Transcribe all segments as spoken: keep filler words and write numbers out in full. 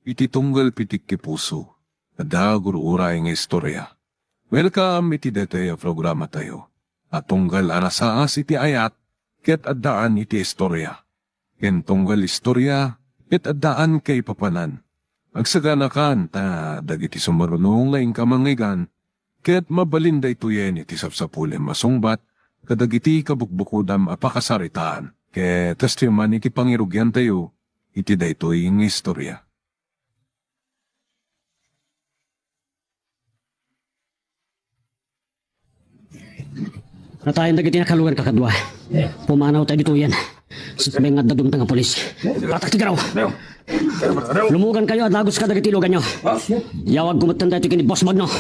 iti tunggal pitik ti puso, adda gur-uray nga istorya. Welcome iti daytoy a programatayo a tunggal a nasaas iti ayat ket addaan iti istorya. Ken tunggal istorya ket addaan kaipapanan. Agsaganakan ta dagiti sumarunong nga inka mangngeggan ket mabalin daytoyen iti sapsapulem a sungbat kadagiti kabukbukodam a pakasaritaan. Ket kastoy man iti pangirugiantayo iti daytoy nga istorya. Natayan dagiti nakalugan, kakadua. Pumanaw tayo ditoyen. Sakbay nga adda dumteng a pulis. Patak ti garaw! Lumugankayo a dagus kadagiti iluganyo. Yawagko metten daytoy ken ni Boss Magno.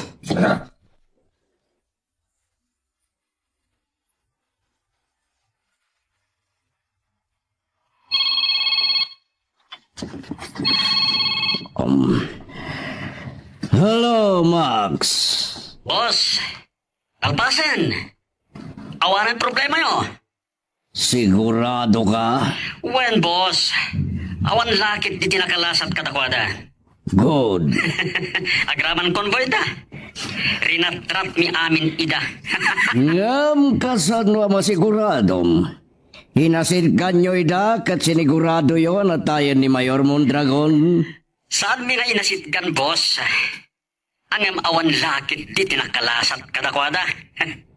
Um. Hello, Max. Boss, kalpasen. Awanen problemayo. Sigurado ka? Wen, boss. Awan lakit diti nakalasat kadakuada. Good. Agraman convoy da. Rinatrat mi amin ida. Ngem kasano a masiguradom? Inasitganyo ida ket siniguradoyo a natayen ni Mayor Mondragon? Saan mi nga inasitgan, boss? Ngem awan lakit diti nakalasat kadakuada.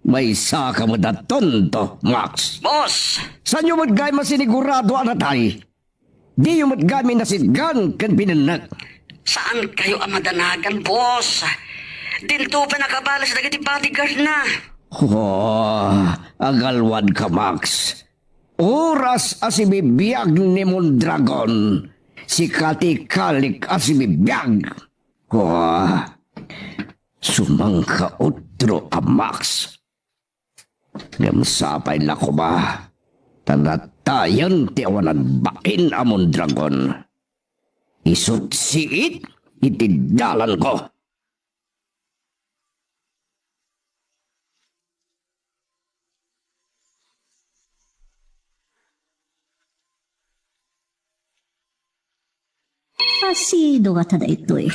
Maysa ka met a tonto, Max. Boss! Saanyo met gayam a sinigurado a natay? Diyo met gayam inasitgan ken binennek. Saankayo a madanagan, boss. Dinto pay nakabales dagiti bodyguard na. Oh, agalwadka, Max. Oras a sibibiag ni Mondragon, sika ti ikalik a sibibiag. Kua, sumangkautro a Max. Ngem sapay la koma, ta natayen ti awanan bain a Mondragon. Isut siit iti dalanko. Asino ngata daytoy?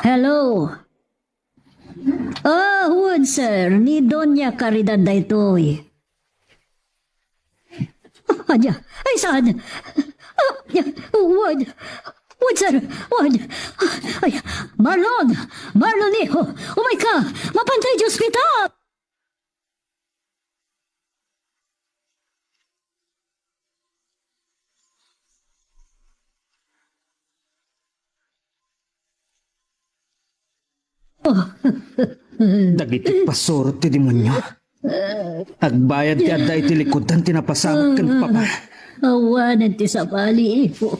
Hello? Ah, wen, sir. Ni Doña Caridad daytoy. Ania? Ay, saan? Ah, wen. Wen, sir. Wen. Ay, Marlon! Marlon, iho! Umayka! Mapantay ti ospital! Oh. Dagiti pasurot ti demonio. Agbayad ti adda iti likudan ti napasamak ken papa. Awanen ti sabali, iho.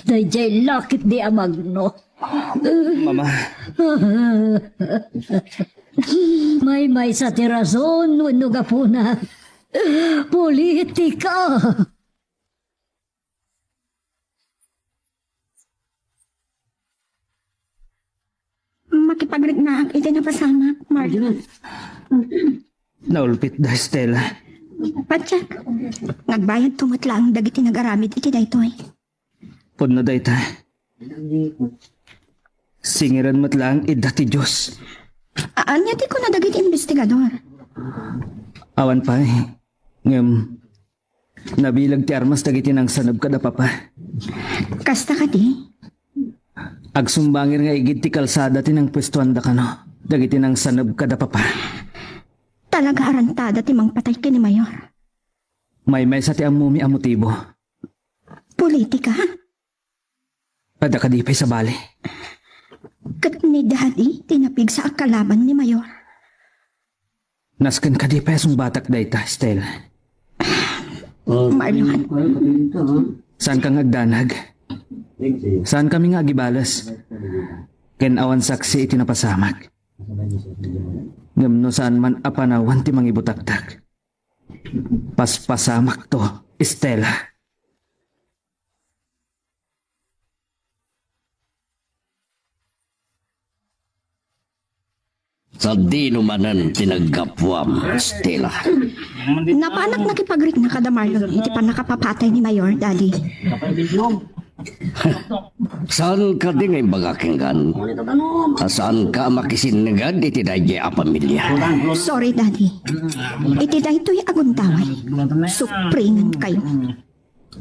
Daydiay lakit di a Magno. Mama. Maymaysa ti rason wenno gapuna. Politika. Makipagriknaak iti napasamak, Marlon. Naulpit da, Stella. Patiek, nagbayadto met laeng dagiti nagaramid iti daytoy. Pudno dayta. Singiran met laeng ida ti Dios. A-, ania ti kuna dagiti investigador? Awan pay, ngem nabileg ti armas dagiti nangsaneb kada papa. Kasta kadi? Agsumbangir nga igid ti kalsada ti nangpuestuanda kano dagiti nangsaneb kada papa. Talaga a rantada ti mangpatay ken ni Mayor. Maymaysa ti ammomi a motibo. Politika? Adda kadi pay sabali? Ket ni Daddy ti napigsa a kalaban ni Mayor. Nasken kadi pay a sungbatak dayta, Stella? Marlon. Saanka nga agdanag? Saankami nga agibales? Ken awan saksi iti napasamak. Ngem no saan man a panawan ti mangibutaktak, paspasamakto, Stella. Sadino manen ti naggapuam, Stella? Napanak nakipagrikna kada Marlon iti pannakapapatay ni Mayor, Daddy. Saan kadi nga imbaga, Kinggan? A, saanka a makisinneged iti daydiay a pamilia? Sorry, Daddy. Iti daytoy a gundaway, supringan kayo.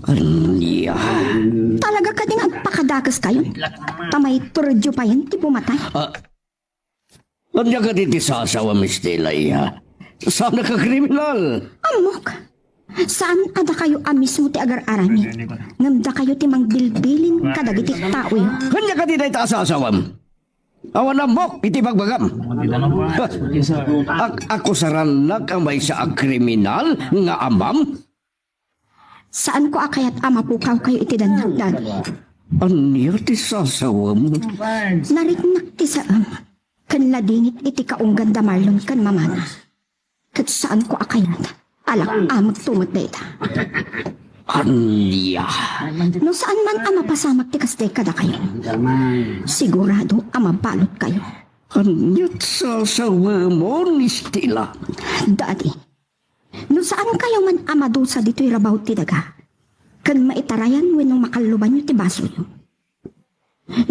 Ania? Talaga kadi nga agpakadakeskayo? Ta maituredyo payen ti pumatay? Ah, ania kadi ti sasawam, Estela, iha? Saan a kriminal? Ammok. Saan a dakayo a mismo ti agar-aramid, ngem dakayo ti mangbilbilin kadagiti taoyo. Ania kadi dayta a sasawam? Awan ammok iti bagbagam. Ak-, akusarannak a maysa a kriminal nga amam? Saanko a kayat a mapukawkayo iti dannak, Daddy. Ania ti sasawam? Nariknak ti saem ken ladingit iti kaunggan da Marlon ken mamana. Ket saanko a kayat a lak-amekto met dayta. Ania? No saan man a mapasamak ti kasdiay kadakayo, sigurado a mabalutkayo. Ania ti sasawamon, Estela? Daddy, no saankayo man a madusa ditoy rabaw ti daga, ken maitarayan wenno makallubanyo ti basolyo.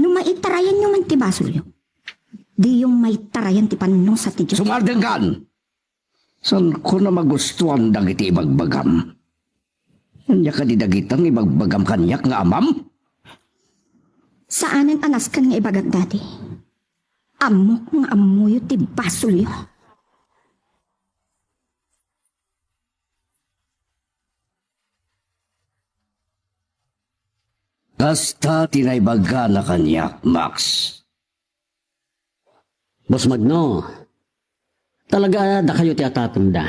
No maitarayanyo man ti basolyo, diyo maitarayan ti pannusa ti Dios. Sumardengkan! Saanko a magustuan dagiti ibagbagam. Ania kadi dagita nga ibagbagam kaniak nga amam? Saanen a nasken nga ibagak, Daddy. Ammok nga ammoyo ti basolyo. Kasta ti naibagana kaniak, Max. Boss Magno, talaga dakayo ti atapenda.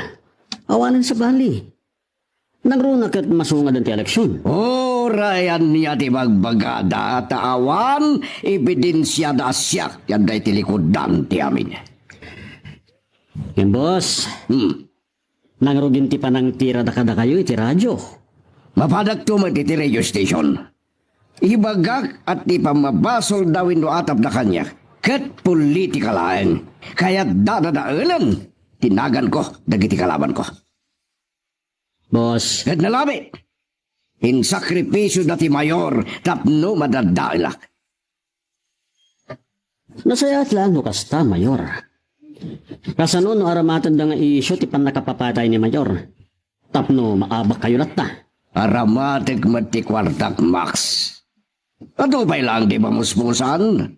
Awanen sabali. Nangruna ket masungaden ti eleksion. Uray ania ti bagbagada, ta awan ebidensiada a siak ti adda iti likudan ti amin. Ngem, boss, Hmm. Nangrugin ti panangtirada kadakayo iti radio. Mapadakto met iti radio station. Ibagak a ti pammabasolda wenno atapda kaniak ket politika laeng. Kayatda a dadaelen ti naganko dagiti kalabanko. Boss. Ket nalabi, insakripisioda ti mayor tapno madadaelak. Nasayaat laeng no kasta, Mayor. Kasano no aramatenda nga isyu ti pannakapapatay ni Mayor? Tapno maabakkayo latta. Aramatek met ti kuartak, Max. Adu pay laeng ti mamusmusan.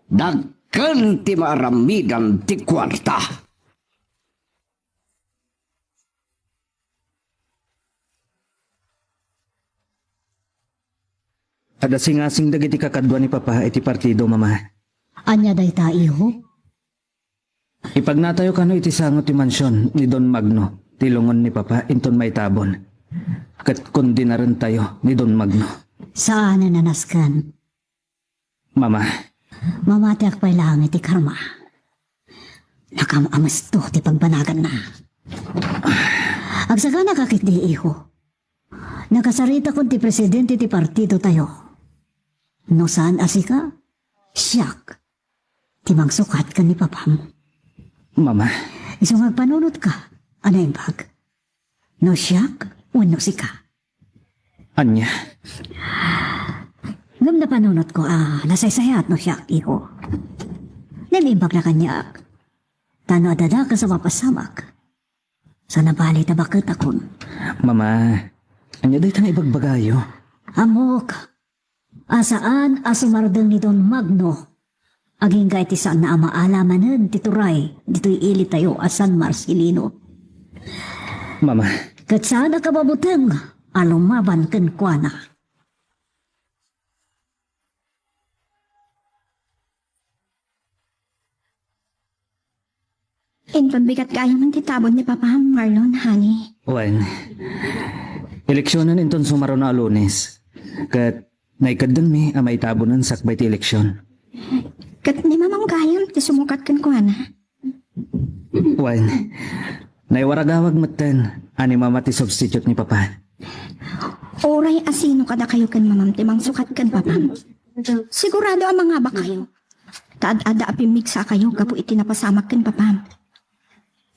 Dakkel ti maaramidan ti kuarta. Adda singasing dagiti kakadua ni Papa iti partido, Mama. Ania dayta, iho? Ipagnatayo kano iti sango ti mansion ni Don Magno ti lungon ni Papa inton maitabon. Ket kondenarentayo ni Don Magno. Saanen a nasken. Mama. Mamatiak pay laeng iti karma. Nakam-amesto ti pagbanaganna. Agsagana ka ketdi, iho. Nakasaritakon ti presidente ti partidotayo. No saan a sika, siak ti mangsukat ken ni Papam. Mama. Isu nga agpanunotka a naimbag. No siak wenno sika. Ania? Ngem napanunotko a nasaysayaat no siak, iho. Naimbag la kaniak. Ta no adda dakes a mapasamak, saan a bale ta baketakon. Mama, ania dayta nga ibagbagayo? Ammok a saan a sumardeng ni Don Magno agingga iti saanna a maala manen ti turay ditoy ilitayo a San Marcelino. Mama. Ket saan a kababuteng a lumaban kenkuana. Inton bigat gayam ti tabon ni Papam, Marlon, honey. Wen, eleksionen inton sumaruno a Lunes. Ket naikaddenmi a maitabonen sakbay ti eleksion. Ket ni Mamam gayam ti sumukat kenkuana. Wen, naiwaragawag metten a ni Mama ti substitute ni Papa. Uray a sino kadakayo ken Mamam ti mangsukat ken Papam, sigurado a mangabak kayo. Ta ad-adda a pimmigsakayo gapu iti napasamak ken Papam.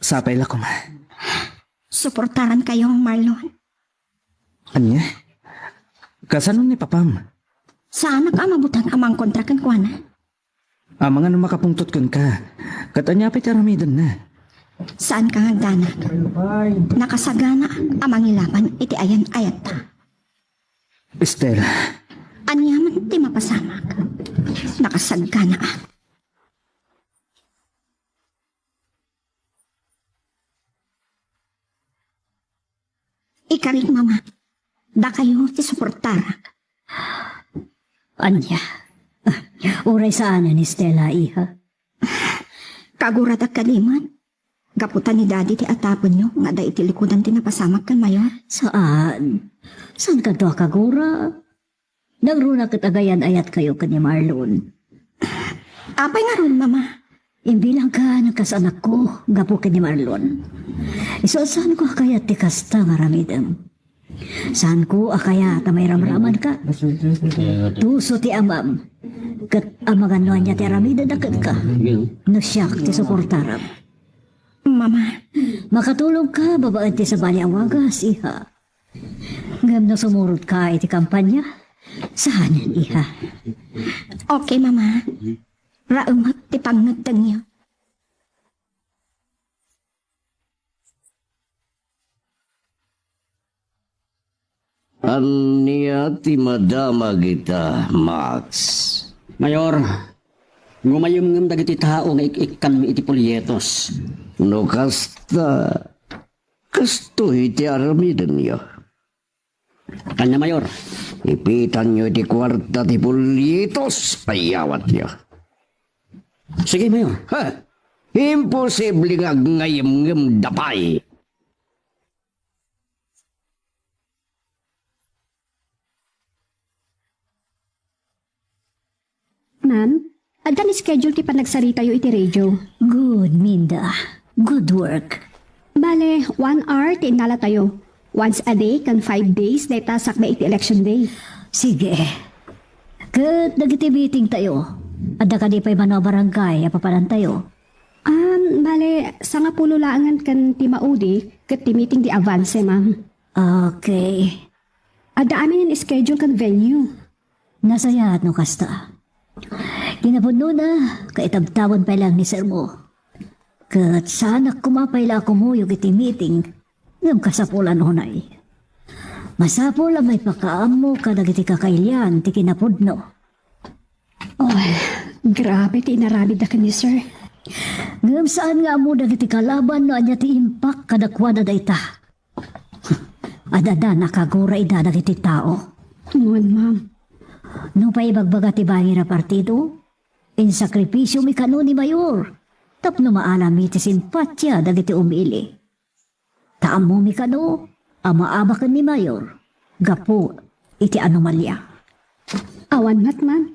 Sapay la koma. Suportaran kayo, Marlon. Ania? Kasano ni Papam? Saanak a mabuteng a mangkontra kenkuana. Amangan no makapungtot kenka. Ket ania pay ti aramidenna? Saanka nga agdanag. Nakasagana a mangilaban iti ayan-ayatta. Estela. Ania man ti mapasamak? Nakasagana a. Ikarik, Mama. Dakayo ti suportarak. Ania? Uray saanen ni Stella, iha? Kaguradak kadi met. Gapu ta ni Daddy ti atapenyo nga adda iti likudan ti napasamak ken Mayor. Saan? Saan kanto a kagura? Nangruna ket agayan-ayatkayo ken ni Marlon. Apay ngarud, Mama? Imbilangkan kas anakko gapu ken ni Marlon. Isu a saanko a kayat ti kasta nga aramidem. Saanko a kayat a mairamramanka. Tuso ti amam. Ket amangan no ania ti aramidenna kenka. No siak ti suportaram. Mama. Makatulongka babaen ti sabali a wagas, iha. Ngem no sumurotka iti kampanya, saanen, iha. Okay, Mama. Raemek ti pangngeddengyo. Ania ti madamag ita, Max? Mayor, ngumayem ngem dagiti tao nga ik-ikkanmi iti polyetos. No kasta, kastoy ti aramidenyo. Ania, Mayor? Ipitanyo iti kuarta ti polyetos a iyawatyo. Sige, Mayor. Ha? Imposible nga agngaymngemda pay. Ma'am, adda ni schedule ti panagsaritayo iti radio. Good, Minda. Good work. Bale, one hour ti innalatayo. Once a day, ken five days, dayta sakbay iti election day. Sige. Ket dagiti meeting tayo, adda kadi pay mano a barangay a papanantayo? Um, bale, sangapulo laengen ken ti maudi, ket ti meeting di avance, ma'am. Okay. Adda amin in schedule ken venue. Nasayaat no kasta. Kinapudnona, kaitabtawen pay lang ni sermo. Ket saanak koma pay la a kumuyog iti meeting, ngem kasapulan unay. Masapul a maipakaammo kadagiti kakailian ti kinapudno. Oh, grabe ti inaramidda ken ni sir. Ngem saan nga ammo dagiti kalaban no ania ti impak kadakuada dayta. Adda a kagura ida dagiti tao. Wen, ma'am. Nupay ibagbaga ti bangir a partido, insakripisiomi kano ni Mayor tapno maalami ti simpatia dagiti umili. Ta ammomi kano a maabaken ni Mayor gapu iti anomalia. Awan met, ma'am.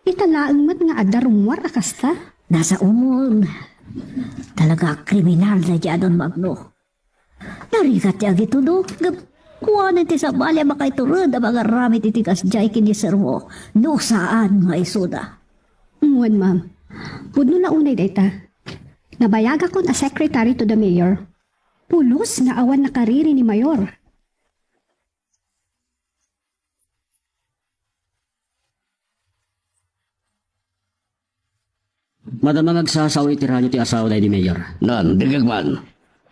Ita laeng met nga adda rummuar a kasta. Nasa umon. Talaga a kriminal daydi a Don Magno. Narigat ti agitudo, ngem kuanen ti sabali a makaitured a mangaramid iti kasdiay ken ni sermo no saan nga isuda. Wen, ma'am. Pudno la unay dayta. Nabayagakon a secretary to the mayor. Pulos nga awan nakariri ni Mayor. Madama nga agsasao iti radio ti asawa daydi Mayor. Nan, dengngeg man.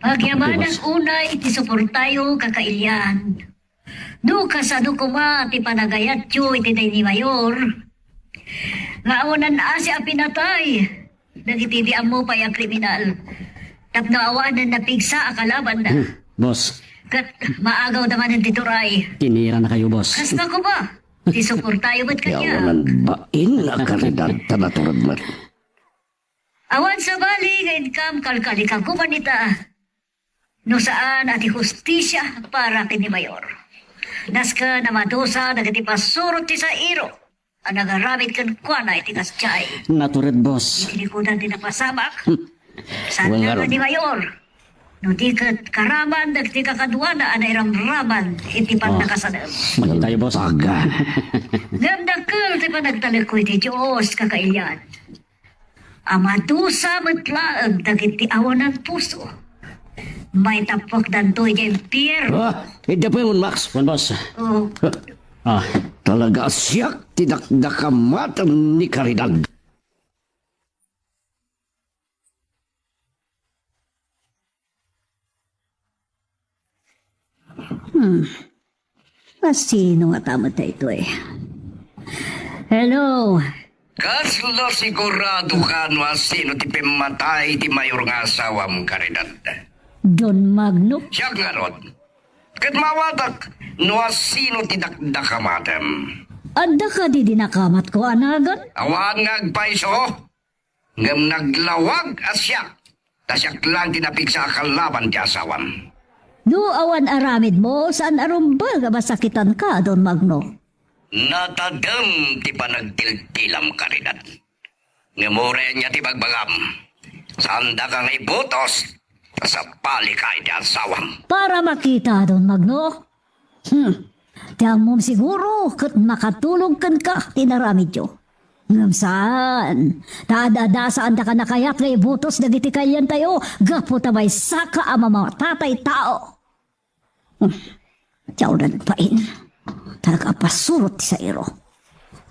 Pagyamanak unay ti suportayo, kakailian. No kasano koma ti panagayatyo iti daydi Mayor, nga awanan asi a pinatay dagiti di ammo pay a kriminal tapno awanen napigsa a kalabanna. Hmm, boss. Ket maagawda manen ti turay. Tinirana kayo, boss. Kasta koma, ti suportayo met kaniak. Awanan bain a karidad ta natured met. Awan sabali nga inkam kalkalikakuman ita. No saan a ti hustisia para ken ni Mayor. Nasken a madusa dagiti pasurot ti sairo a nagaramid kenkuana iti kasdiay. Natured, boss. Iti likudan ti napasamak. Hmm. Saan nga ni Mayor? No di ket karaman dagiti kakaduana a nairamraman iti pannakasadem. Makitayo, boss. Paga. Ngem dakkel ti panagtalekko iti Dios, kakailian. A madusa met laeng dagiti awanan puso. Maitappuakdanto idiay impierno. Ah, idda pay, Max. Wen, boss. Oh. Ah, talaga a siak ti dakdakamaten ni Caridad. Hmm. Asino nga tama daytoy? Hello? Kasla sigurado ka no asino ti pimmatay ti mayor nga asawam, Caridad? Don Magno? Siak ngarud. Ket maawatak no asino ti dakdakamatem. Adda kadi dinakamatko a nagan? Awan nga agpayso. Ngem naglawag a siak, ta siak lang ti napigsa a kalaban ti asawam. No awan aramidmo, saan a rumbeng a masakitanka, Don Magno? Natadem ti panagtiltilam, Caridad. Ngem uray ania ti bagbagam, saandaka nga ibutos, ta sabali ka iti asawam. Para makita, Don Magno? Hmm. Ti ammom siguro ket makatulog kenka ti inaramidyo. Ngem saan, ta ad-adda saandaka nakayat nga ibutos dagiti kayentayo gapu ta maysaka a mamamatay tao. Hmm. Diawlan pain. Talaga a pasurot ti sairo.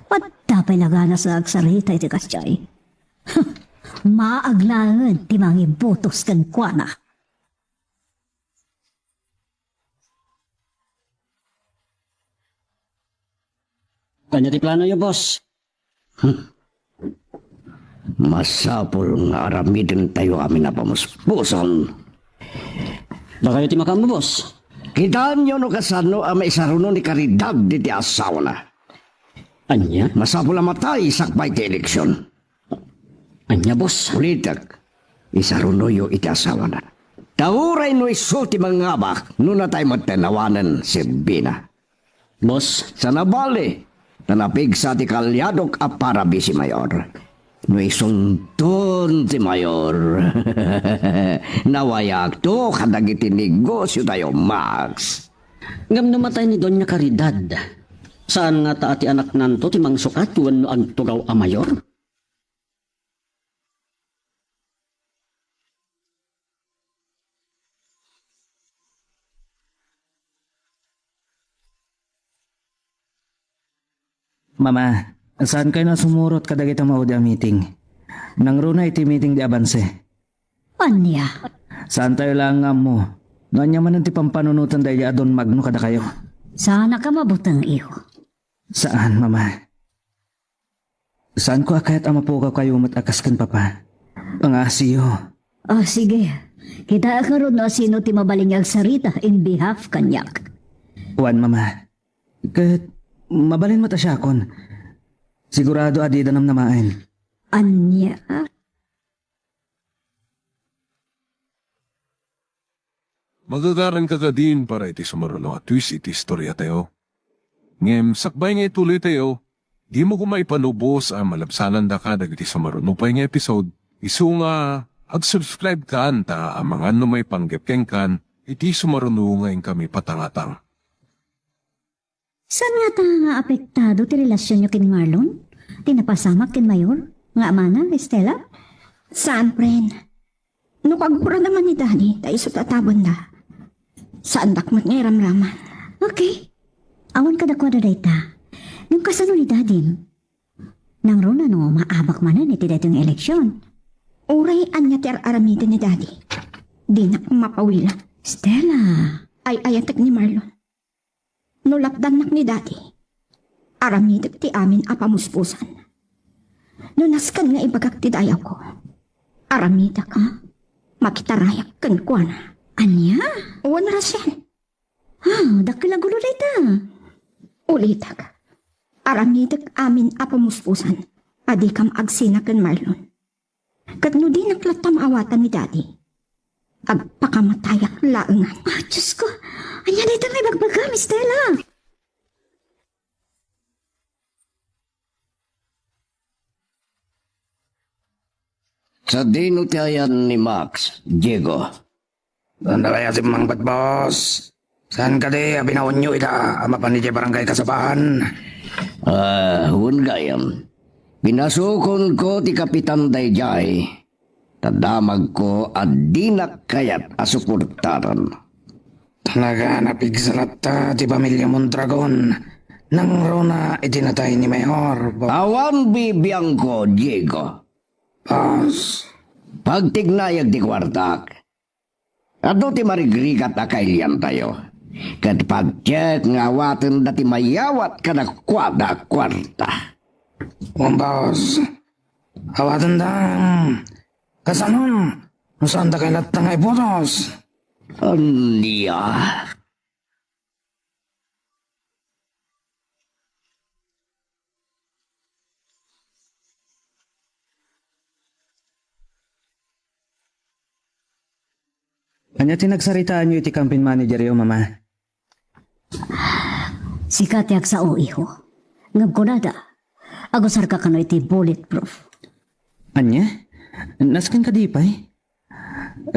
Adda pay laganas nga agsarita iti kasdiay. Maag laengen ti mangibutos kenkuana. Ania ti planoyo, boss? Hmm. Masapul nga aramidentayo amin a pamuspuson. Dakayo ti makaammo, boss. Kitaenyo no kasano a maisaruno ni Caridad iti asawana. Ania? Masapul a matay sakbay ti eleksion. Ania, boss? Ulitek, isarunoyo iti asawana. Ta uray no isu ti mangngabak, no natay metten awanen serbina. Boss? Saan a bale, ta napigsa ti kaliadok a para bisi mayor. No isunton ti mayor, nawayakto kadagiti negosiotayo, Max. Ngem no matay ni Doña Caridad, saan ngata a ti anaknanto ti mangsukat wenno agtugaw a mayor? Mama, saankayo a sumurot kadagiti maudi a meeting? Nangruna iti meeting di abanse. Ania? Saantayo laeng nga ammo no ania manen ti pampanunoten daydi a Don Magno kadakayo. Saanaka mabuteng, iho. Saan, Mama. Saanko a kayat a mapugawkayo met a kas ken Papa. Pangaasiyo. Ah, sige. Kitaek ngarud no asino ti mabalin nga agsarita in behalf kaniak. Wen, Mama. Ket mabalin met a siakon. Sigurado a dida namnamaen. Ania? Magagaranka kadin para iti sumaruno a twist iti istoriatayo. Ngem sakbay nga ituloytayo, dimo koma ipalubos a malabsanandaka dagiti sumaruno pay nga episode, isu nga ag-subscribe kan ta amangan no maipanggep kenkan iti sumaruno nga inkami patangatang. Saan ngata nga apektado ti relasionyo ken Marlon? Ti napasamak ken Mayor? Nga amana, Estela? Saan, friend. No kagurada man ni Daddy, ta isu ti atabenda. Saandak met nga iramraman. Okay. Awan kadakuada dayta. Ngem kasano ni Daddy? Nangruna no maabak manen iti daytoy nga eleksion. Uray ania ti ar-aramiden ni Daddy. Dinak mapawilan. Stella. Ay-ayatek ni Marlon. No lapdannak ni Daddy, aramidek ti amin a pamuspusan. No nasken nga ibagak ti dayawko, aramidek a makitarayak kenkuana. Ania? Wen, Rachel. Ah, dakkel a gulo dayta. Ulitek, aramidek amin a pamuspusan a dikam agsina ken Marlon. Ket no dinak latta maawatan ni Daddy, agpakamatayak laengan. Ah, Diyos ko! Ania dayta nga ibagbagam, Stella? Sadino ti ayan ni Max, Diego? Saan da kaya simmangpet, boss? Saan kadi a binaonyo ida a mapan idiay barangay Kasabahan? Ah, wen gayam. Pinasukonko ti kapitan daydiay. Ta damagko a dinak kayat a suportaren. Talaga, napigsa latta ti pamilya Mondragon. Nangruna iti natay ni Mayor, bo- Awan bibiangko, Diego. Boss. Pagtignayag ti kuartak. Adu ti marigrigat a kailiantayo. Ket patiek nga awaten dati mayawat kadakuada a kuarta. Wen, boss. Awaten da. Kasano? No saan da kay latta nga iputos? Ania? Ania ti nagsaritaanyo iti campaign manageryo, Mama? Sika ti agsao, iho. Ngem kunada, agusarka kano iti bulletproof. Ania? Nasken kadi pay?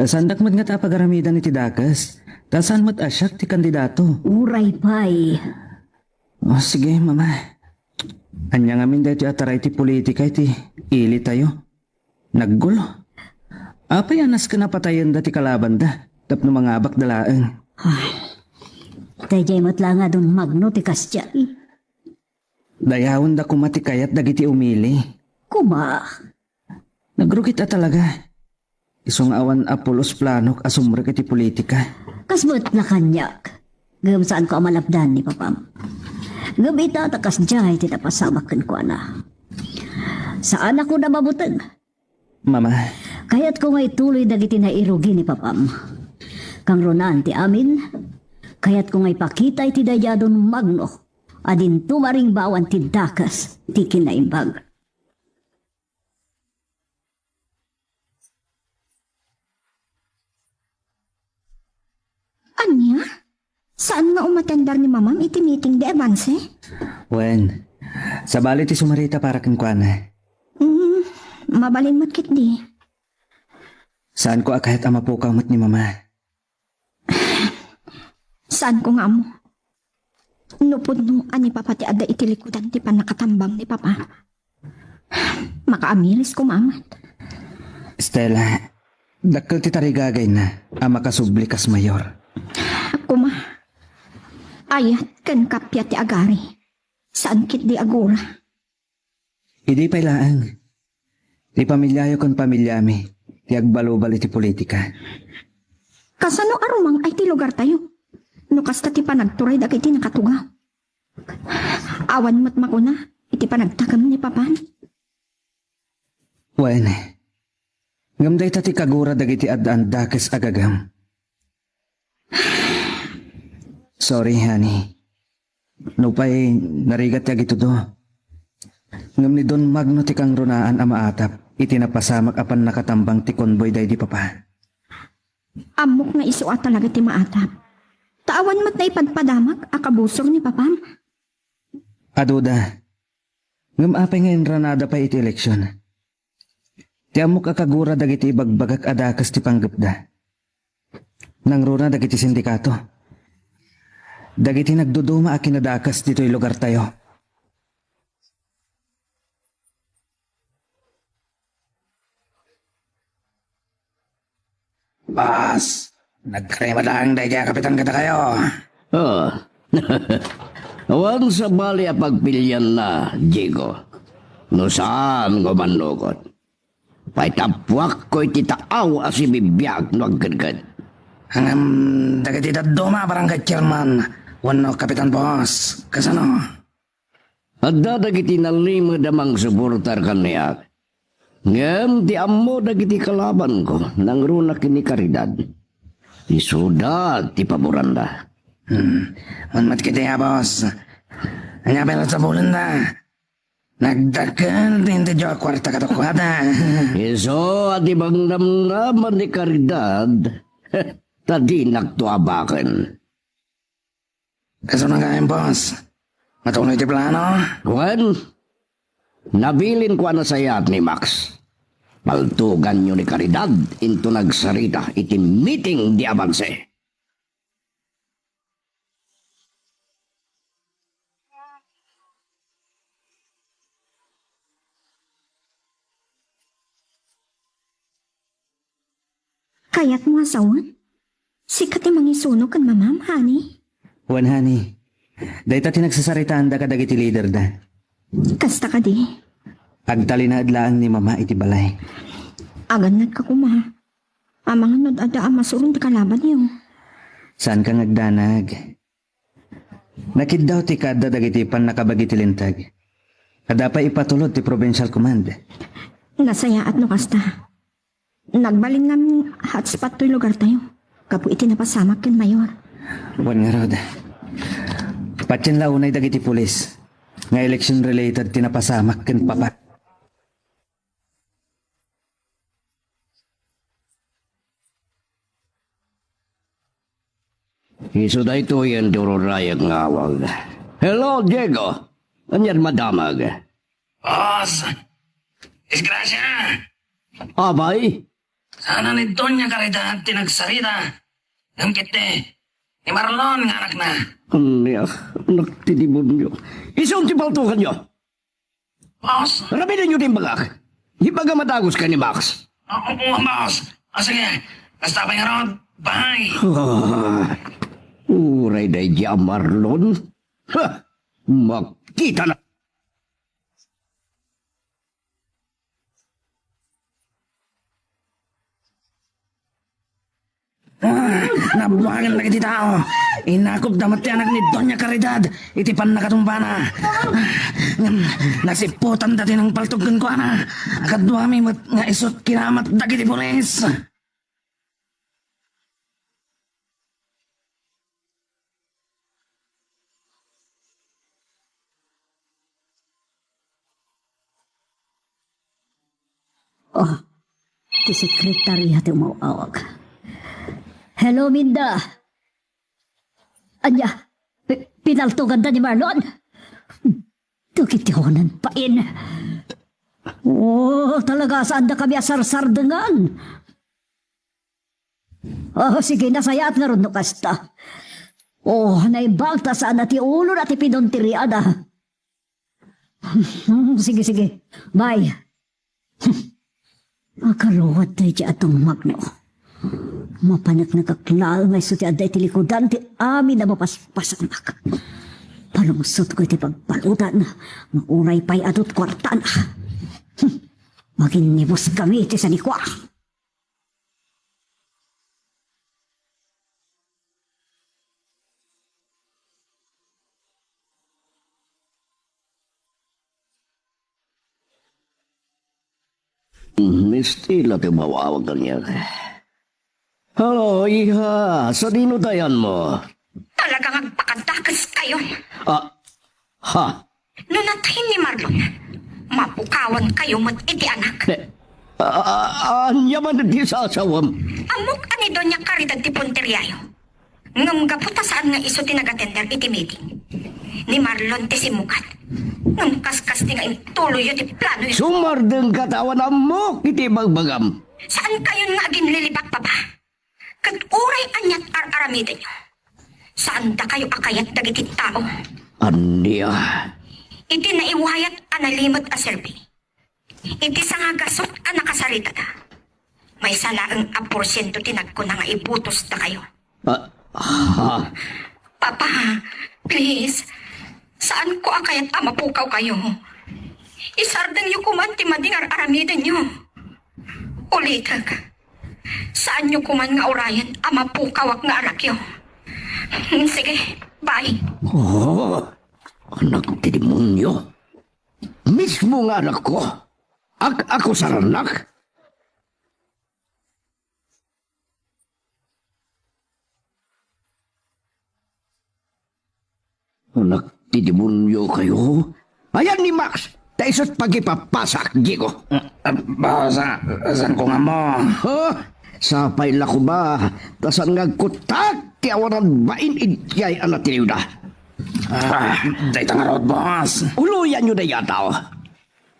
Saandak met ngata a pagaramidan iti dakes, ta saan met a siak ti kandidato. Uray pay. Oh, sige, Mama. Ania ngamin daytoy a taray ti politika iti ilitayo? Naggulo. Apay a nasken a patayenda ti kalabanda tapno mangabakda laeng? Ay, daydiay met la nga Don Magno ti kasdiay. Dayawenda koma ti kayat dagiti umili. Koma. Nagrugit a talaga. Isu nga awan a pulos planok a sumrek iti politika. Kas met la kaniak. Ngem saanko a malapdan ni papam. Ngem ita ta kasdiay ti napasamak kenkuana. Saanak a mabuteng. Mama. Kayatko nga ituloy dagiti nairugi ni papam. Kangrunaan ti amin, kayatko nga ipakita iti daydiay a Don Magno a dinto maringbawan ti dakes ti kinaimbag. Ania? Saan nga umatender ni mamam iti meeting de avance? Wen, sabali ti sumarita para kenkuana. Hmm, mabalin met ketdi. Saanko a kayat a mapukaw met ni mama. Saanko nga ammo. No pudno a ni papa ti adda iti likudan ti pannakatambang ni papa, makaamiris koma met. Stella, dakkel ti tarigagayna a makasubli kas mayor. Koma, ayat ken kappia ti agari. Saan ketdi agura. Idi pay laeng, ti pamiliayo ken pamiliami ti agbalubal iti politika. Kasano a rumang-ay ti lugartayo no kasta ti panagturay dagiti nakatugaw? Awan met makuna iti panagtagem ni papan. Wen, ngem dayta ti kagura dagiti addaan dakes a gagam. Sorry, honey. Nupay narigat ti agitudo. Ngem ni Don Magno ti kangrunaan a maatap iti napasamak a pannakatambang ti convoy daydi papa. Ammok nga isu a talaga ti maatap. Ta awan met naipadpadamak a kabusor ni papam. Aduda. Ngem apay nga inranada pay iti eleksyon? Ti ammok a kagura dagiti ibagbagak a dakes ti panggepda. Nangruna dagiti sindikato. Dagiti nagduduma a kinadakes ditoy lugartayo. Bas, nagkaremadaang daydi a kapitan kadakayo. Ah. Awan sabali a pagpilianna, Diego. No saan nga umannukot. Paitappuakko iti taaw a sibibiag no agkedked. Ngem dagiti dadduma a barangay chairman wenno kapitan boss, kasano? Adda dagiti nalimed a mangsuportar kaniak. Ngem ti ammo dagiti kalabanko, nangruna ken ni Caridad. Isuda ti paboranda. Hmm. Wen met ketdi, a boss. Ania pay la sabulenda? Nagdakkel ti integro a kuarta kadakuada. Isu a ti pangnamnama ni Caridad, ta dinakto abaken. Kasano nga, boss? Matunoy ti plano? Wen, nabilinko a nasayaat ni Max. Paltuganyo ni Caridad inton agsarita iti meeting de avance. Kayatmo a sawen? Sika ti mangisuno ken mamam, honey? Wen, honey. Dayta ti nagsasaritaanda kadagiti leaderda. Kasta kadi? Agtalinaed laeng ni Mama iti balay. Agannadka koma. Amangan no adda a masuron ti kalabanyo. Saanka nga agdanag. Nakiddaw ti kaadda dagiti pannakabagi ti linteg. Adda pay ipatulod ti Provincial Command. Nasayaat no kasta. Nagbalin nga hotspot toy lugartayo. Gapu iti napasamak ken Mayor. Wen ngarud, patien la unay dagiti pulis nga election related ti napasamak ken Papa. Isu daytoyen ti ururayek nga awag. Hello, Diego. Anian madamag? Boss! Disgrasya! Apay? Sana ni Doña Caridad ti nagsarita. Ngem ketdi, ni Marlon nga anakna. Ania, anak ti demonio. Isu ti paltokanyo. Boss? Ramidenyo ti imbagak. Ibaga madagus ka ni Max. Oo, oo, boss. Ah, sige. Kasta pay ngarud. Bye. Ah, uray daydi a Marlon. Ha! Makita na. Ah, nabuangan dagiti tao. Inakupda met ti anak ni Doña Caridad iti pannakatumbana. Ah, ngem nasipputan dati nangpaltog kenkuana. Kaduami met nga isut' kinamat dagiti pulis. Oh, ti sekretaria ti umaw-awag. Hello, Minda. Ania, pi-, pinaltoganda ni Marlon? Dagiti awanan pain. Oh, talaga, saandakami a sarsardengan. Oh, sige, nasayaat ngarud no kasta. Oh, naimbag ta saan a ti ulona ti pinuntirada. Hmm, sige, sige. Bye. Akaluat daydi a tungmagno. Mapaneknekak laeng nga isu ti adda iti likudan ti amin a mapaspasamak. Palungsotko iti pagbaludan nga uray pay adu ti kuartana. Hmm. Maginnibuskami iti sanikua. Miss Tila ti umawawag kaniak. Hello, iha. Sadino ti ayanmo? Talagang agpakadakes kayo. Ah, ha? No natay ni Marlon, mapukawan kayo met iti anak. Eh, a-, a-, ania man ti sasawam? Ammok a ni Doña Caridad ti punteriayo. Ngem gapu ta saan nga isu ti nagatender iti meeting, ni Marlon ti simmukat. Ngem kaskasdi nga intuloyyo ti planoyo. Sumardeng ka ta awan ammok iti ibagbagam. Saan kayon nga aginlilibak, Papa? Ket uray aniat ar-aramidenyo, saandakayo a kayat dagiti tao. Ania? Iti naiwayat a nalimed a serbi, iti sangagasut a nakasaritada, maysa laeng a porsiento ti nagkuna nga ibutosdakayo. Ah, ha? Papa, please, saanko a kayat a mapukawkayo. Isardengyo koman ti madi nga ar-aramidenyo. Ulitek, saanyo koman nga urayen a mapukawak nga anakyo. Sige, bye. Oh, anak ti demonyo. Mismo nga anakko. Ak-, akusarannak? Anak ti demonyo kayo. Ayan ni Max, ta isu't pagipapasak, Diego. Ah, ah, boss, ah, saan ko nga mo? Ha? Sapay la ko ba? Ta saan nga agkutak ti awanan bain idiay a natiliwda? Ah, dayta ngarud, boss. Uluyanyo dayta a tao.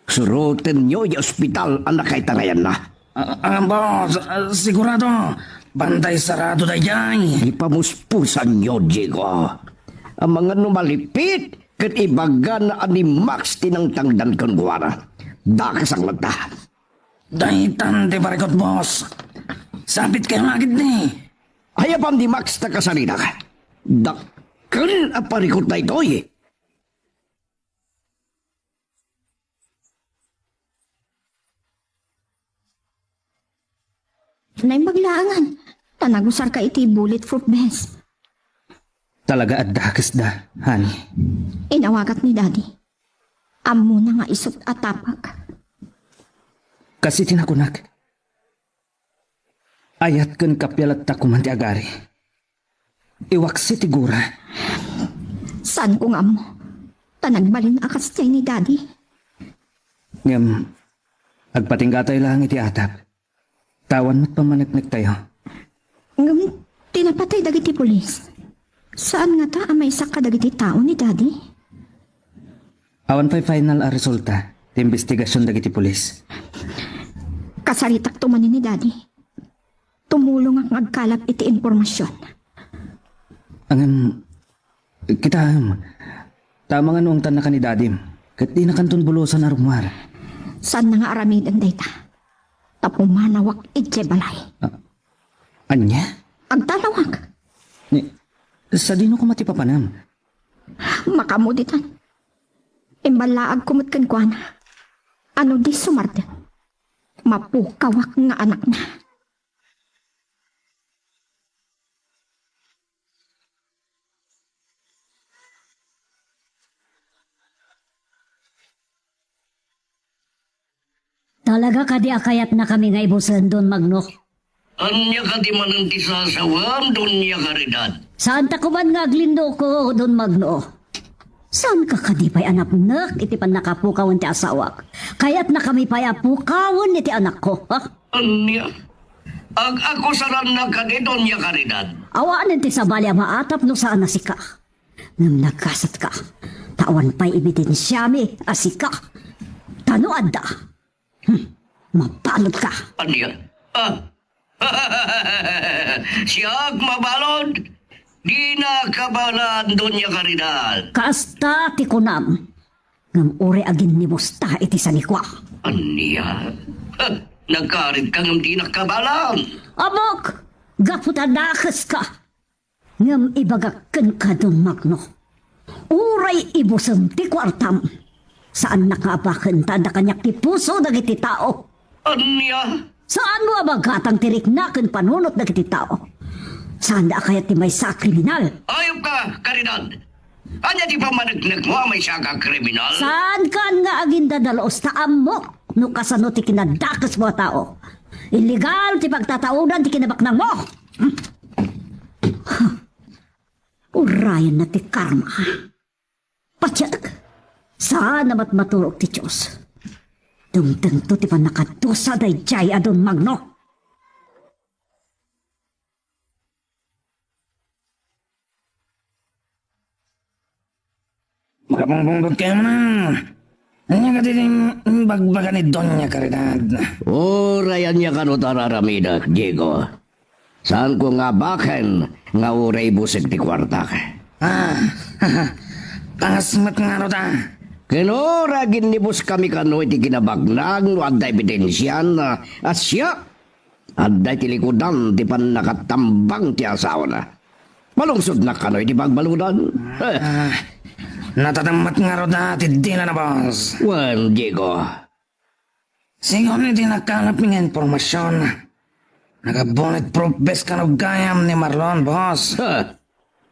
Surotenyo idiay ospital a nakaitangayanna. Ah, ah, boss, ah, sigurado. Bantay sarado daydiay. Ipamuspusanyo, Diego. Amangan no malipit, ket ibagana a ni Max ti nangtangdan kenkuana. Dakes a latta. Daytan ti barikut, boss. Sapit kayo nga agidni. Ayaban ni Max ta kasarinak. Dak-, dakkel a parikut daytoy. Naimbag laengen, ta nagusarka iti bulletproof vest. Talaga a dakesda, honey. Inawagak ni Daddy. Ammona nga isut' a tapek. Kas iti nakunak, ayat ken kappia latta koman ti agari. Iwaksi ti gura. Saanko nga ammo, ta nagbalin a kasdiay ni Daddy. Ngem, agpatinggatayo laeng iti atap. Ta awan met pammaneknektayo. Ngem, ti napatay dagiti pulis, saan ngata a maysa kadagiti tao ni Daddy? Awan pay final a resulta ti imbestigasion dagiti pulis. Kasaritakto manen ni Daddy. Tumulongak nga agkalap iti impormasion. Ngem, kitaem, ta amangan no angtannaka ni Dadim, ket dinakanton bulosan a rummuar. Saanna nga aramiden dayta. Ta pumanawak idiay balay. Ah, ania? Agtalawak. Ni, sadino koma ti papanam? Makamuditan. Imballaagko met kenkuana. Ano di sumardeng? Mapukawak nga anakna. Talaga kadi a kayatnakami nga ibusen, Don Magno? Ania kadi manen ti sasawem, Doña Caridad? Saanta koman nga aglinduko, Don Magno. Saanka kadi pay a napnek iti pannakapukawen ti asawak? Kayatnakami pay a pukawen iti anakko, ha? Ania? Ag-akusarannak kadi, Doña Caridad? Awanen ti sabali a maatap no saan a sika. Ngem nagasatka, ta awan pay ebidensiami a sika. Ta no adda, hmm, mabalutka. Ania? Ah! Siak mabalud? Dina kabaelan, Doña Caridad. Kasta ti kunam. Ngem uray aginnibusta iti sanikua. Ania? Ha, nagkarit ka ngem dinak kabaelan. Ammok, gapu ta nakeska. Ngem ibagak kenka, Don Magno. Uray ibusem ti kuartam. Saannak nga abaken ta adda kaniak ti puso dagiti tao. Ania? Saanmo a magatang ti rikna ken panunot dagiti tao. Saanda a kayat ti maysa a kriminal. Ayop ka, Caridad! Ania ti pammaneknekmo a maysa a kriminal? Saankan nga agindadalus ta ammok no kasano ti kinadakesmo a tao. Illegal ti pagtataudan ti kinabaknangmo. Urayenna ti karma. Patiek, saan a matmaturog ti Dios. Dumtengto ti pannakadusa daydiay a Don Magno. Makabungbungbog kayo man. Ania kadi ti imbagbaga ni Doña Caridad? Uray ania kano ti ar-aramidek, Diego. Saanko nga abaken nga uray ibusek ti kuartak. Ah, pangas met ngarud a. Ken uray aginnibuskami kano iti kinabaknang no adda ebidensian a, a siak adda iti likudan ti pannakatambang ti asawana. Malungsodnak kano iti pagbaludan. Ah, natatemmet ngarud a ti dina na, boss. Wen, Diego. Sigun iti nakalapmi nga impormasion, naka-bulletproof vest kano gayam ni Marlon, boss. Ha?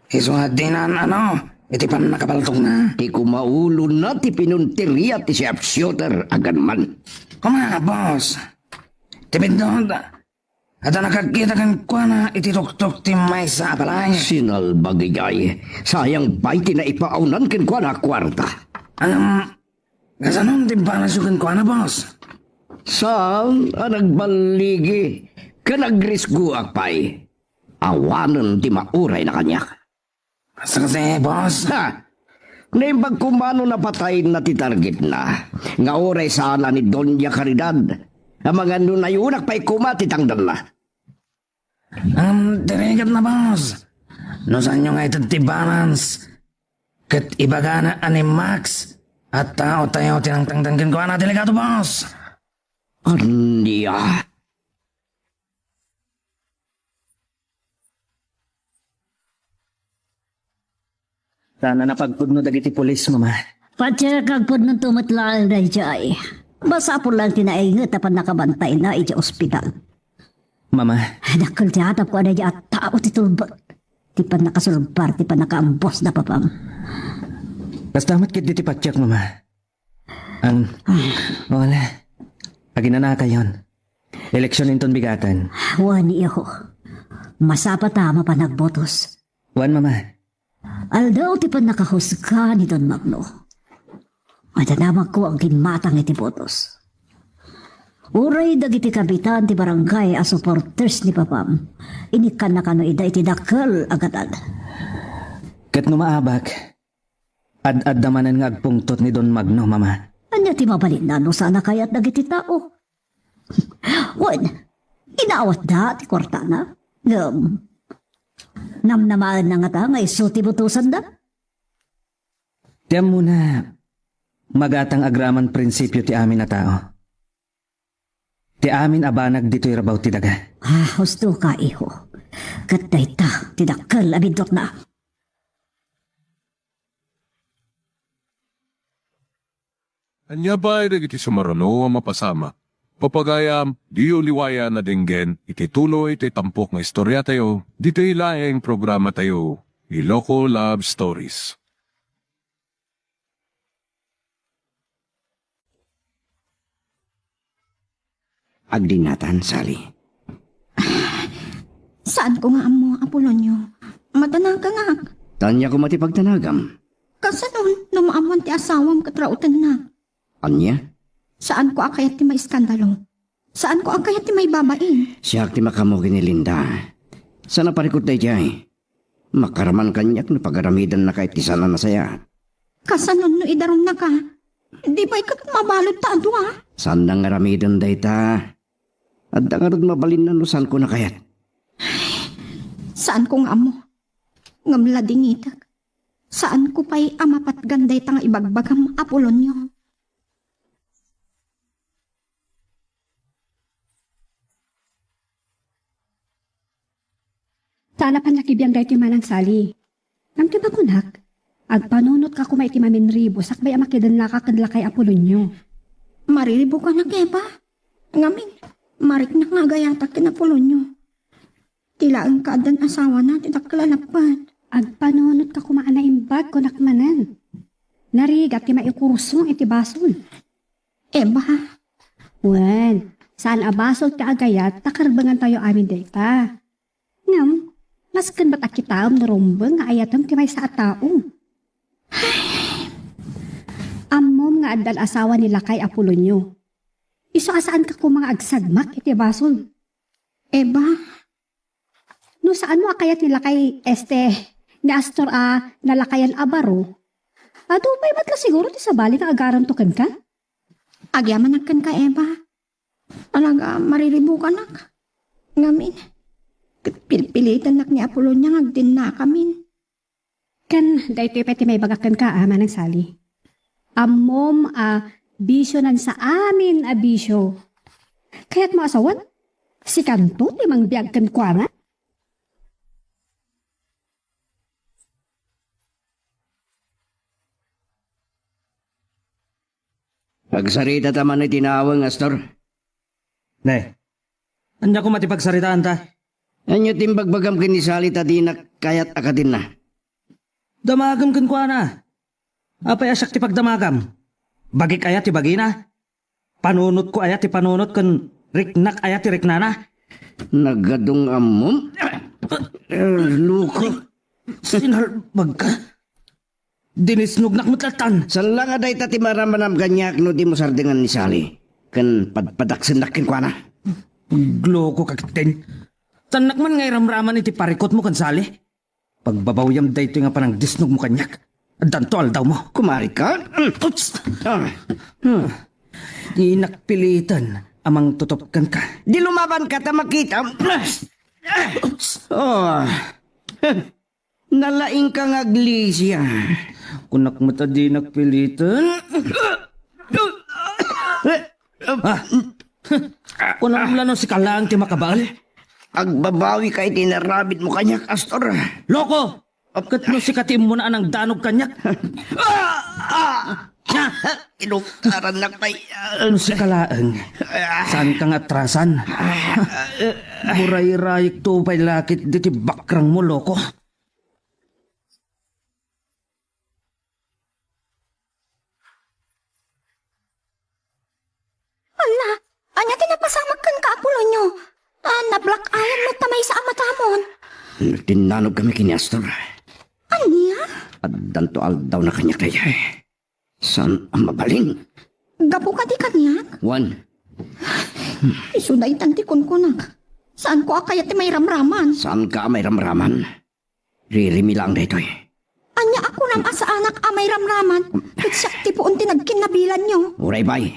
Isu nga dinan, ano, iti pannakabaltogna. Ti kumaulona ti pinunteria ti sharpshooter a gunman. Kuma, boss. Ti biddut, adda nakakita kenkuana iti tuktok ti maysa a balay. Sinalbagijay. Sayang pay ti naipaawnan kenkuana a kuarta. Ngem, kasano ti balasyo kenkuana, boss? Saan a nagballigi ken agrisgoak pay. Awanen ti maurayna kaniak. Sakasi, boss. Ha! Naimbag koma no napatayna ti targetna, nga uray saan a ni Doña Caridad. Amangan no nayunak pay koma ti tangdanna. Ngem, dirigatna, boss. No saanyo nga ited ti balance, ket ibagana a ni Max a taotayo ti nangtangtang kenkuana, delikado, boss. Ania? Ta nanapag pudno dagiti pulis, Mama. Patsekak pudno met laeng daydiay. Masapul laeng ti nainget a pannakabantayna idiay ospital. Mama. Dakkel ti atapko a daydiay a tao ti tulbek. Ti pannakasulbar, ti pannakaambos da papam. Kasta met ketdi ti patiek, Mama. Ang, wala. Aginanakayon. Eleksyon inton bigaten. Wen, iho. Masapata a mapan agbotos. Wen, Mama. Aldaw ti pannakahusga ni Don Magno. Adda damagko a ginmatang iti botos. Uray dagiti kabitan ti barangay a supporters ni papam, inikkannaka no ida iti dakkel a gatad. Ket no maabak, ad-adda manen nga agpungtot ni Don Magno, Mama. Ania ti mabalinna no saan a kayat dagiti tao? Wen, inawatda ti kuartana. Ngem, namnamaenna ngata nga isu ti butosanda? Ti ammona, magatang agraman prinsipio ti amin a tao. Ti amin a banag ditoy rabaw ti daga. Ah, husto ka, iho. Ket dayta ti dakkel a biddutna. Ania pay dagiti sumaruno a mapasamak? Papagayam, diyo liwayan a denggen iti tuloy ti tampok nga istoriatayo, ditoy laeng programatayo, Iloko Love Stories. Agdinnatan, Sally. Saanko nga ammo, Apolonio. Matanagangak. Ania koma ti pagtanagam? Kasano no maammoan ti asawam ket raotennak? Ania? Saanko a kayat ti maiskandalo. Saanko a kayat ti maibabain. Siak ti makaammo ken ni Linda. Saan a parikut daydiay. Makaraman kaniak no pagaramidennaka iti saan a nasayaat. Kasano no idarumnaka? Di pay ket mabalud ta a dua? Saanna nga aramiden dayta. Adda ngarud mabalinna no saanko a kayat. Saanko nga ammo. Ngem ladingitek. Saanko pay a mapatgan dayta nga ibagbagam, Apolonio. Ta napan nakibiang daytoy, Manang Sally. Ngem ti makunak, agpanunotka koma iti maminribo sakbay a makidennaka ken lakay Apolonio. Mariribokanak, Eva. Ngamin, mariknak nga agayatak ken Apolonio. Ti laeng kaaddan asawana ti dakkel a lapped. Agpanunotka koma a naimbag, kunak manen. Narigat ti maikursong iti basol. Eva. Wen, saan a basol ti agayat ta karbengantayo amin dayta. Ngem, masken met a kitaem no rumbeng nga ayatem ti maysa a tao. Ammom nga addan asawa ni lakay Apolonio. Isu a saanka koma nga agsagmak iti basol. Eva. No saanmo a kayat ni lakay, este, ni Astor a nalakayan a baro, adu pay met la siguro ti sabali nga agaramto kenka? Agyamanak kenka, Eva. Talaga, mariribokanak. Ngamin, ket pilpilitennak ni Apolonia nga agdennakamin. Ken daytoy pay ti maibagak kenka, a, Manang Sally. Ammom a bisionan sa amin a bisio. Kayatmo a sawen, sikanto ti mangbiag kenkuana? Agsarita ta man iti naweng, Astor. Ne, ania koma ti pagsaritaanta? Ania ti imbagbagam ken ni Sally ta dinak kayat a kadinna? Damagem kenkuana. Apay a siak ti pagdamagam? Bagik aya ti bagina? Panunotko aya ti panunot ken riknak aya ti riknana? Nagadong ammom? Eh, loko. Sinarbag ka. Dinisnognak met latan. Saan la nga dayta ti maramanam kaniak no dimo sardengan ni Sally ken padpadaksennak kenkuana. Agloko ka ketdin. Saannak man nga iramraman iti parikutmo ken Sally. Pagbabawiam daytoy nga panangdisnogmo kaniak. Addanto aldawmo. Kumari ka? Oops! Ah. Hmm. Dinak piliten a mangtutup kenka. Di lumabanka ta makitam. Oops! Oh. Nalaingka nga aglisia. Kunak met a dinak piliten. Ah. Kunam la no sika laeng ti makabal. Agbabawika iti inaramidmo kaniak, Astor. Loko! Ket no sika ti immuna a nangdanog kaniak? Ah! Ah! Inukarannak pay. No sika laeng, saanka nga atrasan? Burayrayekto pay la ketdi ti bakrangmo, loko. Ala, ania ti napasamak kenka, Apolonio? Ah, na-black-eyan met ta maysa a matamon. Tinnanogkami ken ni Astor. Ania? Addanto aldawna kaniak daydiay. Saan a mabalin? Gapu kadi kaniak? Wen. Isu daytan ti kunkunak. Saanko a kayat ti mairamraman. Saanka a mairamraman. Ririmi laeng daytoy. Ania a kunam a saanak a mairamraman? Ket siak ti puon ti nagkinnabilanyo. Uray pay.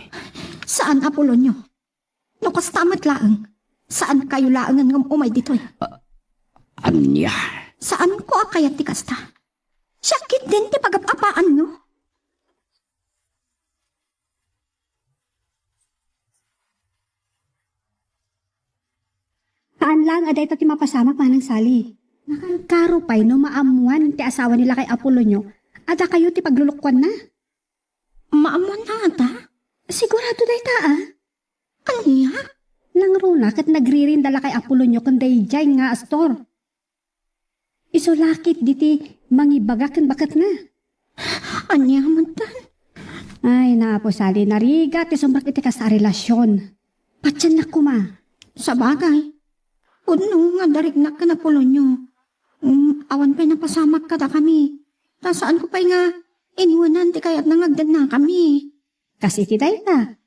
Saan, Apolonio. No kasta met laeng, saankayo laengen nga um-umay ditoy. Ah, ania? Saanko a kayat ti kasta. Siak ketdin ti pagap-apaanyo. Saan laeng a dayta ti mapasamak, Manang Sally. Nakankaro pay no maammuan ti asawa ni lakay Apolonio a dakayo ti paglulukoanna. Maammuan ata? Sigurado dayta, a? Ania? Nangruna ket nagririnda lakay Apolonio ken daydiay nga Astor. Isu la ketdi ti mangibaga ken baketna. Ania met tan? Ay, Apo Sally, narigat ti sumrek iti kasta a relasion. Patiennak koma. Sabagay. Pudno nga dariknak ken Apolonio. Mm, awan pay napasamak kadakami. Ta saanko pay nga inwenan ti kayatna nga agdennakami. Kas iti dayta,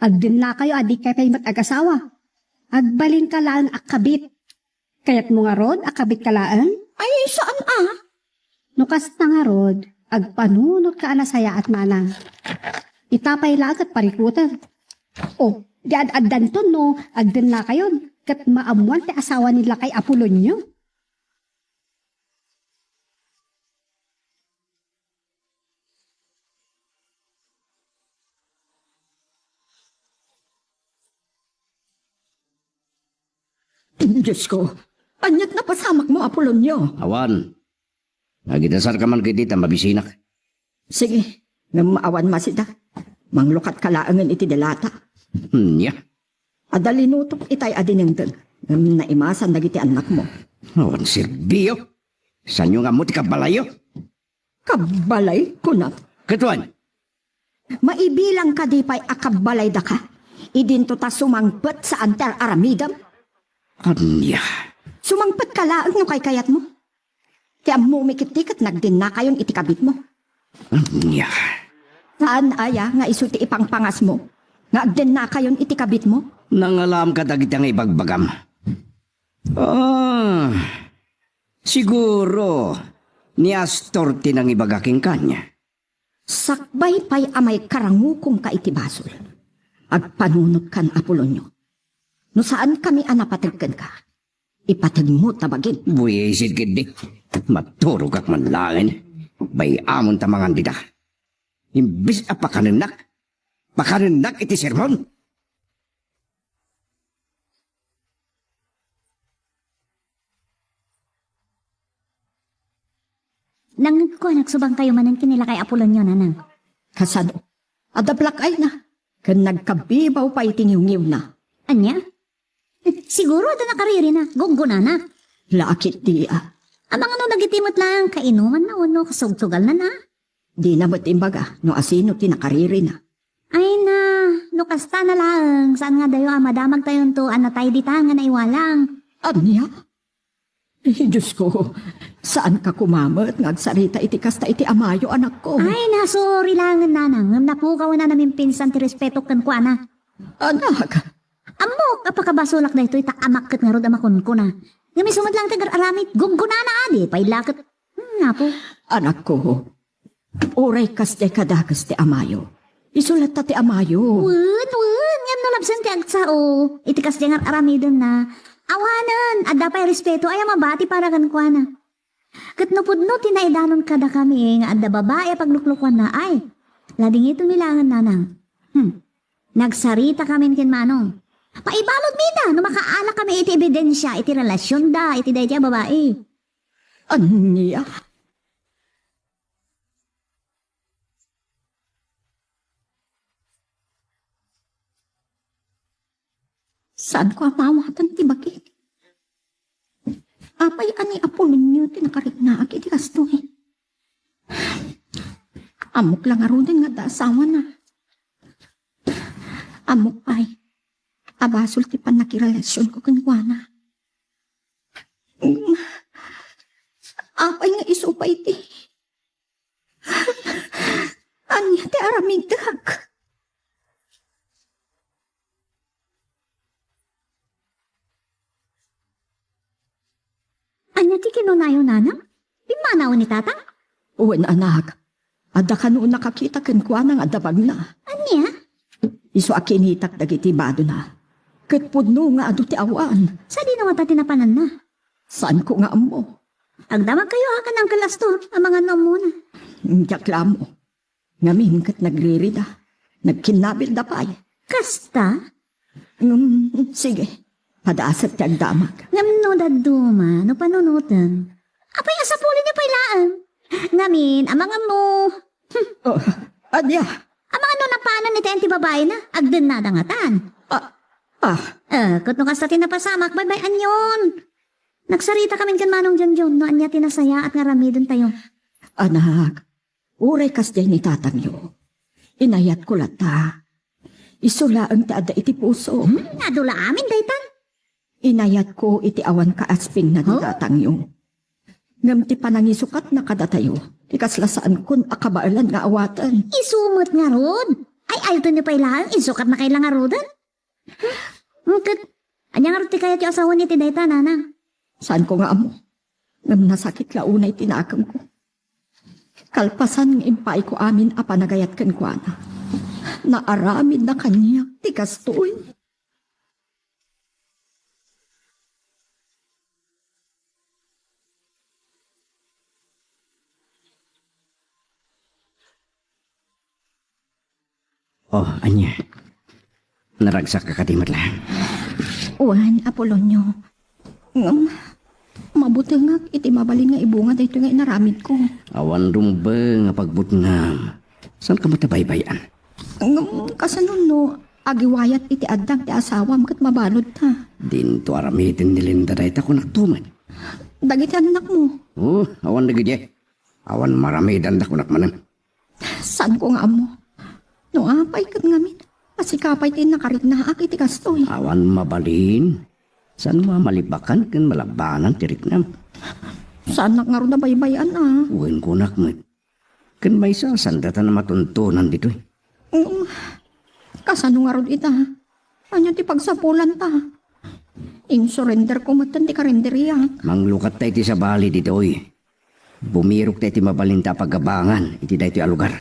agdennakayo a dikay pay met agasawa. Agbalinka laeng a kabit. Kayatmo ngarud a kabitka laeng? Ay, saan a? No kasta ngarud, agpanunotka a nasayaat, manang. Ita pay laeng ket parikutem. O, di ad-addanton no agdennakayon ket maammuan ti asawa ni lakay Apolonio. Diosko, aniat napasamakmo, Apolonio? Awan. Agidasarka man ketdi ta mabisinak. Sige, ngem awan masida. Manglukatka laengen iti delata. Nia? Adda linutok itay a dinengdeng, ngem naimasan dagiti annakmo. Awan serbio. Saanyo nga ammo ti kabalayyo? Kabalay, kunam. Ket wen? Maibilang kadi pay a kabalay daka? Idinto ta sumangpet saan ti ar-aramidem? Ania? Sumangpetka laeng no kaykayatmo. Ti ammomi ketdi ket nagdennakayon iti kabitmo. Ania? Saan aya nga isu ti ipangpangasmo nga agdennakayon iti kabitmo? Nangalam kadagiti nga ibagbagam. Ah, siguro, ni Astor ti nangibaga kenka ania? Sakbay pay a maikarangukomka iti basol, agpanunotkan, Apolonio. No saankami a napateg kenka, ipategmo ta bagim. Buisit ketdi. Maturogak man laeng. Bay-amon ta mangan dita. Imbes a pakanennak, pakanennak iti sermon. Nangngegko a nagsubangkayo manen ken ni lakay Apolonio, nanang. Kasano? Adda plakayna, ken nagkabibaw pay ti ngiwngiwna. Ania? Siguro adda nakaririna, gunggonana. Lakit di, a. Amangan no dagiti met laeng kainumanna wenno kasugsugalnana. Dina met imbaga no asino ti nakaririna. Ay na, no kasta na laeng, saan nga dayo a madamagtayonto a natay dita nga naiwalang? Ania? Ay, Diosko, saanka koma met nga agsarita iti kasta iti amayo, anakko. Ay na, sorry laengen, nanang, ngem napukawen a namimpinsan ti respetok kenkuana. Anak, Ammok a pakabasolak daytoy ta amak ket ngarud a makunkuna. Ngem isu met laeng ti agar-aramid, gunggonana a di pay la ket, hmm, Apo. Anakko, uray kasdiay kadagus ti amayo, isu latta ti amayo. Wen, wen, ngem no labsen ti agsao iti kasdiay nga ar-aramidenna, awanen, adda pay respeto aya mabati para kenkuana. Ket no pudno ti naidanon kadakami nga adda babai a pagluklukoanna, ay, ladingitonmi laengen, nanang. Hmm. Nagsaritakamin ken Manong. Paibaludmi ida no makaalakami iti ebidensia iti relasionda iti daydiay a babai. Ania? Saanko a maawatan ti bagik. Apay a ni Apolonio ti nakariknaak iti kastoy? Ammok la ngaruden nga adda asawana. Ammok pay a basol ti pannakirelasionko kenkuana. Apay nga isu pay ti Ania ti aramidek? Ania ti kinunayo, nanang? Pimmanawen ni tatang? Wen, anak. Adda kano nakakita kenkuana nga adda bagna. Ania? Isu a kinitak dagiti badona. Ket pudno nga adu ti awan. Sadino ngata ti napananna? Saanko nga ammo. Agdamagkayo a ken Uncle Astor, amangan no ammona. Diak la ammo. Ngamin ket nagririda. Nagkinnabilda pay. Kasta? Ngem, sige. Padasek ti agdamag. Ngem no dadduma, no panunoten. Apay a sapulenyo pay laeng? Ngamin, amangan mo. Oh, adia. Amangan no napanen ni Ten ti babaina, agdennada ngatan. Ah, ah. Eh, ket no kasta ti napasamak, baybay-anyon. Nagsarita kamin ken Manong Jonjon no ania ti nasayaat nga aramidentayo. Anak, uray kasdiay ni tatangyo, inayatko latta. Isu laeng ti adda iti puso. Hmm, adu la amin daytan. Inayatko iti awan kaaspingna ni Huh? tatangyo. Ngem ti panangisukatna kadatayo, ti kasla saankon a kabaelan nga awaten. Isu met ngarud? Ay, aytenyo pay laeng, isukatna kay la ngaruden? Hmm, ket, ania ngarud ti kayatyo a sawen iti dayta, nanang? Saanko nga ammo. Ngem nasakit la unay ti nakemko. Kalpasan nga impaayko amin a panagayat kenkuana, naaramidna kaniak ti kastoy. Oh, ania? Naragsak ka kadi met laeng? Wen, Apolonio. Ngem, mabutengak iti mabalin nga ibunga daytoy nga inaramidko. Awan rumbeng a pagbutngam. Saanka met a baybay-an? Ngem, kasano no agiwayat iti addang ti asawam ket mabaludta? Dinto aramiden ni Linda dayta, kunakto met. Dagiti annakmo? Oh, awan dagiti. Awan maramidanda, kunak manen. Saanko nga ammo. No apay ket ngamin, a sika pay ti nakariknaak iti kastoy. Awan mabalin. Saanmo a malipakan ken malabanan ti riknam? Saannak ngarud a baybay-an a. Wen, kunak met. Ken maysa, saan dayta a matuntonan ditoy? Mm. Kasano ngarud ita? Ania ti pagsapulanta? Insurenderko metten ti karenderiak. Manglukatta iti sabali ditoy. Bumirokta iti mabalinta a pagabangan iti daytoy a lugar.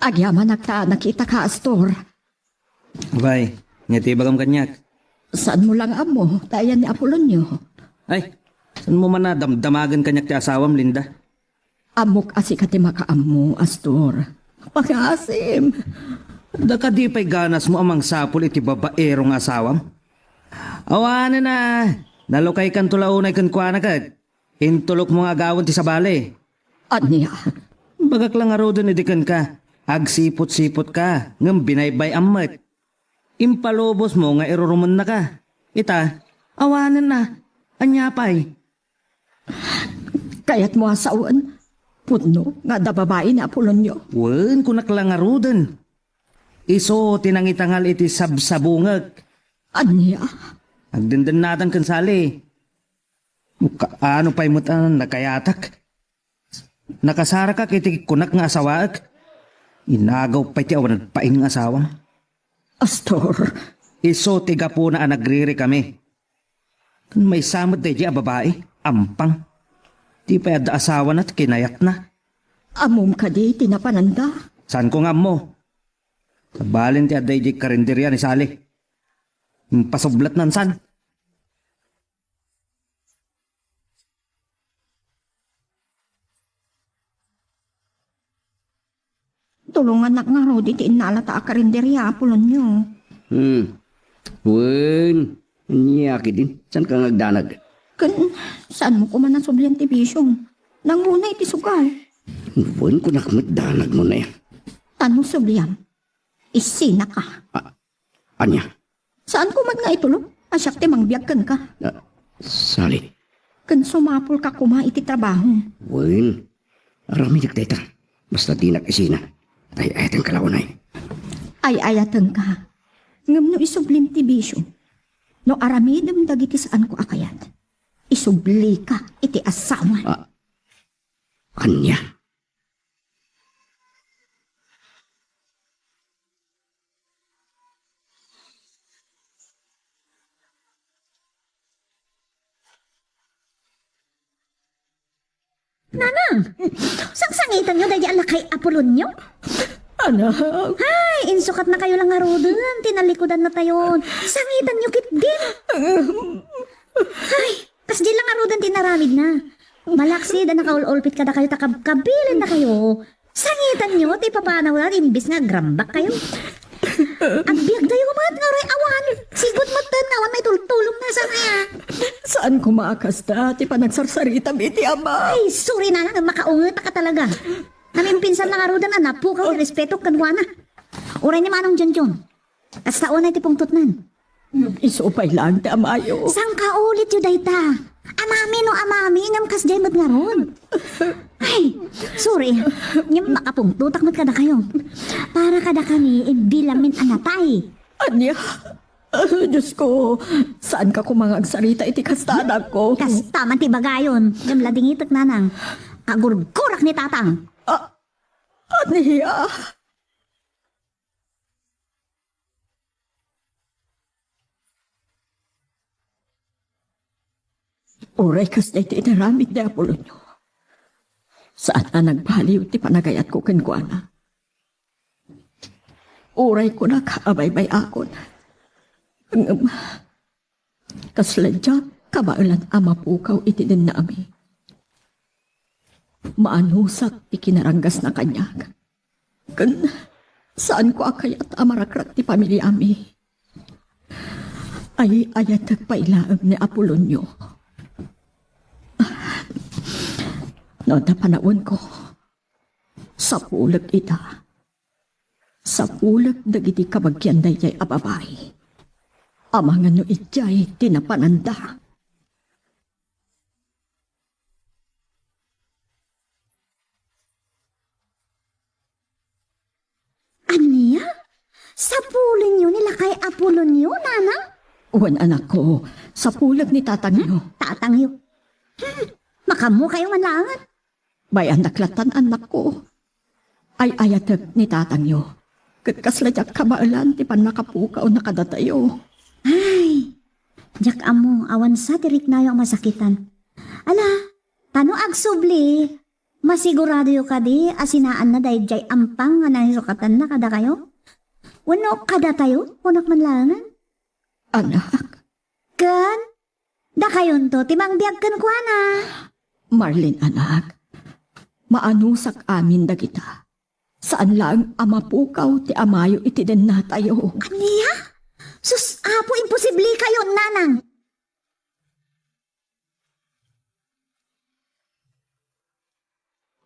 Agyamanak ta nakitaka, Astor. Bay, ania ti ibagam kaniak? Saanmo la nga ammo ta ayan ni Apolonio? Ay, saanmo man a damdamagen kaniak ti asawam, Linda? Ammok a sika ti makaammo, Astor. Pangaasim. Adda kadi pay ganasmo a mangsapul iti babaero nga asawam? Awanen a, nalukaykanto la unay kenkuana ket intulokmo nga agawen ti sabali. Ania? Bagak la ngaruden idi kenka, agsipot-sipotka, ngem binaybay-am met. Impalubosmo nga irurumennaka. Ita, awanen a. Ania pay? Kayatmo a sawen, pudno nga adda babai ni Apolonio? Wen, kunak la ngaruden. Isu ti nangitangal iti sabsabungek. Ania? Agdendennatan ken Sally. Kaano pay met a nakayatak? Nakasarakak iti kunak nga asawaek. Inagaw pay ti awan nagpain nga asawam. Astor. Isu ti gapuna a nagririkami. Ken maysa met daydi a babai, ampang. Di pay adda asawana ti kinayatna. Ammom kadi ti napananda? Saanko nga ammo. Sabali ti adda idiay karinderia ni Sally. Impasublatnan san. Tulongannak ngarud iti innalata a karinderia, Apolonio. Hmm. Wen, ania ketdin? Saanka nga agdanag? Ken, saanmo koma a sublian ti bisiom? Nangruna iti sugal. Wen, kunak met danagmo ne. Tano, subliam. Isinaka. A-, ania? Saanko met nga itulok a siak ti mangbiag kenka. Ah, Sally. Ken sumapulka koma iti trabaho. Wen, aramidek dayta. Basta dinak isina. Ay-ayatenka la unay. Ay-ayatenka. Ngem no isublim ti bisio, no aramidem dagiti saanko a kayat, isublika iti asawa. Ah, ania? Nanang, sangsangitanyo daydi a lakay a pulonyo? Anak. Ay, insukatnakayo la ngaruden ti nalikudan natayon. Sangitanyo ketdin. Ay, kasdi la ngaruden ti inaramidna. Malaksid a nakaul-ulpit kadakayo ta kabkabilindakayo. Sangitanyo ti ipapanawda imbes nga agrambakkayo. Agbiagdayo met nga uray awan. Sigud metten nga awan maitultulongna, saan aya? Saan koma a kasta ti panagsarsaritam iti ama. Ay, sorry, nanang, makaungetaka talaga. Namimpinsan la ngaruden a napukaw ti respeto kenkuana. Uray ni Manong Junjun. Kasta unay ti pungtotnan. Isu pay laeng ti amayo. Sangkaulityo dayta. Amami no amami, ngem kasdiay met ngarud. Ay, sorry. Ngem makapungtotak met kadakayo. Para kadakami, imbilamin a natay. Ania? Ah, Diyos ko, saanka koma nga agsarita iti kasta, anak ko? Kasta man ti bagayon. Ngem ladingitek, nanang. Kagurgurak ni tatang. Ah, ania? Uray kasdiay ti inaramid ni Apolonio, saan a nagbaliw ti panagayatko kenkuana. Uray kunak a baybay-akon, ngem kasla diak kabaelan a mapukaw iti dennami. Maanusak ti kinaranggasna kaniak. Ken saanko a kayat a marakrak ti pamiliami. Ay-ayatek pay laeng ni Apolonio. No adda panawenko, sapulek ida. Sapulek dagiti kabagian daydiay a babai. Amangan no idiay ti napananda. Ania? Sapulenyo ni lakay Apolonio, nanang? Wen, anakko, sapulek ni tatangyo. Hmm, tatangyo. Hmm, makaammokayo man laengen. Bay-andak lattan, annakko. Ay-ayatek ni tatangyo. Ket kasla diak kabaelan ti pannakapukaw na kadatayo. Ay, diak ammo, awan sa ti riknayo a masakitan. Ala, tano agsubli, masiguradoyo kadi a sinaanna daydiay ampang nga nangisukatanna kadakayo? Wenno kadatayo, kunak man laengen? Anak. Ken? Dakayonto ti mangbiag kenkuana. Marlene, anak, maanusak amin dagita. Saan laeng a mapukaw ti amayo iti dennatayo. Ania? Sus, Apo, imposible kayo, nanang.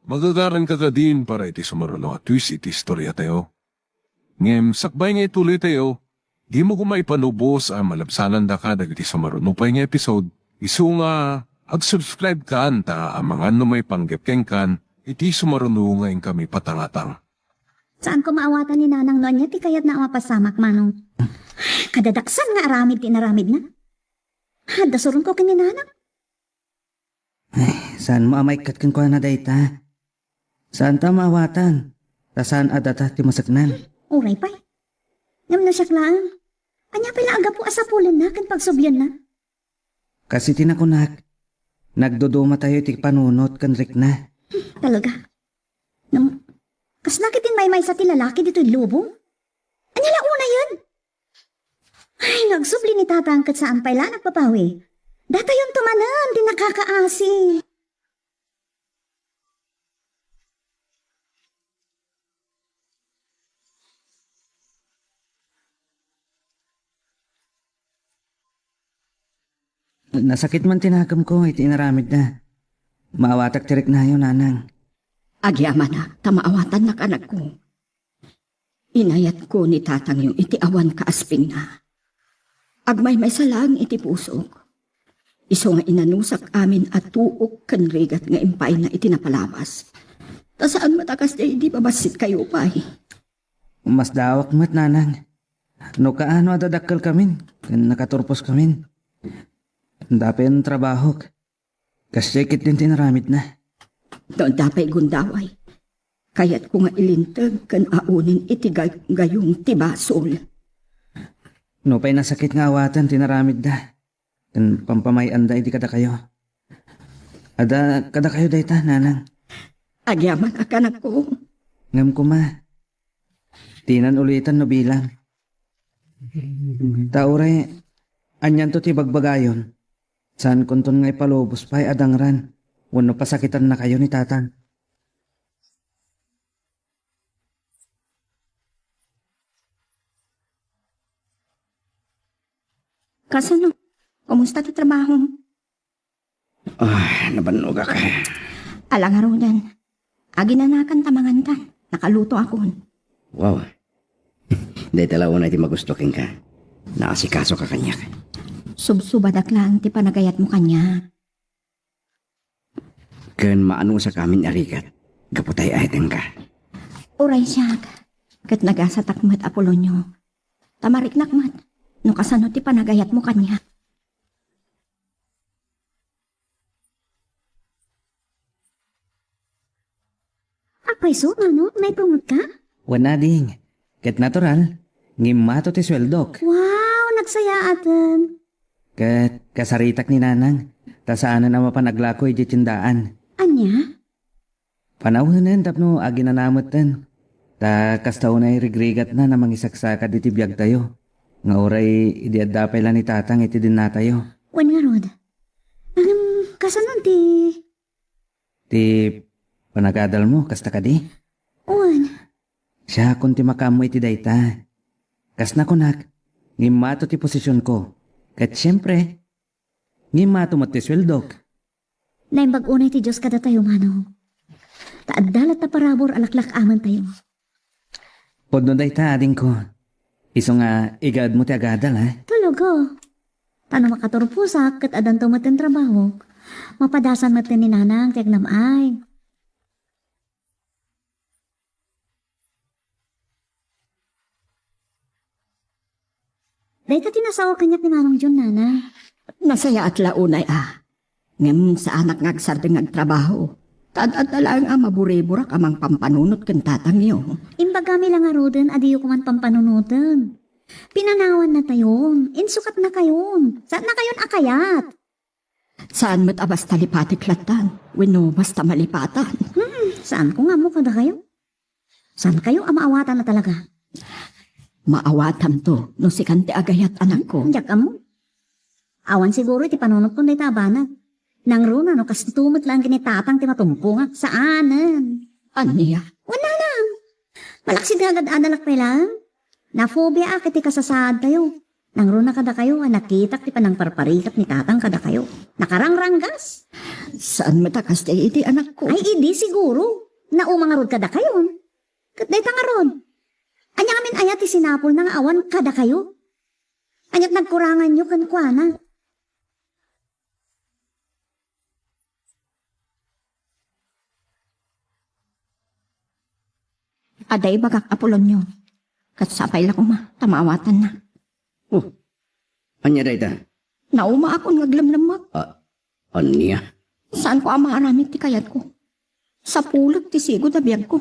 Magagaranka kadin para iti sumaruno a twist iti istoriatayo. Ngem sakbay nga ituloytayo, dimo koma ipanubos a malabsanandaka dagiti sumaruno pay nga episode, isu nga ag-subscribe kan ta amangan no maipanggep kenkan iti sumaruno nga inkami patangatang. Saan ko maawatan ni Nanang no ania ti kayatna a mapasamak, Manong. Kadadaksan nga aramid ti inaramidna. Adda suronko ken ni Nanang. Ay, saan mo a maikkat kenkuana dayta? Saan ta maawatan, ta saan a data ti maseknan. Uray pay. Ngem no siak laeng, ania pay la a gapu a sapulenna ken pagsublianna? Kas iti nakunak, nagdudumatayo iti panunot ken rikna. Talaga? Ngem, kasla ket immaymaysa ti lalaki ditoy lubong? Ania la unayen? Ay, no agsubli ni Tatang ket saan pay la nagpapawi. Datayonto manen ti nakakaasi. Nasakit man ti nakemko iti inaramidda. Maawatak ti riknayo, Nanang. Agyamanak ta maawatannak, anakko. Inayatko ni tatangyo iti awan kaaspingna. Agmaymaysa laeng iti pusok. Isu nga inanusak amin a tuok ken rigat nga impayna iti napalabas. Ta saan met a kasdiay idi babassitkayo pay. Masdaawak met, nanang. No kaano a dadakkelkamin ken nakaturposkamin. Dapen trabahok. Kasdiay ketdin ti inaramidna. No adda pay gundaway, kayatko nga ilinteg ken aonen iti gay-, gayong ti basol. Nupay nasakit nga awaten ti inaramidda, ken pampamay-anda idi kadakayo. Adda kadakayo dayta, nanang. Agyamanak, anakko. Ngem koma, dinan uliten no bilang. Ta uray, anianto ti bagbagayon? Saankonton nga ipalubos pay a dangran wenno pasakitannakayo ni tatang. Kasano? Kumusta ti trabaho? Ah, nabannogak. Ala ngaruden, aginanakan ta mangankan. Nakalutoakon. Wow. Dayta la unay ti magusto kenka. Naasikasoka kaniak. Subsubadak laeng ti panagayatmo kaniak. Ken maanusakamin a rigat gapu ta ay-ayatenka. Uray siak, ket nagasatak met, Apolonio. Ta mariknak met no kasano ti panagayatmo kaniak. Apay isu, Mano? Naipungotka? Wen, ading. Ket natural, ngimmato ti sueldok. Wow, nagsayaaten. Ket kasaritak ni Nanang, ta saanen a mapan aglako idiay tiendaan. Ania? Panawenen tapno aginana metten. Ta kasta unay rigrigatna a mangisaksakad iti biagtayo, nga uray idi adda pay la ni Tatang iti dennatayo. Wen ngarud, ngem kasano ti Ti panagadalmo, kasta kadi? Wen. Siakon ti makaammo iti dayta. Kas nakunak, ngimmato ti posisionko. Ket siempre, ngimmato met ti sueldok. Naimbag unay ti Dios kadatayo, Mano. Ta adda latta parabur a laklak-amentayo. Pudno dayta, adingko. Isu nga igaedmo ti agadal, ha? Talaga. Ta no makaturposak ket addanto metten trabahok, mapadasan metten ni Nanang ti agnam-ay. Dayta ti nasao kaniak ni Manong John, Nana. Nasayaat la unay a. Ngem saanak nga agsardeng nga agtrabaho. Ta ad-adda laeng a maburiburak a mangpampanunot ken tatangyo. Imbagami la ngaruden a diyo koman pampanunoten. Pinanawannatayon, insukatnakayon, saannakayon a kayat. Saan met a basta lipatek lattan, wenno basta malipatan. Hmm, saanko nga ammo kadakayo. Saankayo a maawatan a talaga? Maawatanto no sikan ti agayat, anakko. Diak ammo. Awan siguro iti panunotkon dayta a banag. Nangruna no kasto met laeng ken ni Tatang ti matumpongak. Saanen. Ania? Wen, Nanang. Malaksid nga agad-adalak pay laeng. Nafobiaak iti kasasaadtayo. Nangruna kadakayo a nakitak ti panangparparigat ni Tatang kadakayo. Nakaragranggas. Saan met a kasdiay idi, anakko? Ay, idi siguro. Nauma ngarud kadakayon. Ket dayta ngarud. Ania ngamin aya ti sinapulna nga awan kadakayo? Aniat nagkuranganyo kenkuana? Adda ibagak, Apolonio. Ket sapay la koma ta maawatanna. Oh, ania dayta? Naumaakon nga aglemlemmek. Ah, ania? Saanko a maaramid ti kayatko. Sapulek ti sigud a biagko.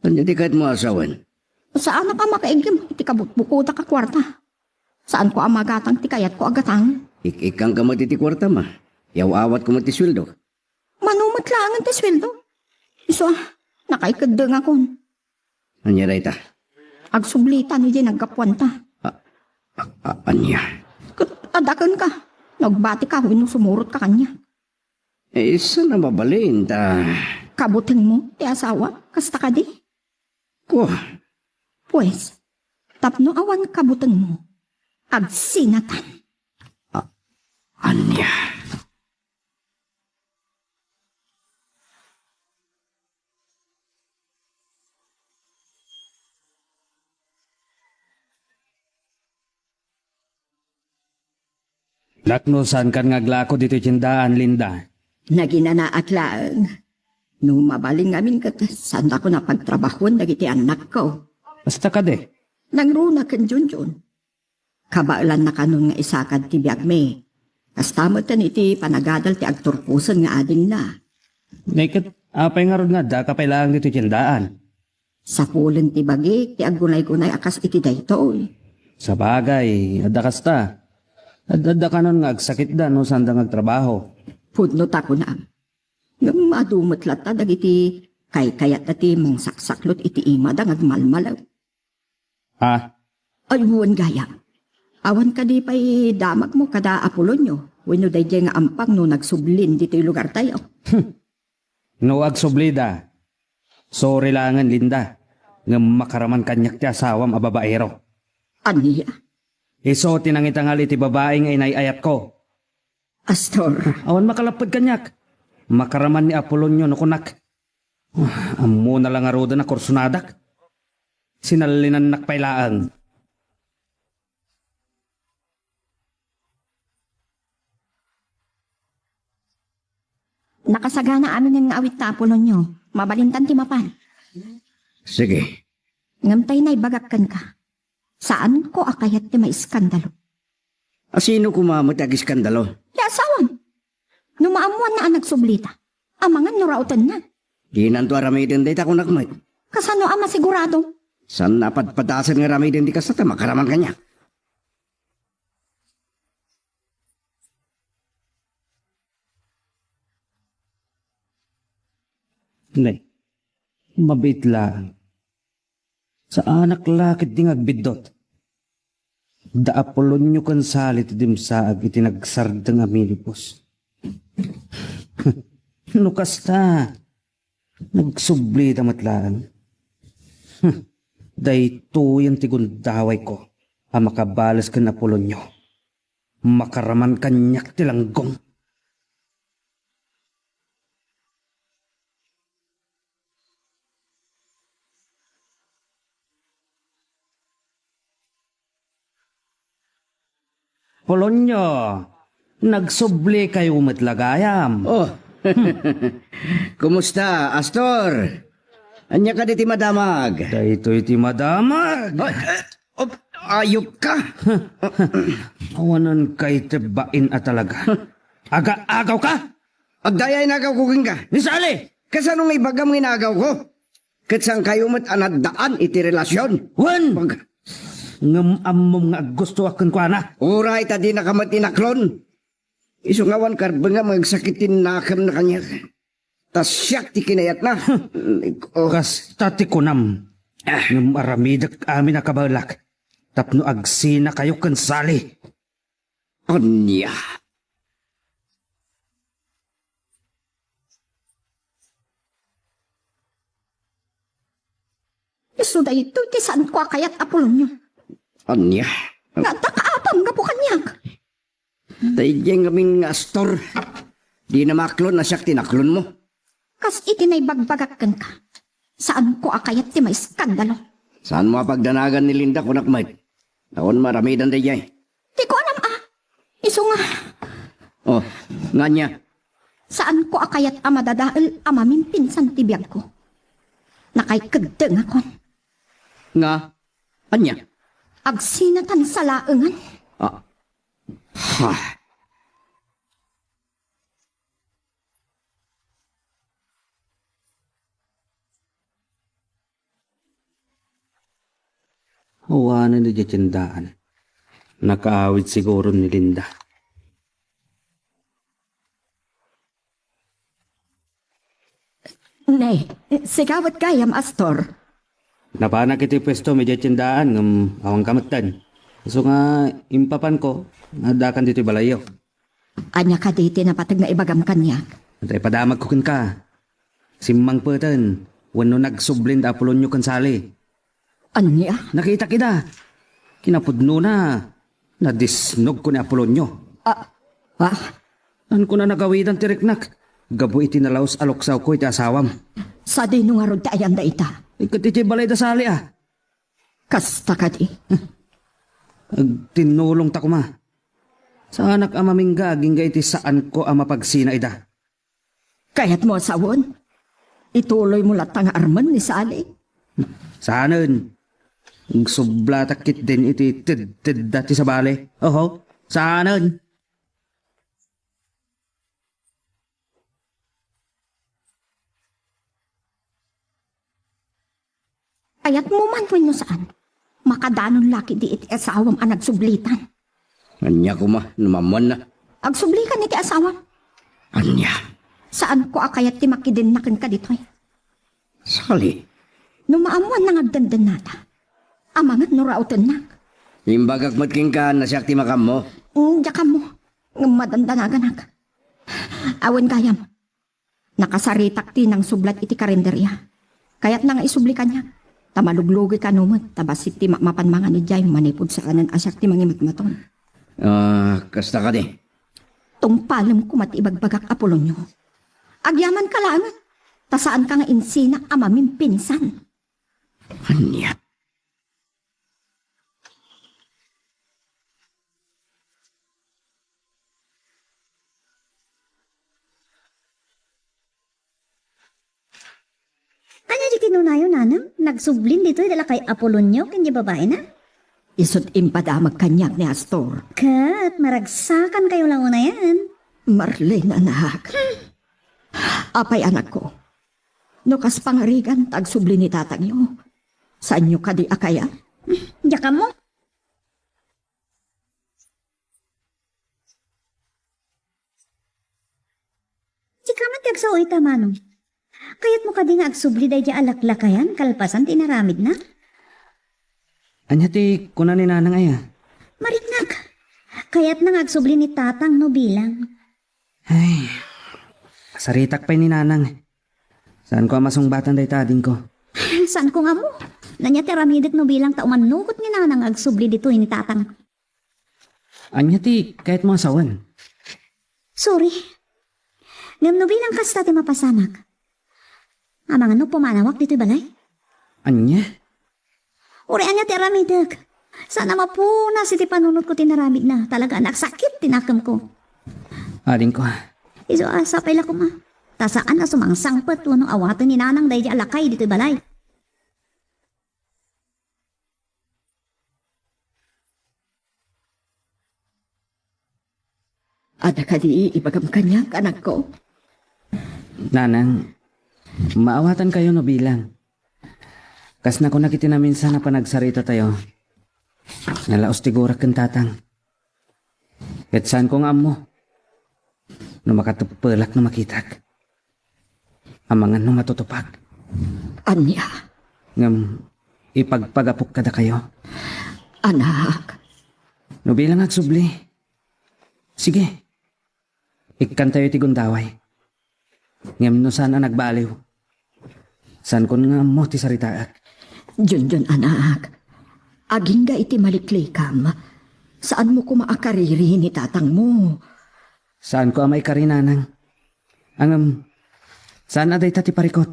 Ania ti kayatmo a sawen? Saanak a makaiggim iti kabutbukodak a kuarta. Saanko a magatang ti kayatko a gatangen. Ik-ikkangka met iti kuartam a. Yaw-awatko met ti sueldok. Mano met laengen ti sueldo? Isu a, nakaikeddengakon. Ania dayta? Agsublitan idiay naggapuanta. A, a, a, ania? Ket adda kenka. Nagbatika wenno sumurotka kaniak. Eh, saan a mabalin ta? Kabutengmo ti asawa, kasta kadi? Kua. Pues, tapno awan kabutengmo, agsinatan. A-, ania? Dakno, saankan nga aglako ditoy tiendaan, Linda? Naginanaak laeng. No mabalin ngamin ket saandak a pagtrabahoen dagiti annakko. Basta kadi. Nangruna ken Junjun. Kabaelanna kanon nga isakad ti biagmi. Kasta met iti panagadal ti agturposen nga adingna. Nay ket, apay ngarud nga addaka pay laeng ditoy tiendaan? Sapulen ti bagik ti aggunay-gunay a kas iti daytoy. Sabagay, adda kasta. Ad-, adda kanon nga agsakitda no saanda nga agtrabaho. Pudno ta kunam. Ngem adu met latta dagiti kaykayatda ti mangsaksaklot iti imada nga agmalmalew. Ah? Ay, wen gayam. Awan kadi pay damagmo kada Apolonio wenno daydiay nga ampang no nagsublin ditoy lugartayo? No agsublida, sorry laengen, Linda, ngem makaraman kaniak ti asawam a babaero. Ania? Isu ti nangitangal iti babai nga inay-ayatko. Astor. Awan makalapped kaniak. Makaraman ni Apolonio no kunak. Ah, ammona la ngaruden a kursonadak. Sinallinannak pay laeng. Nakasagana aminen nga awitta, Apolonio. Mabalintan ti mapan. Sige. Ngem tay naibagak kenka. Saanko a kayat ti maiskandalo. A sino koma met ti agiskandalo? Ti asawam. No maammoanna a nagsublita, amangan no raotenna. Dinanto aramiden dayta kunak met. Kasano a masigurado? Saan a padpadasen nga aramiden ti kasta ta makaraman kaniak. Nay, mabiit laeng. Saanak la ketdi nga agbiddut. Da Apolonio ken Sali ti dimsaag iti nagsardeng a minibus. No kasta, nagsublida met laeng. Daytoyen ti gundawayko a makabales ken Apolonio. Makaraman kaniak ti langgong. Polonyo, nagsubli kayo met la gayam. Oh. Kumusta, Astor? Ania kadi ti madamag? Daytoy ti madamag. Ay, eh, op, ayop ka. Awanan kay ti bain a talaga. Aga-agaw ka? Agdayay nagaw ko kenka. Ni Sally! Kasano nga ibagam nga inagaw ko? Ket saan kayo met a naddaan iti relasyon? Wen! Pag- Ngem ammom nga aggustoak kenkuana. Uray ta dinaka met inaklon. Isu nga awan karbengam nga agsakit ti nakemna kaniak. Ta siak ti kinayatna. Oh. Kasta ti kunam. Ah. Ngem aramidek amin a kabaelak tapno agsina kayo ken Sally. Ania? Isu daytoy ti saanko a kayat, Apolonio. Ania? Nga adda kaapam gapu kaniak. Daydiay ngamin nga Astor, dina maklon a siak ti naklonmo. Kas iti naibagbagak kenka, saanko a kayat ti maiskandalo. Saanmo a pagdanagan ni Linda, kunak met. Awan maramidan daydiay. Ti kuanam a, isu nga. Oh, nga ania? Saanko a kayat a madadael a mamimpinsan ti biagko. Nakaikeddengakon. Nga ania? Agsinatan sa laengan. Ah. Ha. Awanen idiay tiendaan. Nakaawid siguro ni Linda. Ne, sika met gayam, Astor. Napanak iti puestom idiay tiendaan ngem awan ka metten. Isu nga impapanko nga addakan ditoy balayyo. Ania kadi ti napateg nga ibagam kaniak? Tay padamagko kenka. Simmangpeten wenno nagsublin da Apolonio ken Sally. Ania? Nakitak ida. Kinapudnona, nadisnogko ni Apolonio. Ah, ah? Saankon a nagawidan ti riknak gapu iti nalaus a luksawko iti asawam. Sadino ngarud ti ayan dayta? Ket iti balay da Sally a. Kasta kadi? Agtinnulongta koma. Saanak a mamingga agingga iti saanko a mapagsina ida. Kayatmo a sawen? Ituloymo latta nga armen ni Sally? Saanen. Agsublatak ketdin iti ted-, tedda ti sabali. Oho, saanen. Kayatmo man wenno saan, makadanon la ketdi iti asawam a nagsublitan. Ania koma no maammoanna? Agsublikan iti asawam. Ania? Saanko a kayat ti makidenna kenka ditoy. Sali. No maammoanna nga agdandannata, amangan no raotennak. Imbagak met kenka no siak ti makaammo. Mm, diak ammo. Ngem madandanaganak. Awan gayam. Nakasaritak ti nangsublat iti karinderia. Kayatna nga isubli kaniak. Ta maluglugi kano met, ta bassit ti ma-, mapan mangan idiay manipud saanen a siak ti mangimatmaton. Ah, kasta kadi? Tungpalem koma ti ibagbagak, Apolonio. Agyamanka laengen, ta saanka nga insina a mamimpinsan. Ania? Ania di kinunayo, nanang? Nagsublin ditoy da lakay Apolonio ken di babaina? Isut' impadamag kaniak ni Astor. Ket maragsakankayo la unayen. Marlene, anak. Apay, anakko? No kas pangarigan ta agsubli ni tatangyo, saanyo kadi a kayat? Diak ammo. Sika met ti agsao ita, Manong. Kayatmo kadi nga agsubli daydiay a laklakayan kalpasan ti inaramidna? Ania ti kuna ni Nanang aya? Mariknak. Kayatna nga agsubli ni Tatang no bilang. Ay, saritak pay ni Nanang. Saanko a masungbatan dayta adingko. Saanko nga ammo. Ania ti aramidek no bilang ta umannugot ni Nanang nga agsubli ditoy ni Tatang. Ania ti kayatmo a sawen? Sorry. Ngem no bilang kasta ti mapasamak, amangan no pumanawak ditoy balay? Ania? Uray ania ti aramidek? Saan a mapunas iti panunotko ti inaramidna. Talaga a nagsakit ti nakemko. Adingko. Isu a sapay la koma. Ta saan a sumangsangpet wenno awaten ni Nanang daydiay a lakay ditoy balay. Adda kadi ibagam kaniak, anakko? Nanang, maawatankayo no bilang. Kas nakunak iti naminsan a panagsaritatayo, nalaos ti gurak ken tatang. Ket saanko nga ammo no makateppelak no makitak. Amangan no matutupak. Ania? Ngem ipagpagapok kadakayo. Anak. No bilang agsubli, sige, ikkantayo iti gundaway. Ngem no saan a nagbaliw, saankon nga ammo ti saritaek. Junjun, anak, agingga iti maliklikam, saanmo koma a kariri ni tatangmo. Saanko a maikari, nanang. Ngem, saan a dayta ti parikut.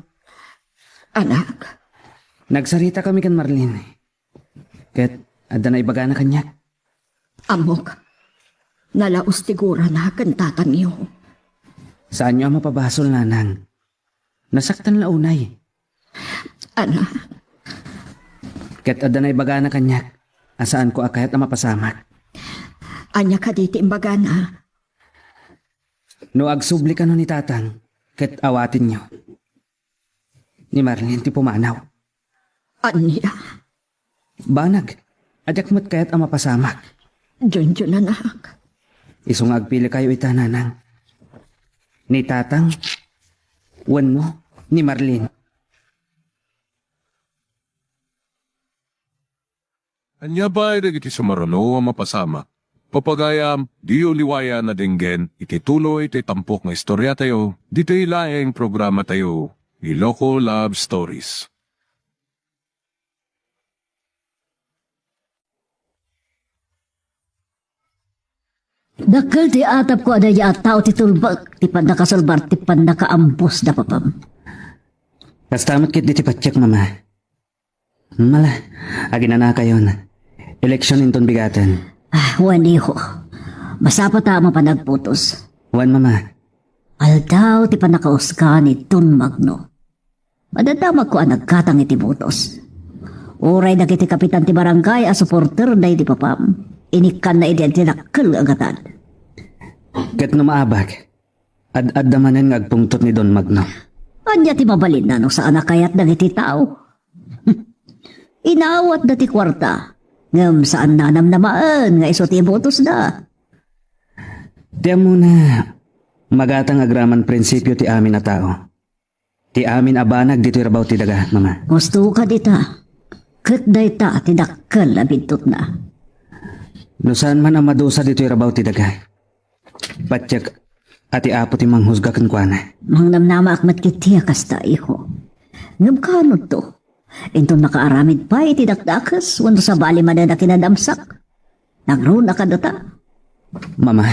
Anak. Nagsaritaka mi ken Marlene. Ket adda naibagana kaniak. Ammok, nalaos ti gurana ken tatangyo. Saanyo a mapabasol, nanang. Nasaktan la unay. Anak. Ket adda naibagana kaniak a saanko a kayat a mapasamak. Ania kadi ti imbagana? No agsubli kano ni tatang, ket awatenyo, ni Marlene ti pumanaw. Ania? Banag, a diak met kayat a mapasamak. Junjun, anak. Isu nga agpilikayo ita, nanang. Ni tatang, wenno ni Marlene. Ania pay dagiti sumaruno a mapasamak? Papagayam, diyo liwayan a denggen iti tuloy ti tampok nga istoriatayo ditoy laeng programatayo, Iloko Love Stories. Dakkel ti atapko a daydiay a tao ti tulbek ti pannakasalbar ti pannakaambos da papam. Kasta met ketdi ti patiek, Mama. Mala, aginanakayon. Eleksion inton bigaten. Ah, wen, iho. Masapata a mapan agputos. Wen, Mama. Aldaw ti pannakausgan ni Don Magno. Madadamagko a naggatang iti butos. Uray dagiti kapitan ti barangay a suporter daydi papam, inikkanna idi iti dakkel nga gatad. Ket no maabak, ad-adda manen nga agpungtot ni Don Magno. Ania ti mabalinna no saan a kayat dagiti tao? Inawatda ti kuarta, ngem saan a namnamaen nga isu ti ibutosda. Ti ammona, magatang agraman prinsipio ti amin a tao. Ti amin a banag ditoy rabaw ti daga, Mama. Husto ka dita. Ket dayta ti dakkel a bidtotna. No saan man a madusa ditoy rabaw ti daga, patiek a ti Apo ti manghusga kenkuana. Mangnamnamaak met ketdi a kasta, iho. Ngem kaanonto? Inton nakaaramid pay iti dakdakes wenno sabali manen a kinadamsak? Nagruna kadata? Mama.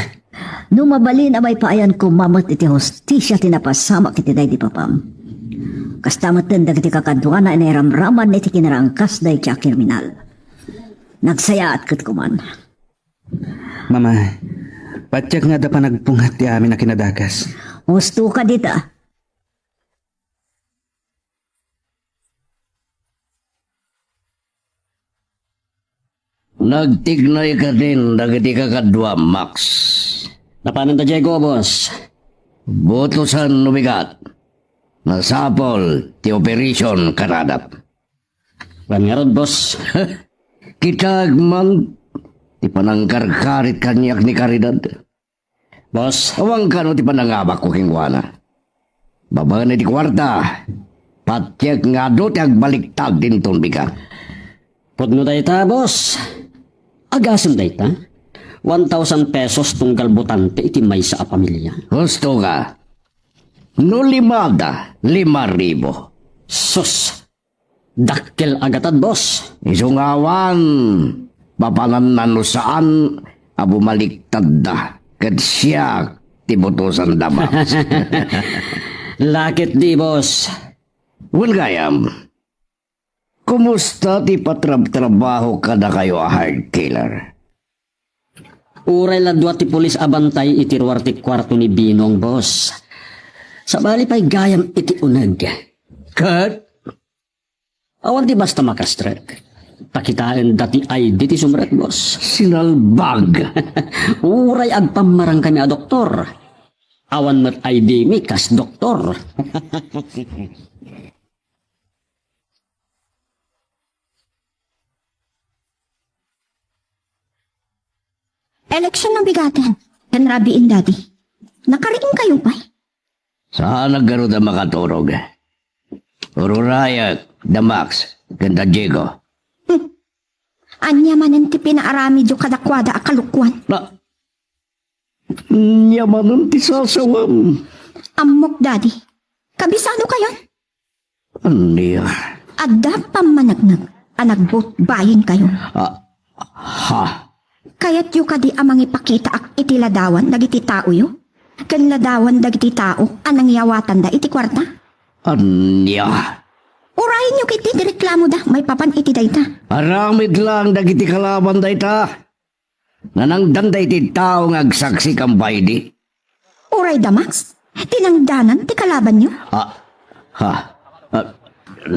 No mabalin a maipaayannakon met iti hustisia ti napasamak iti daydi papam, kasta metten dagiti kakaduana a nairamraman iti kinarangkasda iti a kriminal. Nagsayaat ket kuman. Mama, patiek nga adda panagpunget ti amin a kinadakes. Husto ka dita. Nagtignay kadin dagiti kakaduam, Max. Napanan da, Diego, boss? Butosan no bigat. Masapul ti operation kanada. Wen ngarud, boss. Kita man ti panangkarkarit kaniak ni Caridad. Boss. Awan kano ti panangabakko kenkuana. Babaen iti kuarta, patiek nga adu ti agbaliktad inton bigat. Pudno dayta, boss. Agasem dayta. One thousand pesos tunggal butante iti maysa a pamilia. Husto ka. No limada, lima ribu. Sus! Dakkel a gatad, boss. Isu nga awan, papananna no saan a bumaliktadda ket siak ti butosan da, Max. Laketdi, boss. Wen gayam, kumusta ti patrabtrabaho kadakayo a hard killer? Uray la dua ti pulis a bantay iti ruar ti kuarto ni Binong, boss. Sabali pay gayam iti uneg. Ket? Awan ti basta makastrek. Pakitaen dati I D ti sumrek, boss. Sinalbag! Uray agpammarangkami a doktor. Awan met I D mi kas doktor. Eleksyon a bigaten, ken rabiin dadi. Nakariingkayo pay? Saanak garud a makaturog. Ururayek, da Max, ken da Diego. Hmm. Ania manen ti pinaaramidyo kadakuada a kalokuan? Na, ania manen ti sasawam? Ammok, dadi. Kabisado kayon? Ania? Adda pammaneknek a nagbutbayin kayo. Ah, ha? Kayatyo kadi a mangipakitaak iti ladawan dagiti taoyo? Ken ladawan dagiti tao a nangiyawatanda iti kuarta? Ania? Urayenyo ketdi ti reklamoda maipapan iti dayta. Aramid laeng dagiti kalaban dayta. Nanangdanda iti tao nga agsaksi kan baidi. Uray da Max, tinangdanan ti kalabanyo? Ah, ha? Ah,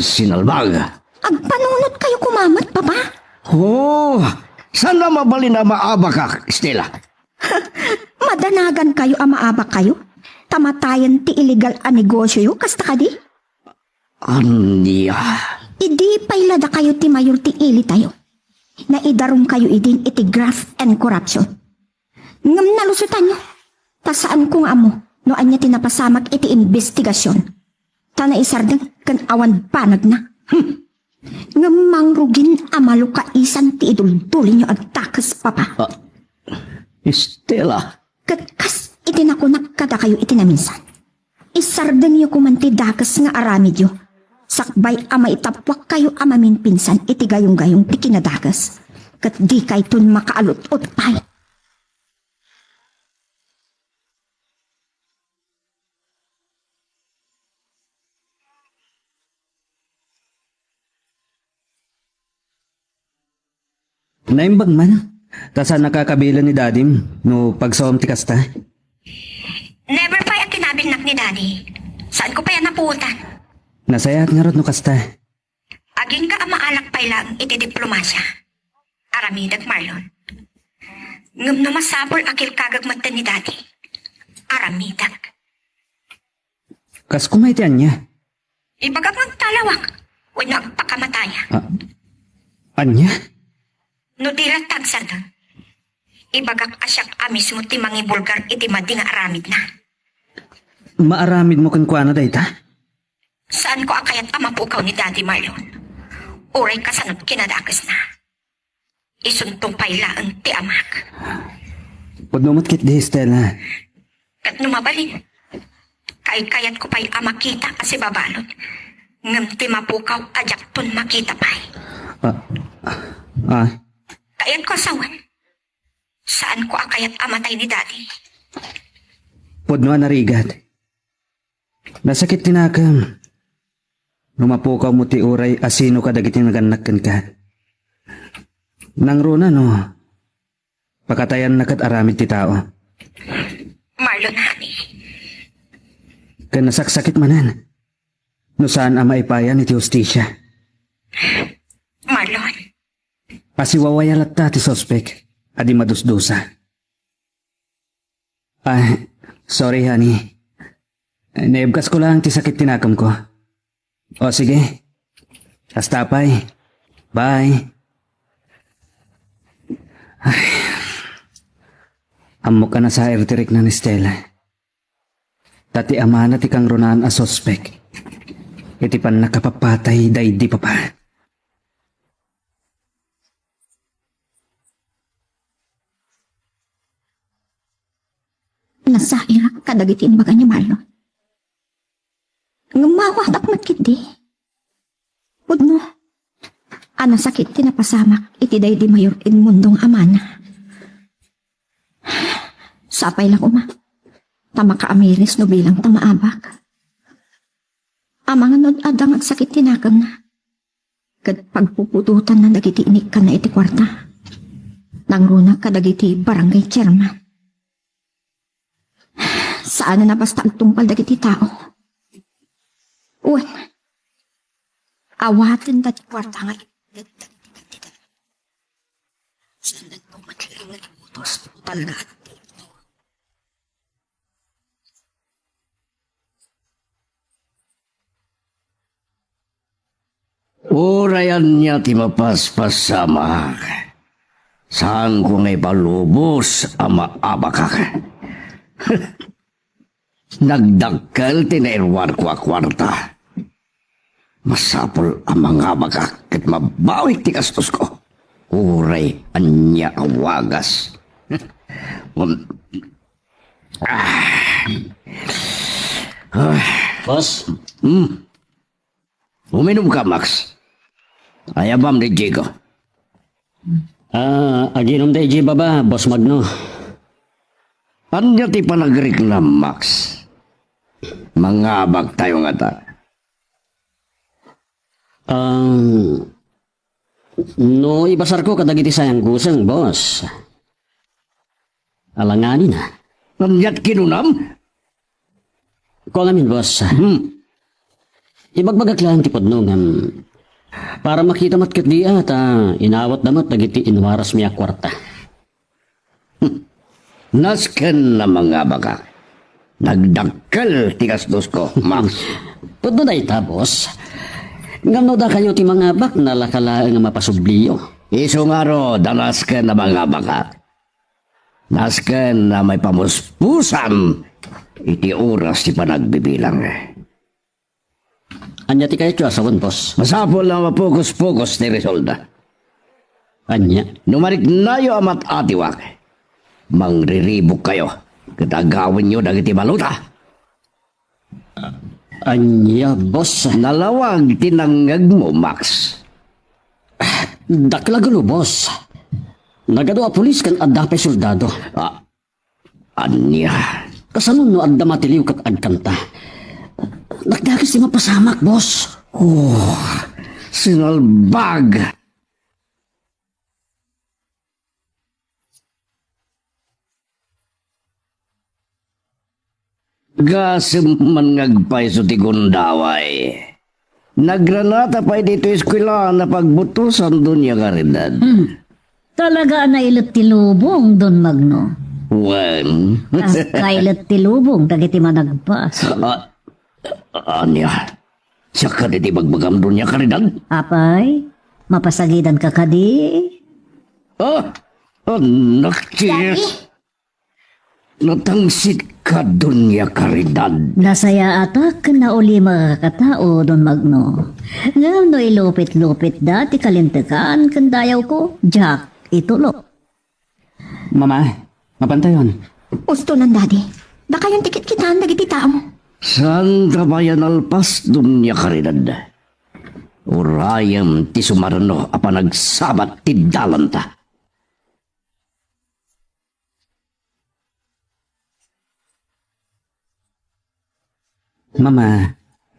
sinalbag. Agpanunot kayo kumamet, Papa? Oh, saan a mabalin a maabakak, Stella? Madanagan kayo a maabak kayo? Ta matayen ti illegal a negosioyo, kasta kadi? Ania? Idi pay la dakayo ti mayor ti ilitayo. Naidarum kayo idin iti graft and corruption. Ngem nalusotanyo, ta saanko nga ammo no ania ti napasamak iti imbestigasion. Ta naisardeng ken awan banagna. Hmm. Ngem mangrugin a malukaisan ti iduldulinyo a dakes, Papa. Ah, Stella. Ket kas iti nakunak kadakayo iti naminsan, isardengyo koman ti dakes nga aramidyo, sakbay a maitappuak kayo a maminpinsan iti gayunggayung ti kinadakes, ket dikayton makaalut-ot pay. Naimbag man. Ta saan a kakabilen ni Dadim no pagsawam ti kasta? Never pay a kinabilnak ni Daddy. Saanko pay a napuotan. Nasayaat ngarud no kasta. Agingga a maalak pay laeng iti diplomasia. Aramidek, Marlon. Ngem no masapul a kilkagek metten ni Daddy, aramidek. Kas kuma iti ania? Ibagak nga agtalawak wenno agpakamataya. Ah, ania? No di latta agsardeng, ibagak a siak a mismo ti mangibulgar iti madi nga aramidna. Maaramidmo kenkuana dayta? Saanko a kayat a mapukaw ni Daddy, Marlon. Uray kasano't kinadakesna. Isunto pay laeng ti amak. Pudno met ketdi, Stella. Ket no mabalin, kaykayatko pay a makita a sibabalud. Ngem ti mapukaw a diakton makita pay. Ah, ah. Kayatko a sawen. Saanko a kayat a matay ni Daddy. Pudno a narigat. Nasakit ti nakem. No mapukawmo ti uray asino kadagiti nagannak kenka. Nangruna no, pakatayanna ket aramid ti tao. Marlon, honey. Ken nasaksakit manen no saan a maipayan iti hustisia. Marlon. Asiwawaya latta ti suspek a di madusdusa. Ah, sorry, honey. Naibkasko lang ti sakit ti nakemko. O, sige. Hasta pay. Bye. Ay. Ammok a nasair ti rikna ni Stella. Ta ti amana ti kangrunaan a suspek iti pannakapapatay daydi papa. Nasairak kadagiti imbaga ni Marlon. Ngem maawatak met ketdi. Pudno a nasakit ti napasamak iti daydi Mayor Edmundo nga amana. Sapay la koma ta makaamiris no bilang ta maabak. Amangan no adda nga agsakit ti nakemna ket pagpuputotanna dagiti inikkanna iti kuarta. Nangruna kadagiti barangay chairman. Saan a basta agtungpal dagiti tao. Wen, awaten dagiti kuarta nga ipaayda dagiti kandida. Saan a met laeng nga ibutos, total na. Uray ania ti mapaspasamak, saanko nga ipalubos a maabakak. Nagdakkel ti nairuarko a kuarta. Masapul a mangabakak ket mabawik ti gastosko. Uray ania a wagas. Um, ah. Ah. Boss? Hmm. Uminom ka, Max. Ayabam ni Diego. Ah, aginom daydi baba, Boss Magno. Ania ti panagriknam, Max? Mangabak tayo ngata. Um, no ibasarko kadagiti sayanguseng, boss. Alanganina. Aniat kinunam? Kua ngamin, boss. Hmm. Ibagbagak laeng ti pudno ngem para makita met ketdi a ta inawatda met dagiti inwarasmi a kuarta. Hmm. Nasken a mangabakak. Nagdakkel ti gastosko, Max. Pudno dayta, boss. Ngem no dakayo ti mangabak, nalaka laeng a mapasubliyo. Isu ngarud a nasken a mangabakak. Nasken a maipamuspusan iti oras ti panagbibilang. Ania ti kayatyo a sawen, boss? Masapul a mapukos-pukos ti resulta. Ania? No mariknayo a mat-atiwak, mangriribukkayo ket agawenyo dagiti balota. Ania, boss? Nalawag ti nangngegmo, Max. Dakkel a gulo, boss. Nagadu a pulis ken adda pay soldado. Ah, ania? Kasano no adda matiliw ket agkanta? Nagdakes ti mapasamak, boss. Oh, sinalbag. Gasem man nga agpayso ti gundaway. Nagranata pay ditoy eskuela a napagbutosan, Doña Caridad. Hmm. Talaga a nailet ti lubong, Don Magno. Wen. Kas kailet ti lubong dagiti managpas. Ah, ania? Siak kadi ti bagbagam, Doña Caridad? Apay, mapasagidanka kadi? Ah, anak ti... Daddy? Natangsit ka, Doña Caridad. Nasayaatak ken naulimaka a tao, Don Magno. Ngem no ilupit-lupitda ti kalintegan ken dayawko, diak itulok. Mama, mapantayon. Ustonan, Daddy. Dakayon ti kitkitaan dagiti tao. Saanta pay a nalpas, Doña Caridad. Urayem ti sumarno a panagsabat ti dalanta. Mama,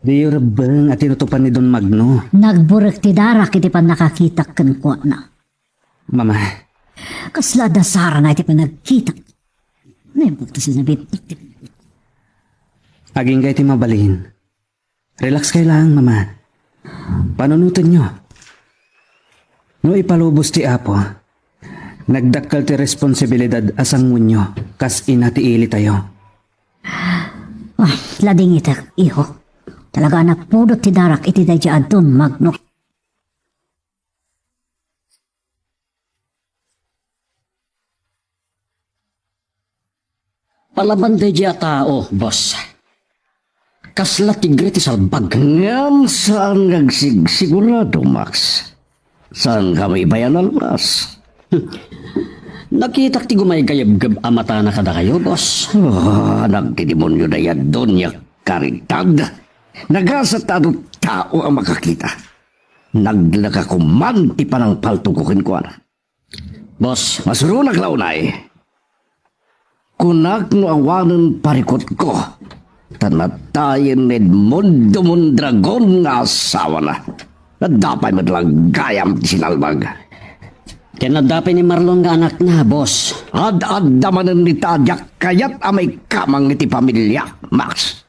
diyo rebbeng a tinutupan ni Don Magno. Nagburek ti darak iti pannakakitak kenkuana. Mama. Kasla adda sarana iti panagkitak. Naimbag ta sinabitak ti... Agingga iti mabalin. Relax kayo lang, Mama. Panunotenyo. No ipalubos ti Apo, nagdakkel ti responsibilidad a sanguenyo kas ina ti ilitayo. Ay, ladingitek, iho. Talaga a napudot ti darak iti daydiay a Don Magno. Palaban daydiay a tao, boss. Kasla tigre ti salbag. Ngem saan nga agsigsigurado, Max. Saan kami ibayan almas? Nakitak ti gumaygayebgeb a matana kadakayo, boss. Ah, anak ti demonio dayta, Doña Caridad. Nagasat ta adu tao a makakita. Naglaka ko man ti panangpaltogko kenkuana. Boss. Masuronak la unay. Kunak no awanen parikutko, ta natayen ni Edmundo Mondragon nga asawana. Adda pay met la gayam ti sinalbag. Ken adda pay ni Marlon nga anakna, boss. Ad-adda manen ita a diak kayat a maikamang iti pamiliak, Max.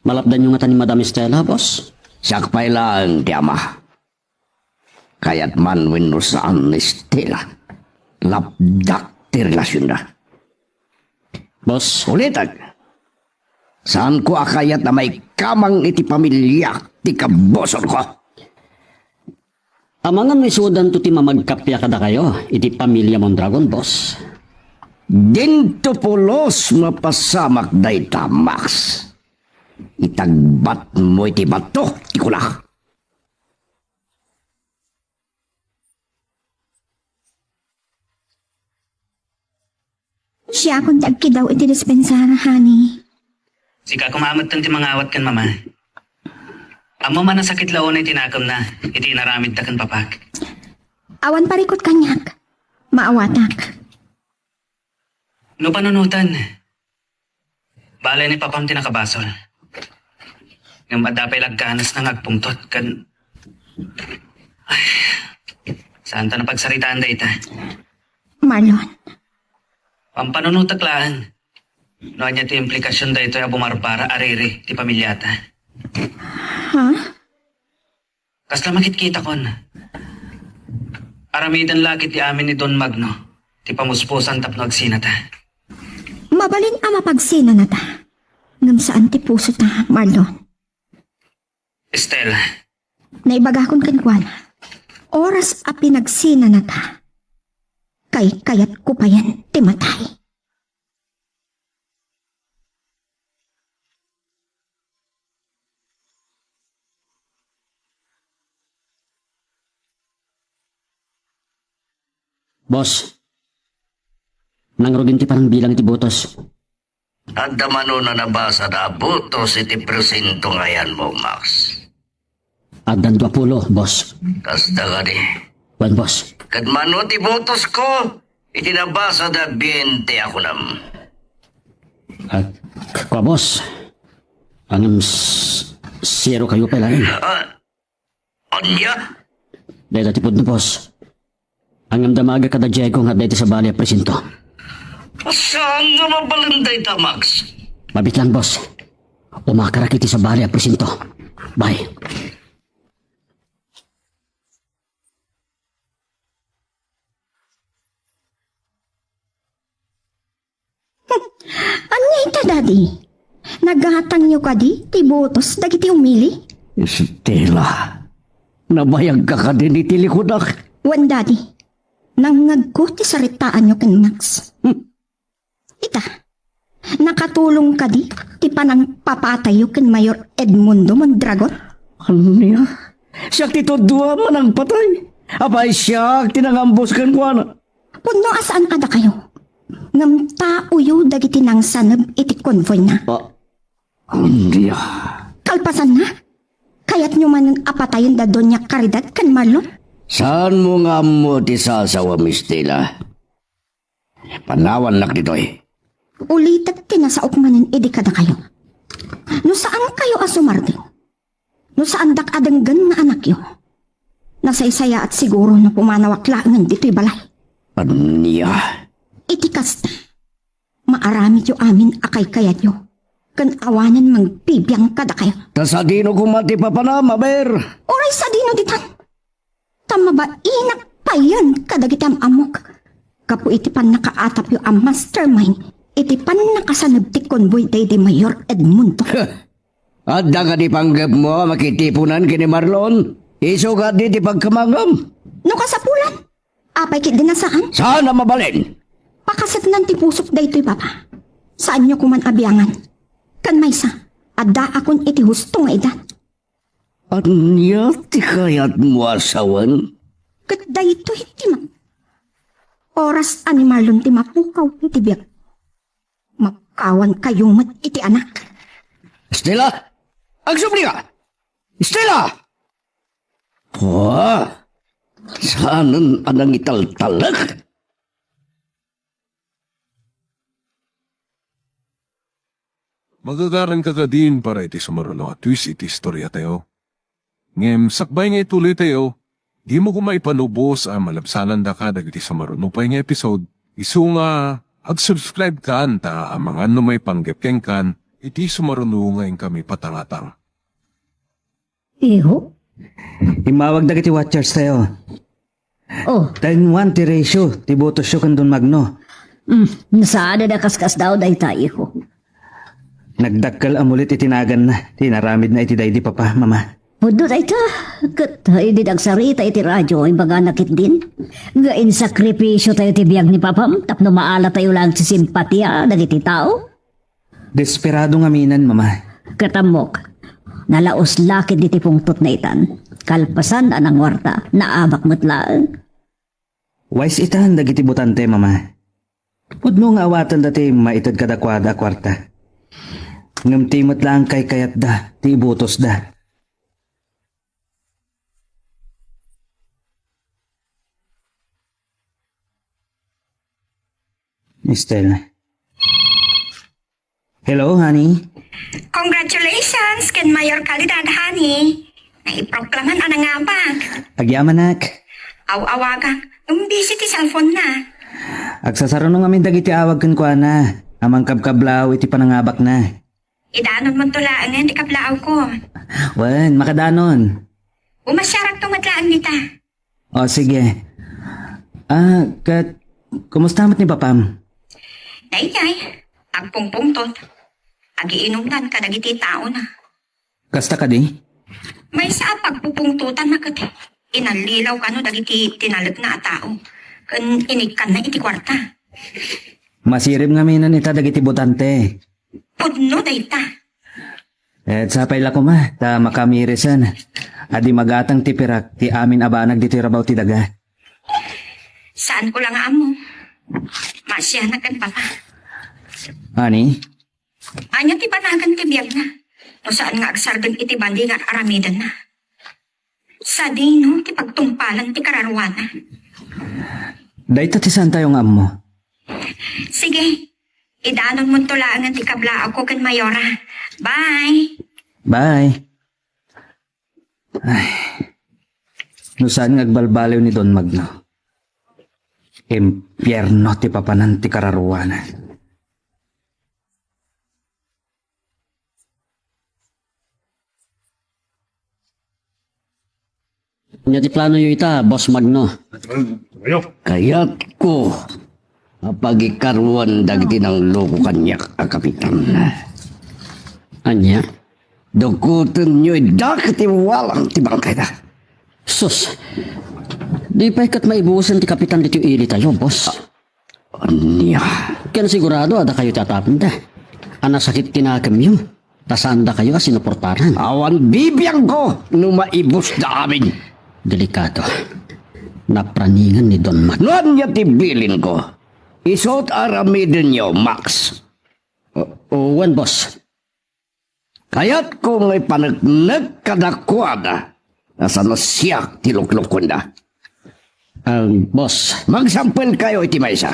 Malapdanyo ngata ni Madam Estela, boss? Siak pay laeng ti ama. Kayat man wenno saan ni Estela, lapdak ti relasionda. Boss. Ulitek, saanko a kayat a maikamang iti pamiliak ti kabusonko. Amangan no isudanto ti mamagkappia kadakayo iti pamilia Mondragon, boss. Dinto pulos mapasamak dayta, Max. Itagbatmo iti bato ti kulak. Siakon ti agkidaw iti dispensara, honey. Sika koma metten ti mangawat ken mama. Ammom a nasakit la unay ti nakemna iti inaramidda ken papak. Awan parikut kaniak. Maawatak. No panunoten, bale ni papam ti nakabasol. Ngem adda pay lagganasna nga agpungtot ken, ay, saanta napagsaritaan dayta. Marlon. Pampanunotek laeng no ania ti implikasion daytoy a bumarbara a riri ti pamiliata. Ha? Kasla makitkitakon. Aramiden la ket ti amin ni Don Magno ti pamuspusan tapno agsinata. Mabalin a mapagsinanata. Ngem saan ti pusota, Marlon. Estela. Naibagakon kenkuana, oras a pinagsinanata, kaykayatko payen ti matay. Boss, nangrugin ti panangbilang iti botos. Adda mano a nabasada a botos iti presinto nga ayanmo, Max? Addan dua pulo, boss. Kasta kadi. Wen, boss. Ket mano ti botosko iti nabasada a bente a kunam? Ah, k-, kua, boss. Ngem s-, zero kayo pay laeng. Ah, ania? Dayta ti pudno, boss. Ngem damaga kada Diego nga adda iti sabali a presinto. Saan nga mabalin dayta, Max? Mabitlang, boss. Umakarak iti sabali a presinto. Bye. Ania ita, Daddy? Nagatangyo kadi ti botos dagiti umili? Stella, nabayagka kadin iti likudak? Wen, Daddy. Nangngegko ti saritaanyo ken Max. Hmm. Ita, nakatulong kadi ti panangpapatayyo ken Mayor Edmundo Mondragon? Ania? Siak ti tudua a manangpatay. Apay, siak ti nangambus kenkuana. Pudno a saan a dakayo. Ngem taoyo dagiti nangsaneb iti konvoyna. Ah, ania? Kalpasanna, kayatyo manen a patayen da Doña Caridad ken Marlon? Saanmo nga ammo ti sasawam, Stella? Panawannak ditoy. Ulitek ti nasaok manen idi kadakayo. No saankayo a sumardeng, no saandak a denggen nga anakyo, nasaysayaat siguro no pumanawak laengen ditoy balay. Ania? Iti kasta, maaramidyo amin a kaykayatyo, ken awanen mangbibiang kadakayo. Ta sadino koma ti papana, maber? Uray sadino ditan? Ta mabainak payen kadagiti am-ammok gapu iti pannakaatapyo a mastermind iti pannakasaneb ti konboy daydi Mayor Edmundo. Adda kadi panggepmo a makitiponan ken ni Marlon? Isu kadi ti pagkamangam? No kasapulan, apay ketdi a saan? Saan a mabalin? Pakaseknan ti pusok daytoy, Papa. Saanyo koman a biangan. Ken maysa, addaakon iti husto nga edad. Ania ti kayatmo a sawen? Ket daytoy ti ma-, oras a ni Marlon ti mapukaw iti biag. Makawankayo met iti anak. Stella! Agsubli ka! Stella! Wa! Saanen a nangitaltalek? Magagaranka kadin para iti sumaruno a twist iti istoriatayo. Ngem sakbay nga ituloytayo, dimo koma ipanubos a malabsanandaka dagiti sumaruno pay nga episode, isu nga agsubscribe kan ta amangan no maipanggep kenkan iti sumaruno nga inkami patangatang. Iho? Immawag dagiti watchers tayo. Oh. Ten one ti ratio ti botosyo ken Don Magno. Mm, saan a kaskasdaaw dayta, iho. Nagdakkel a mulit iti naganna ti inaramidna iti daydi papa, mama. Pudno dayta, ket idi nagsarita iti radio, ibagana ketdin nga insakripisyo tayo ti biag ni papam tapno maala tayo laeng ti simpatia dagiti tao. Desperado ngamin, mama. Ket ammok, nalaus la ketdi ti pungtotna itan. Kalpasan a nanguarta, naabak met laeng. Wais itan dagiti botante, mama. Pudno nga awatenda ti maited kadakuada a kuarta. Ngem ti met laeng kaykayatda ti ibutosda. Mister. Hello, honey. Congratulations ken Mayor Calidad, honey. Naiproklaman a nangabak. Agyamanak. Aw-awagak. Ngem busy ti cellphone na. Agsasaruno ngamin dagiti awag kenkuana a mangkabkablaaw iti panangabakna. Idanonmonto laengen ti kablaawko. Wen, makadanon. Umasiarakto met laeng dita. O, sige. Ah, ket, kumusta met ni papam? Daydiay, agpungpungtot. Agiinumdan kadagiti taona. Kasta kadi? Maysa a pagpupungtotanna ket inallilaw kano dagiti tinalekna a tao. Ken inikkanna iti kuarta. Masirib ngamin ita dagiti botante. Pudno dayta. Et sapay la koma, ta makamirisen. A di magatang ti pirak ti amin a banag ditoy rabaw ti daga. Saanko la nga ammo. Maasianak ken papa. Ani? Ania ti banagan ti biagna? No saan nga agsardeng iti bandi nga ar-aramidenna. Sadino ti pagtungpalan ti kararuana? Dayta ti saantayo nga ammo. Sige, idanonmonto laengen ti kablaawko ken Mayora. Bye! Bye! Ay, no saan nga agbalbaliw ni Don Magno, impierno ti papanan ti kararuana. Ania ti planoyo ita, Boss Magno? Kayatko a pagikaruen dagiti nangloko kaniak a kapitan. Ania? Dugotenyo ida ket iwalang ti bangkayda. Sus, di pay ket maibusen ti kapitan ditoy ilitayo, boss. Ania? Ken sigurado a dakayo ti atapenda. A nasakit ti nakemyo, ta saandakayo a sinuportaran. Awan bibiangko no maibusda amin. Delikado. Napraningan ni Don Mac. No ania ti bilinko, isu't aramidenyo, Max. O, o, wen, boss. Kayatko nga ipaneknek kadakuada a saan a siak ti luklukuenda. Ah, boss. Magsampelkayo iti maysa.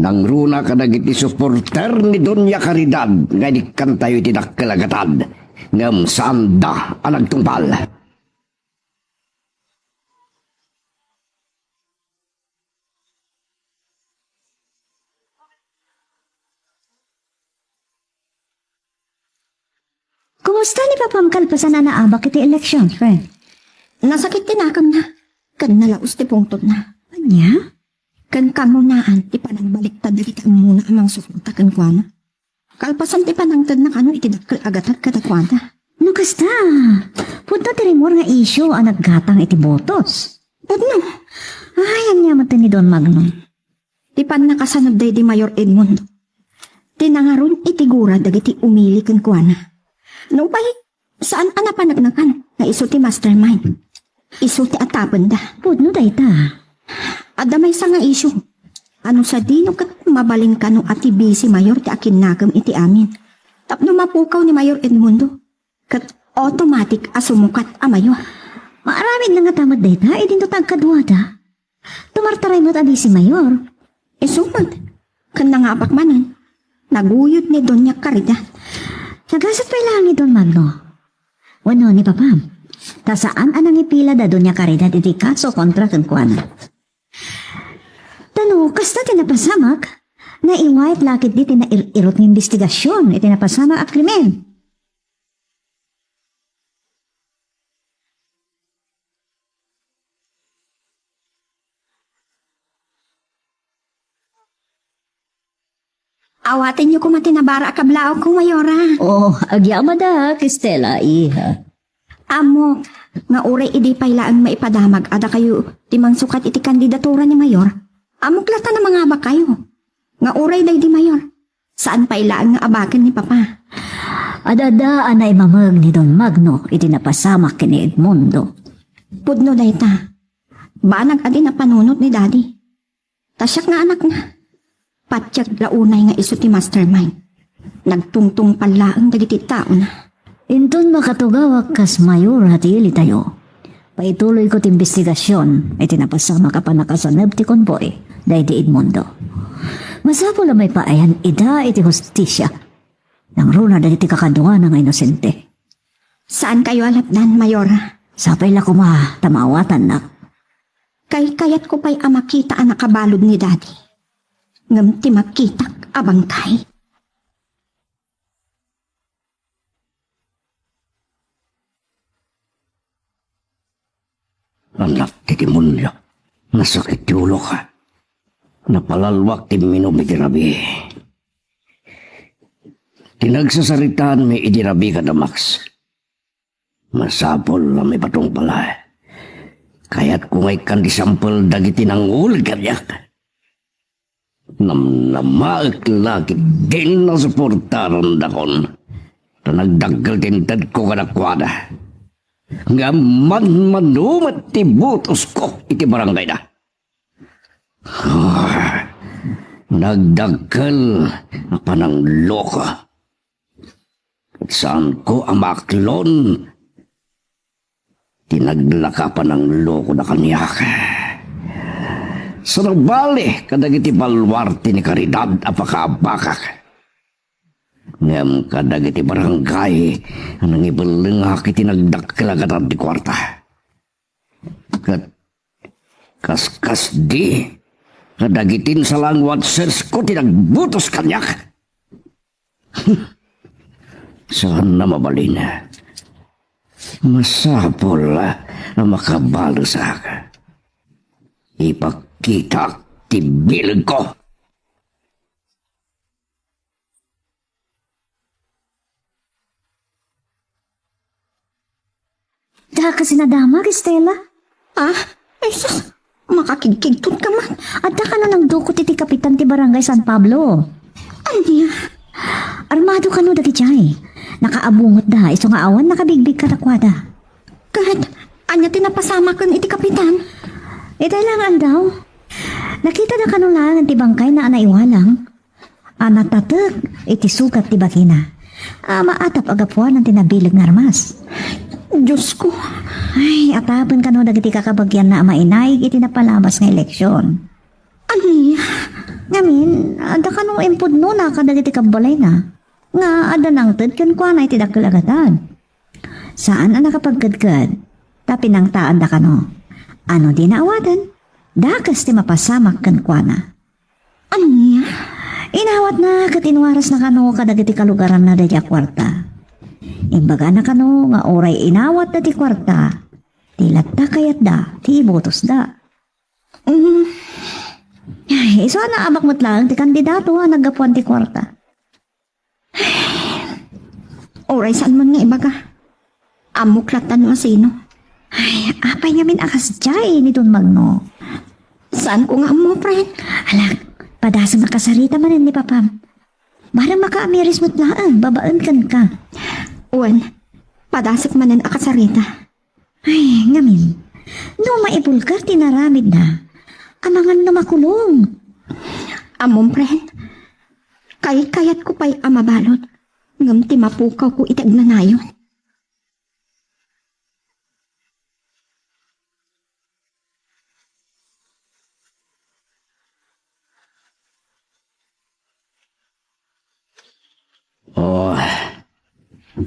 Nangruna kadagiti suporter ni Doña Caridad nga inikkantayo iti dakkel a gatad, ngem saanda a nagtungpal. Kumusta ni Papam kalpasan a naabak iti eleksyon, friend? Nasakit ti nakemna, ken nalaus ti pungtotna. Ania? Ken kangrunaan ti panangbaliktad dagiti ammona a mangsuporta kenkuana. Kalpasan ti panangtedna kano iti dakkel a gatad kadakuada. No kasta, pudno ti rimor nga isyu a naggatang iti botos. Pudno. Ay, ania met ni Don Magno? Ti pannakasanod daydi Mayor Edmundo. Ti nangaron iti gura dagiti umili kenkuana. Nupay, saan a napaneknekan nga isu ti mastermind. Isu ti atapenda. Pudno dayta. Adda maysa nga isyu. Ano sadino ket mabalin kano a ti bisi mayor ti akinnakam iti amin. Tapno mapukaw ni Mayor Edmundo. Ket automatic a sumukat a mayor. Maaramidna ngata met dayta idinto ta agkaduada. Tumartaray met a bisi mayor. Isu met, ken nangabak manen, naguyod ni Doña Caridad. Nagasat pay laeng ni Don Magno wenno ni Papam, ta saan a nangipila da Doña Caridad iti kaso kontra kenkuana. Ta no kasta ti napasamak, naiwayat la ketdi ti nair-irot nga imbestigasion iti napasamak a krimen. Awatenyo koma ti nabara a kablaawko, Mayora. Oh, agyamadak, Estela, iha. Ammok nga uray idi pay laeng maipadamag a dakayo ti mangsukat iti kandidatura ni Mayor, ammok latta a mangabakayo. Nga uray daydi Mayor, saan pay laeng nga abaken ni Papa. Adda a naimameg ni Don Magno iti napasamak ken ni Edmundo. Pudno dayta. Banag a di napanunot ni Daddy. Ta siak nga anakna. Patiek la unay nga isu ti mastermind. Nagtungtungpal laeng dagiti taona. Inton makatugawak kas mayora ti ilitayo, paituloyko ti imbestigasion iti napasamak a pannakasaneb ti konboy daydi Edmundo. Masapul a maipaayan ida iti hustisia. Nangruna dagiti kakaduana nga inosente. Saankayo a lapdan, Mayora. Sapay la koma ta maawatannak. Kaykayatko pay a makita a nakabalud ni Daddy. Ngem ti makitak a bangkay. Anak ti demonio, nasakit ti ulok. Napalalwak ti imminum iti rabii. Ti nagsasaritaanmi idi rabii kada Max. Masapul a maibatong pala. Kayatko nga ikkan ti sampel dagiti nanguleg kaniak. Namnamaek la ketdin a suportarandakon. Ta nagdakkel ti intedko kadakuada. Ngem manmano met ti botosko iti barangayda. Ah, nagdakkel a panangloko. Ket saanko a maaklon ti naglaka a pananglokoda kaniak. Saan a bali kadagiti baluarte ni Caridad a pakaabakak. Ngem kadagiti barangay a nangibellengak iti nagdakkel a gatad ti kuarta. Ket kaskasdi, kadagiti insalangwat sersko ti nagbutos kaniak. Saan a mabalin. Masapul a makabalusak. Ipakkitak ti bilegko. Dakes a nadamag, Estela? Ah? Ay, sus! Makakigkigtot ka man. Adda kano nangdukot iti kapitan ti Barangay San Pablo. Ania? Armado kano dagiti ay. Nakaabungotda, isu nga awan nakabigbig kadakuada. Ket, ania ti napasamaken iti kapitan? Itay lang aldaw. Nakitada kano laeng ti bangkayna a naiwalang a natatek iti sugat ti bagina a maatap a gapuanan ti nabileg nga armas. Diosko! Ay, atapen kano dagiti kakabagianna a mainaig iti napalabas nga eleksion. Ania? Ngamin, adda kano impudnona kadagiti kabbalayna nga adda nangted kenkuana iti dakkel a gatad. Saan a nakapagkedked, ta pinangtaanda kano. Ano dina awaten? Dakes ti mapasamak kenkuana. Ania? Inawatna ket inwarasna kano kadagiti kalugaranna daydiay a kuarta. Imbagana kano nga uray inawatda ti kuarta, ti latta kayatda ti ibutosda. Mm. Ay, isu a naabak met laeng ti kandidato a naggapuan ti kuarta. Uray saan man nga ibaga. Ammok latta no asino. Ay, apay ngamin a kasdiay ni Don Magno? Saanko nga ammo, friend. Alak, padasem a kasarita manen ni Papam. Barang makaamiris met laeng babaen kenka. Wen, padasek manen a kasarita. Ay, ngamin, no maibulgar ti naramidna, amangan no makulong. Ammom, friend, kaykayatko pay a mabalud, ngem ti mapukawko iti agnanayon. Oh,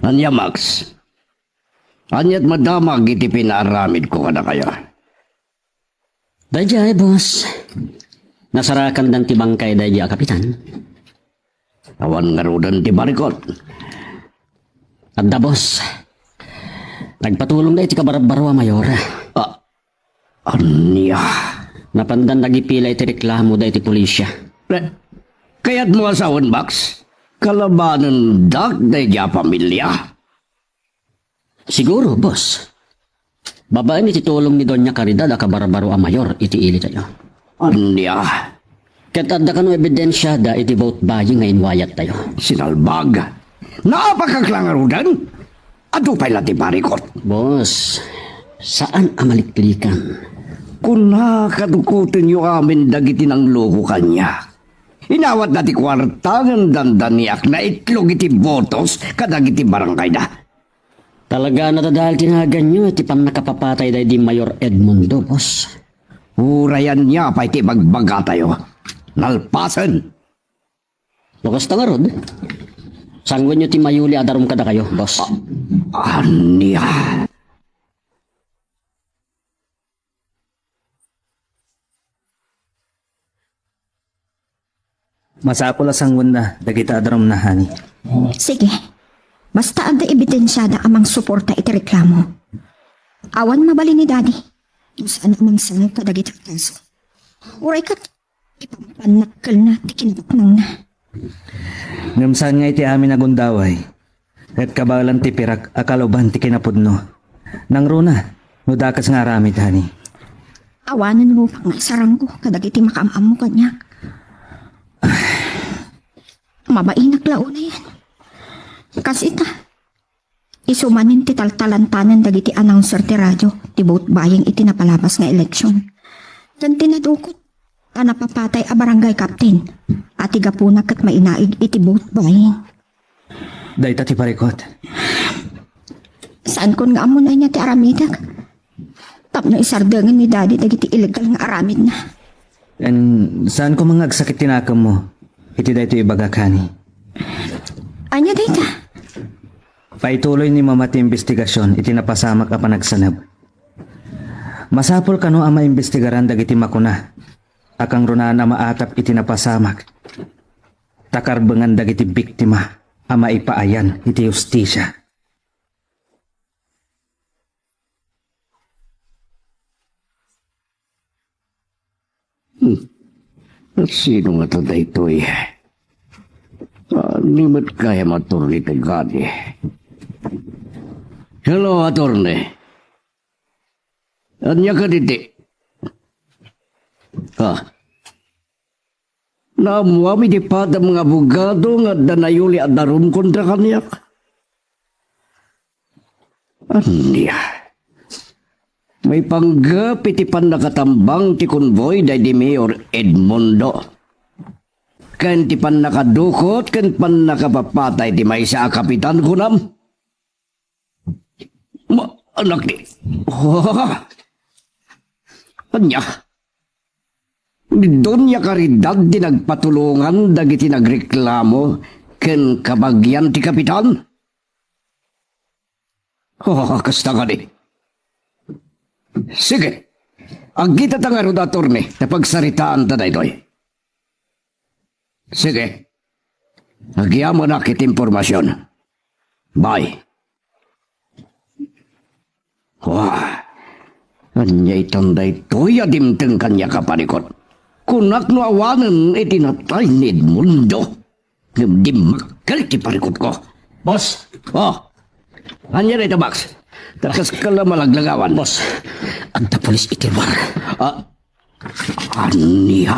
ania, Max? Aniat madamag iti pinaaramidko kadakayo? Daydiay, boss. Nasarakandan ti bangkay daydiay a kapitan. Awan ngaruden ti barikot. Adda, boss. Nagpatulongda iti kabarbaro a mayor. Ah, ania? Napandan nagipila iti reklamo daydi pulisya. Eh, kayatmo a sawen, Max? Kalabanendak daydiay a pamilia? Siguro, boss. Babaen iti tulong ni Doña Caridad a kabarbaro a mayor iti ilitayo. Ania? Ket adda kano ebidensiada iti vote buying nga inwayattayo. Sinalbag! Naapakak la ngaruden? Adu pay la ti barikot. Boss, saan a maliklikan. Kuna, kadukotenyo amin dagiti nangloko kaniak. Inawatda ti kuarta ngem dandaniak naitlog iti botos kadagiti barangayda. Talaga a nadadael ti naganyo iti pannakapapatay daydi Mayor Edmundo, boss. Uray ania pay ti ibagbagatayo. Nalpasen! No kasta ngarud, sanguenyo ti mayuli a darum kadakayo, boss. Ania? Masapul a sanguenna dagita a darumna, honey. Sige. Basta adda ebidensiada a mangsuporta iti reklamo. Awan mabalin ni Daddy. Saan a mangsangok kadagita a kaso. Uray ket, ipampannakkelna ti kinapatnangna. Ngem saan nga iti amin a gundaway, ket kabaelan ti pirak a kaluban ti kinapudno. Nangruna, no dakes nga aramid, honey. Awanen rupay nga isarangko kadagiti makaam-ammo kaniak. Mabainak la unayen. Kas ita, isu manen ti taltalantanen dagiti announcer ti radio ti vote buying iti napalabas nga eleksyon. Ken ti nadukot a napapatay a barangay captain a ti gapuna ket mainaig iti vote buying. Dayta ti parikot. Saankon nga ammo no ania ti aramidek tapno isardengen ni Daddy dagiti illegal nga aramidna. Ken saanko man nga agsakit ti nakemmo iti daytoy ibagak, honey. Ania dayta? Paituloy ni Mama ti imbestigasion iti napasamak a panagsaneb. Masapul kano a maimbestigaran dagiti makuna a kangrunaan a maatap iti napasamak, ta karbengan dagiti biktima a maipaayan iti hustisia. Hmm. Sino ngata daytoy? Ania met gayam, Attorney Tagani? Hello, Attorney. Ania kaditi? Ah. Naammuam iti padam nga abogado nga adda nayuli a darum kontra kaniak? Ania? Maipanggep iti pannakatambang ti konvoy daydi Mayor Edmundo ken ti pannakadukot ken pannakapapatay ti maysa a kapitan, kunam? Ma, anak ni, oh. Ania? Ni Doña Caridad ti nagpatulongan dagiti nagreklamo ken kabagian ti kapitan? Oh, kasta kadi. Sige. Agkitata ngarud, Attorney, ta pagsaritaanta daytoy. Sige. Agyamanak iti impormasion. Bye. Wah, ania itan daytoy a dimteng kaniak a parikut? Kunak no awanen iti natay ni Edmundo, ngem dimmakkel ti parikutko. Boss! Oh, ania dayta, Max? Ta kaskala malaglagawan. Boss, adda pulis iti lugar. Ah, ania?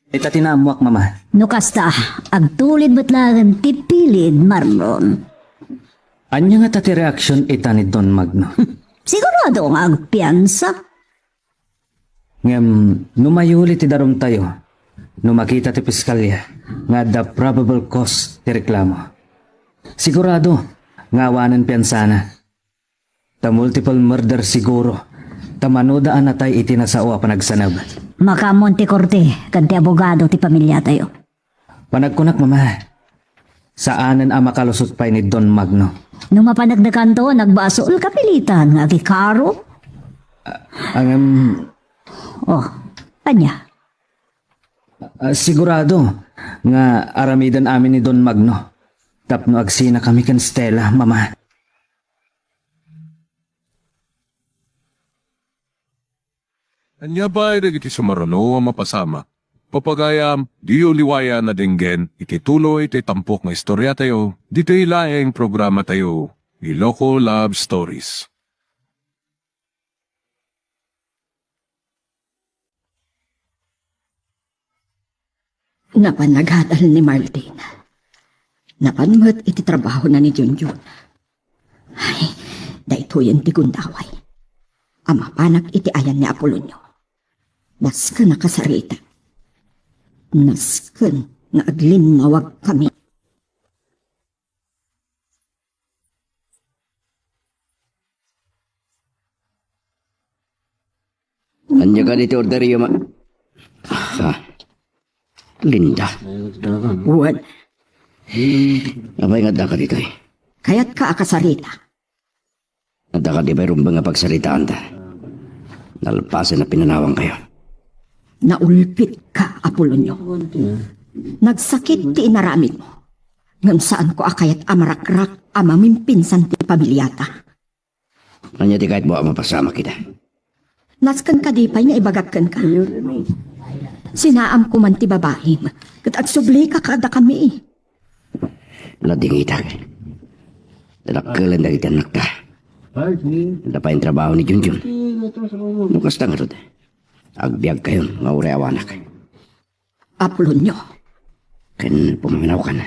Ita ti naammuak, Mama. No kasta, agtulid met laeng ti pilid, Marlon. Ania ngata ti reaksion ita ni Don Magno? Sigurado nga agpiansa. Ngem no mayuli ti darumtayo, no makita ti piskalya nga adda probable cause ti reklamo, sigurado nga awanen piansana. Ta multiple murder siguro, ta manoda a natay iti nasao a panagsanab. Makaammoan ti korte ken ti abogado ti pamiliatayo. Panagkunak, Mama, saanen a makalusot pay ni Don Magno. No mapaneknekanto, nagbasol, kapilitan nga agikaro. Ah, ngem, oh, ania? Ah, sigurado nga aramiden amin ni Don Magno tapno agsinakami ken Stella, Mama. Ania pay dagiti sumaruno a mapasamak? Pagayam, diyo liwayan a denggen iti tuloy ti tampok nga istoriatayo ditoy laeng programatayo, Iloko Love Stories. Napan nagadal ni Marlene. Napan met iti trabahona ni Junjun. Ay, daytoyen ti gundaway. A mapanak iti ayan ni Apolonio. Nasken a kasarita. Nasken nga aglinnawagkami. Ania kadi ti orderyo, ma-, ah, Linda. Wen. Apay nga addaka ditoy? Kayatka a kasarita. Adda kadi pay rumbeng a pagsaritaanta? Nalpasen a pinanawankayo. Naulpitka, Apolonio. Nagsakit ti inaramidmo. Ngem saanko a kayat a marakrak a mamimpinsan ti pamiliata. Ania ti kayatmo a mapasamak ita? Nasken kadi pay nga ibagak kenka? Sinaamko man ti babaim, ket agsubli ka kadakami. Nadingitak. Nadakkel dagiti annakta. Adda pay trabaho ni Junjun. No kasta ngarud, agbiagkayon nga uray awanak. Apolonio. Ken pumangnawkan.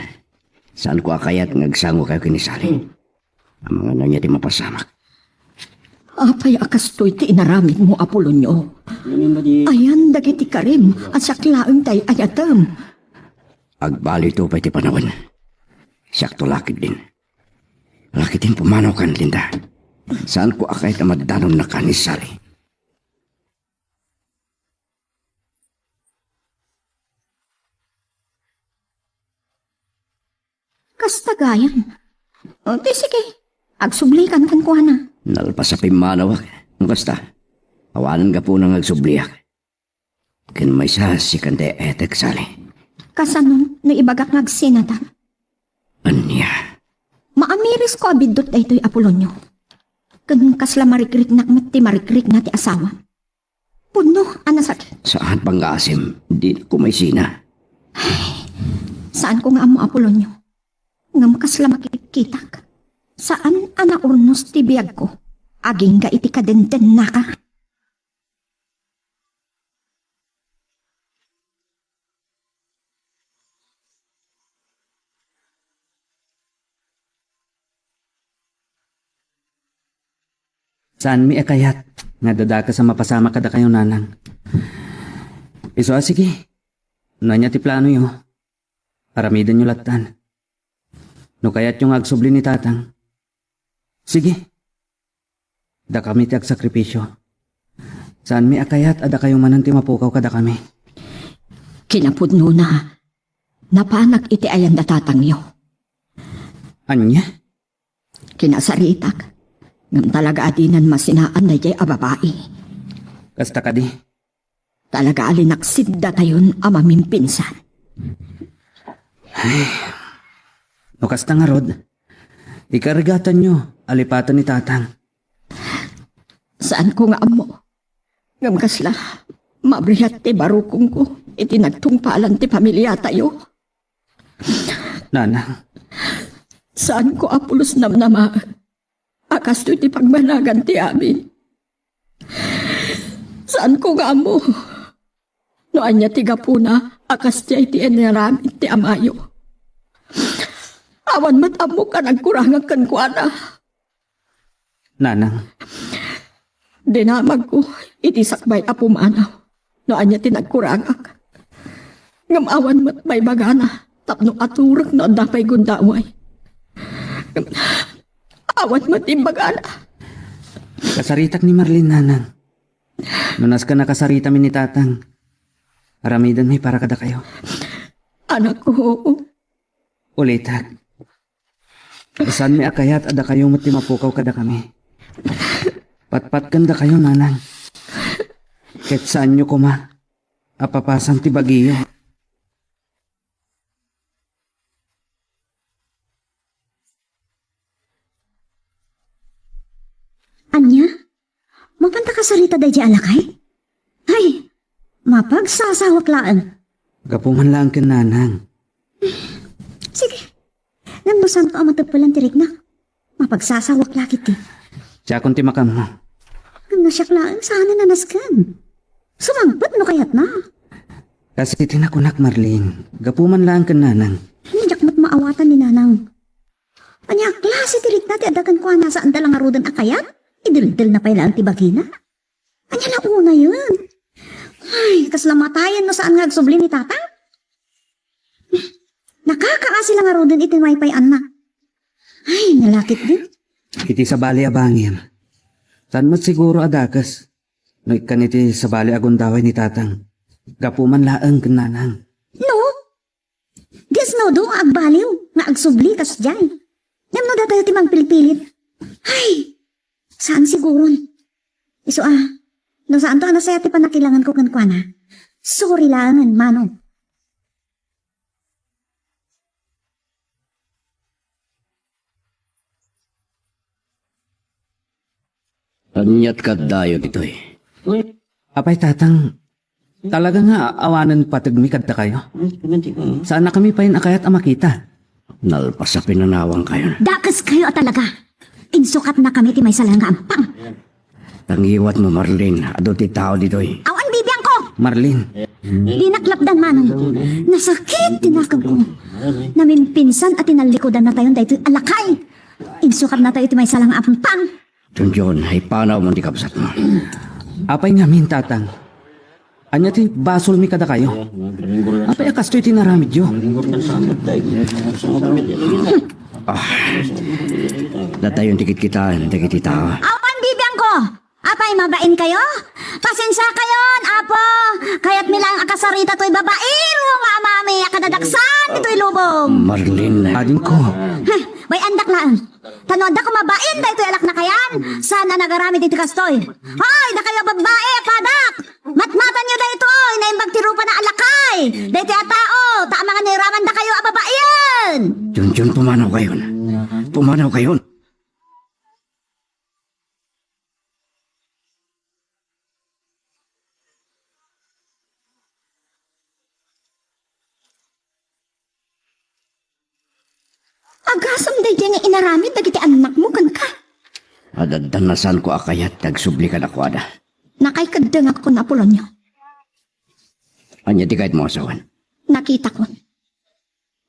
Saanko a kayat nga agsangokayo ken ni Sally. Amangan ania ti mapasamak. Apay a kastoy ti inaramidmo, Apolonio? Ayan dagiti karim a siak laeng ti ay-ayatem. Agbalito pay ti panawen. Siakto la ketdin. Laketdin pumanawkan, Linda. Saanko a kayat a maddanonnaka ni Sally. Kasta gayam. O, di sige. Agsublikan kenkuana. Nalpas a pimmanawak. No kasta, awanen gapuna nga agsubliak. Ken maysa, sikan ti etek, Sally. Kasano no ibagak nga agsinatan? Ania? Maamirisko a biddut daytoy, Apolonio. Ken kasla marikriknak met ti marikrikna ti asawa. Pudno a nasakit. Saan, pangngaasim, dinak koma isina. Saanko nga ammo, Apolonio. Ngem kasla makitkitak. Saan a naurnos ti biagko. Agingga iti kadendennaka. Saanmi a kayat nga adda dakes a mapasamak kadakayo, nanang. Isu a, sige. No ania ti planoyo, aramidenyo lattan. No kayatyo nga agsubli ni tatang, sige. Dakami ti agsakripisio. Saanmi a kayat a dakayo manen ti mapukaw kadakami. Kinapudnona, napanak iti ayan da tatangyo. Ania? Kinasaritak. Ngem talaga a dinan masinaan daydiay a babai. Kasta kadi? Talaga a linaksid datayon a mamimpinsan. Ay, no kasta ngarud, ikarigatanyo a lipaten ni tatang. Saanko nga ammo. Ngem kasla, mabrihat ti barukongko iti nagtungpalan ti familiatayo. Nanang. Saanko a pulos namnamaen a kastoy ti pagbanagan ti amin. Saanko nga ammo no ania ti gapuna a kasdiay ti inaramid ti amayo. Awan met ammok a nagkurangak kenkuana. Nanang. Dinamagko iti sakbay a pumanaw no ania ti nagkurangak. Ngem awan met maibagana tapno aturek no adda pay gundaway. Ngem awan met imbagana. Kasaritak ni Marlene, nanang. No nasken a kasaritami ni tatang, aramidenmi para kadakayo. Anakko, Ulitek. Saanmi a kayat a dakayo met ti mapukaw kadakami. Patpat ken dakayo, nanang. Ket saanyo koma a papasan ti bagiyo. Ania? Mapanta kasarita daydiay a lakay? Ay, mapagsasawak laeng. Gapu man laeng ken nanang. Sige. Ngem no saanto a mateppelan ti riknak, mapagsasawak la ketdi. Diakon ti makammo. Ngem no siak laeng, saan a nasken. Sumangpet no kayatna. Kas iti nakunak, Marlene, gapu man laeng ken nanang. Diak met maawatan ni nanang. Ania a klase ti rikna ti adda kenkuana, saanda la ngaruden a kayat? Ideldelna pay laeng ti bagina. Ania la unayen? Ay, kasla matayen no saan nga agsubli ni tatang. Nakakaasi la ngaruden iti maypay-anna. Ay, nalakit din. Iti sabali a bangir. Saan met siguro a dakes no ikkan iti sabali a gundaway ni tatang. Gapu man laeng ken nanang. No? Diasno do nga agbaliw nga agsubli kasdiay. Ngem no datayo ti mangpilpilit, ay, saan siguron. Isu a, no saanto a nasayaat ti pannakilanganko kenkuana, sorry laengen, Manong. Aniat kaddayo ditoy? Apay, tatang, talaga nga awanen pategmi kadakayo. Saannakami pay a kayat a makita. Nalpas a pinanawankayon. Dakeskayo a talaga. Insukatnakami ti maysa laeng nga ampang. Tangiwatmo, Marlene, adu ti tao ditoy. Awan bibiangko! Marlene. Dinak lapdan, Manong. Nasakit ti nakemko. Namimpinsan a tinallikudannatayon daytoy a lakay. Insukatnatayo ti maysa laeng nga ampang. Junjun, ipanawmon ti kabsatmo. Apay ngamin, tatang? Ania ti basolmi kadakayo? Apay a kastoy ti inaramidyo? Ah, datayon ti kitkitaen dagiti tao. Awan bibiangko! Apay, mabainkayo? Pasensiakayon, Apo! Kayatmi laeng a kasarita toy babaero nga amami a kadadaksan ditoy lubong. Marlene. Adingko. Heh, bay-andak laeng. Ta no adda koma bain daytoy a laknakayan, saan a nagaramid iti kastoy? Hoy, dakayo babbai, padak! Matmatanyo daytoy, naimbag ti rupana a lakay daytoy a tao, ta Pumanawkayon. Pumanawkayon. Agasem daydi nga inaramid dagiti annakmo kenka. Adda nasanko a kayat nga agsubli kadakuada. Nakaikeddengakon, Apolonio. Ania ti kayatmo a sawen? Nakitakon.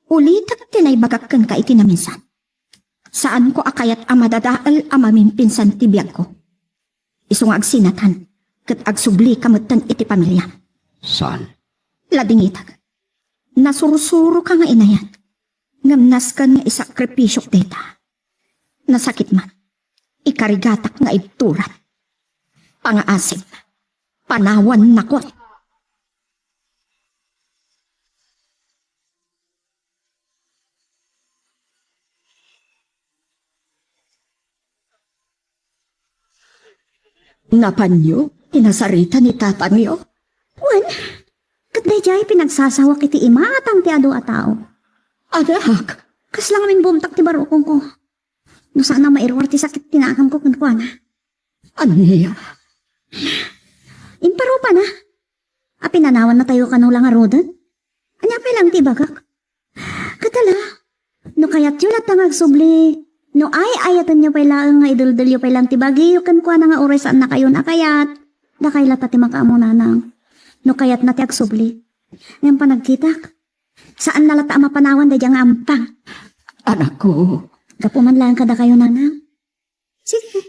Ulitek ti naibagak kenka iti naminsan. Saanko a kayat a madadael a mamimpinsan ti biagko. Isu nga agsinatan, ket agsublika metten iti pamiliam. Saan? Ladingitek. Nasursuroka nga inayat. Ngem nasken nga isakripisiok dayta. Nasakit man. Ikarigatak nga ibturan. Pangaasem. Panawannakon. Napanyo ti nasarita ni tatangyo? Wen, ket daydiay pinagsasawak iti imatang ti adu a tao. Anak, kasla ngamin bumtak ti barukongko. No saan a mairuar ti sakit ti naakamko kenkuana. Ania? Imparupana. A pinanawan natayo kano la ngaruden? Ania pay laeng ti ibagak? Ket ala, no kayatyo latta nga agsubli, no ay-ayatenyo pay laeng nga ideldelyo pay laeng ti bagiyo kenkuana nga uray saannakayon a kayat, dakay latta ti makaammo, nanang. No kayatna ti agsubli, ngem panagkitak, saanna latta a mapanawan daydiay nga ampang. Anakko. Gapu man laeng kadakayo, nanang. Sige.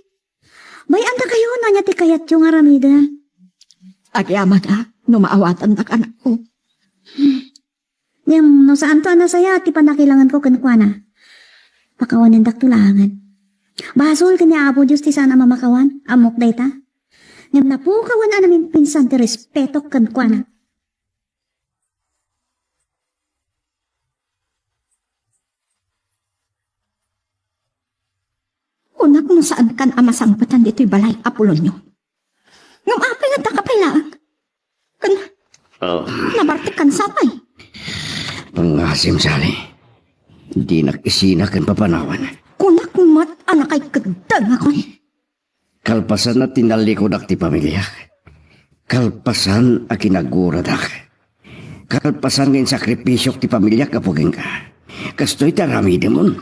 Bay-andakayo no ania ti kayatyo nga aramiden. Agyamanak no maawatandak, anakko. Ngem no saanto a nasayaat ti pannakilangenko kenkuana, pakawanendakto laengen. Basol ken ni Apo Dios ti saan a mamakawan, ammok dayta. Ngem napukawen a namimpinsan ti respetok kenkuana. Kunak no saankan a masangpetan ditoy balay, Apolonio. Ngem apay nga adda ka pay laeng? Ken Oh, nabartekkan sapay. Pangasim, Sally. Dinak isina ken papanawan. Kunak met a nakaikeddengakon. Kalpasan a tinallikudak ti pamiliak. Kalpasan a kinaguradak. Kalpasan nga insakripisiok ti pamiliak gapu kenka. Kastoy ti aramidemon.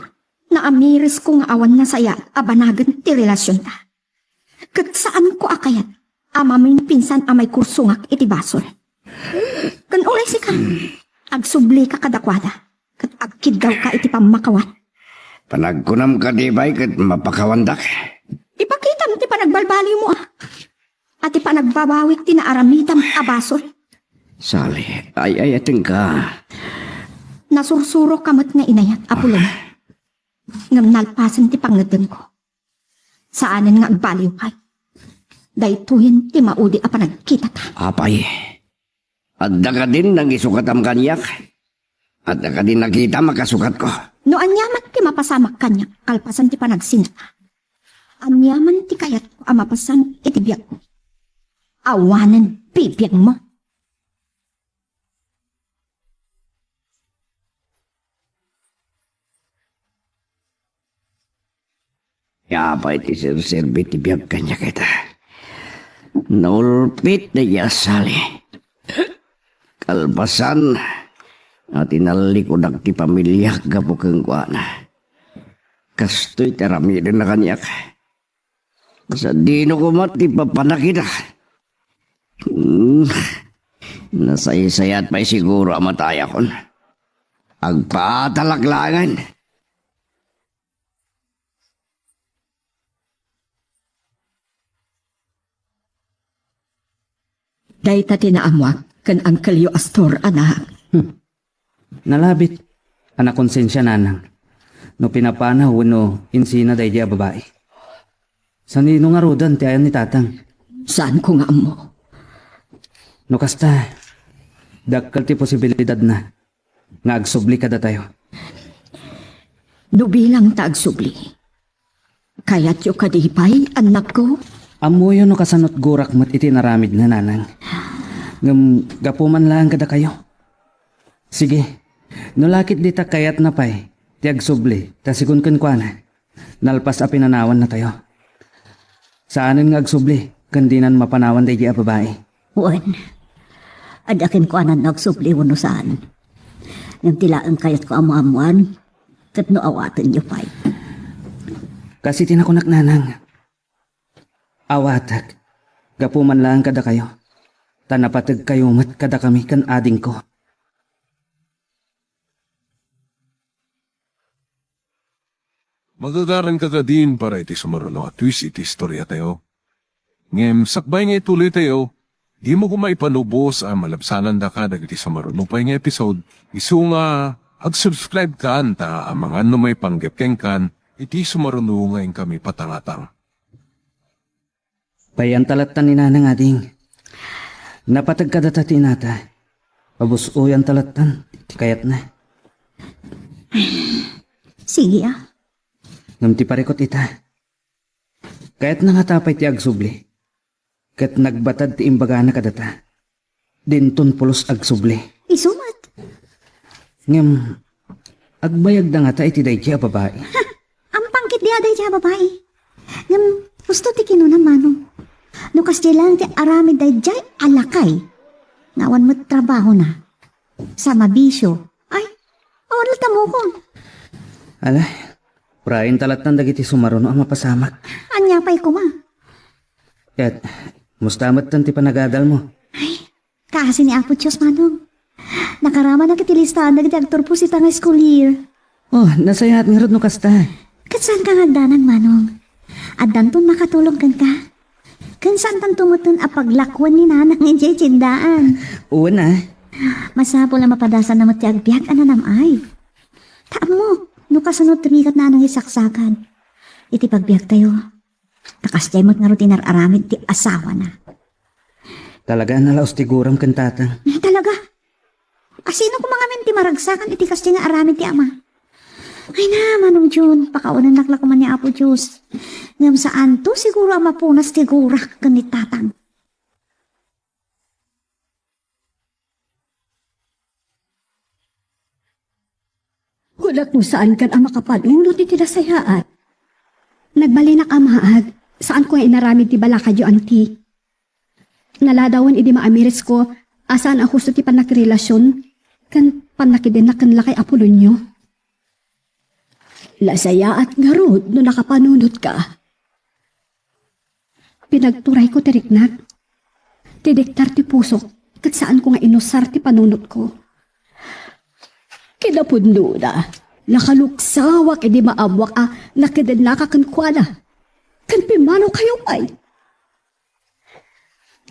Naamirisko nga awan nasayaat a banagen ti relasionta. Ket saanko a kayat a mamimpinsan a maikursongak iti basol. Ken uray sika, agsublika kadakuada, ket agkiddawka iti pammakawan. Panagkunam kadi, bay, ket mapakawandak? Ipakitam ti panagbalbaliwmo a, a ti panagbabawik ti naaramidam a basol. Sally, ay-ayatenka. Nasursuroka met nga inayat, Apolonio. Ngem nalpasen ti pangngeddengko. Saanen nga agbaliwkay. Daytoyen ti maudi a panagkitata. Apay, adda kadin nangisukatam kaniak? Adda kadin nakitam a kasukatko? No aniaman ti mapasamak kaniak kalpasan ti panagsinta, aniaman ti kayatko a mapasan iti biagko, awanen bibiagmo. Apay ti serserbi ti biag kaniak ita? Naulpit daydiay a Sally. Kalpasan a tinallikudak ti pamiliak gapu kenkuana, kastoy ti aramidenna kaniak. Sadino koma ti papanakita? Hmm. Nasaysayaat pay siguro a matayakon. Agpaatalak laengen. Dayta ti naammoak ken Angkelyo Astor, anak. Hmm. Nalabit a nakonsensia, nanang, no pinapanaw wenno insina daydi a babai. Sanino ngaruden ti ayan ni tatang? Saanko nga ammo. No kasta, dakkel ti posibilidadna nga agsubli kadatayo. No bilang ta agsubli, kayatyo kadi pay, annakko? Ammoyo no kasanot gurak met iti inaramidna, nanang. Ngem gapu man laeng kadakayo. Sige, no lakit dita kayatna pay, Ti agsubli, ta sigun kenkuana, nalpas a pinanawannatayo. Saanen nga agsubli, ken dinan mapanawan daydi a babai. Wen, adda kenkuana no agsubli wenno saan. Ngem ti laeng kayatko a maammoan, ket no awatenyo pay. Kas iti nakunak, nanang, awatek, gapu man laeng kadakayo, ta napategkayo met kadakami ken adingko. Magagaranka kadin para iti sumaruno a twist iti istoriatayo. Ngem sakbay nga ituloytayo, dimo koma ipanubos a malabsanandaka dagiti sumaruno pay nga episode, isu nga ag-subscribe kan ta amangan no maipanggep kenkan iti sumaruno nga inkami patangatang. Payan ta lattan ni Nanang, ading. Napateg kadata ti inata. Pabus-oyan ta lattan ti kayatna. Sige, a. Ngem ti parikut ita, kayatna ngata pay ti agsubli. Ket nagbatad ti imbagana kadata. Dinton pulos agsubli. Isu met. Ngem, agbayagda ngata iti daydi a babai. Ha! Ampang ketdi a daydi a babai. Ngem, husto ti kinunam, Manong. No kasdiay laeng ti aramid daydiay a lakay, nga awan met trabahona, sa mabisio, ay, awan latta mukon. Ala, purayen ta lattan dagiti sumaruno a mapasamak. Ania pay koma? Ket, musta metten ti panagadalmo? Ay, kaasi ni Apo Dios, Manong. Nakaramanak iti listaan dagiti agturpos ita nga school year. Oh, nasayaat ngarud no kasta. Ket saanka nga agdanag, Manong. Addanton makatulong kenka. Ken saantanto metten a paglakoen ni Nanang idiay tiendaan. Wen a. Masapul a mapadasanna met ti agbiag a nanam-ay. Ta ammok, no kasano ti rigat Nanang isaksakad iti pagbiagtayo. Ta kasdiay met ngarud ti inar-aramid ti asawana. Talaga a nalaus ti guram ken tatang. Talaga? Asino koma ngamin ti maragsakan iti kasdiay nga aramid ti ama? Ay na, Manong Jun, pakawanennak la koma ni Apo Dios. Ngem saanto siguro a mapunas ti gurak ken ni tatang. Kunak no saankan a makapanunot iti nasayaat. Nagbalinak a maag, saanko nga inaramid ti balakadyo, anti. Naladawen idi maamiritko a saan a husto ti pannakirelasion ken pannakidennak ken lakay Apolonio. Nasayaat ngarud no nakapanunotka. Pinagturayko ti riknak, ti dektar ti pusok, ket saanko nga inusar ti panunotko. Kinapudnona, nakaluksawak idi maammoak a nakidennaka kenkuana, ken pimmanokayo pay.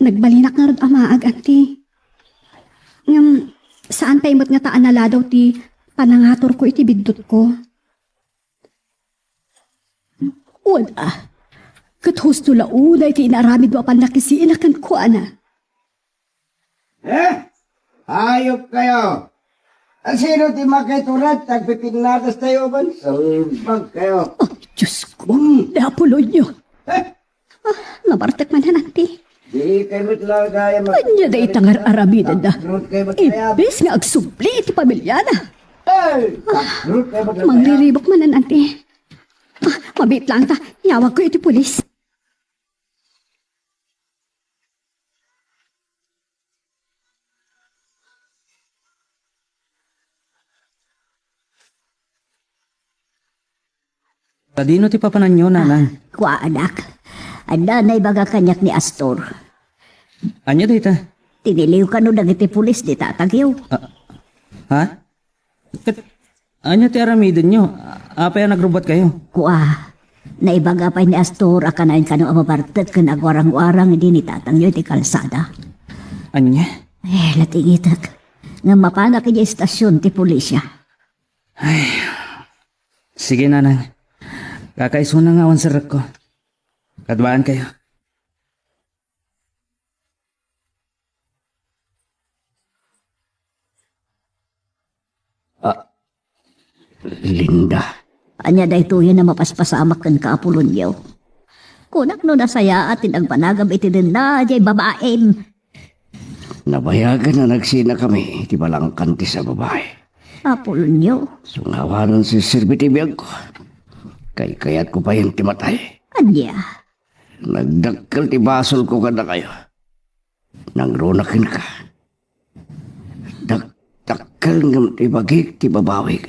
Nagbalinak ngarud a maag, anti. Ngem, saan pay met ngata a naladaw ti panangaturko iti biddutko. Wen a, ket husto la unay ti inaramidmo a pannakisina kenkuana. Eh? Hayop kayo! Asino ti makiturat ti agpipinnatas tayo ban? Salbag kayo! Oh, Diyos ko! Hmm. Ni Apolonio! Eh? Ah, nabartek manen, anti. Di kayo met lang kaya mag- Ania dayta nga ar-aramidenda? Imbes nga agsubli iti pamiliana. Hey! Mangriribuk manen, anti. Ah, mabiit laeng ta, iyawagko iti pulis. Sadino ti papananyo, nanang? Ah, kua, anak. Adda naibaga kaniak ni Astor. Ania dayta? Tiniliw kano dagiti pulis ni tatagyo. Ah, ha? Ket ania ti aramidenyo? Apay a nagrubbuatkayo? Kua, naibaga pay ni Astor a kanayon kano a mabartek ken agwarang-warang idi ni tatangyo iti kalsada. Ania? Eh, latingitek. Ngem mapanak idiay istasyon ti pulisya. Ay, sige, nanang. Kakaisuna nga awan serrekko. Kaduaankayo. Ah, Linda. Ania daytoyen a mapaspasamak kenka, Apolonio? Kunak no nasayaat ti nagbanagam iti denna diay babaim. Nabayagan a nagsinakami iti balangkan ti sa babai. Apo Lonyo. Sungawanan ti serbi ti biagko. Kaykayatko payen ti matay. Ania? Nagdakkel ti basolko kadakayo. Nangruna kenka. Dak-, dakkel ngem ti bagik ti babawik.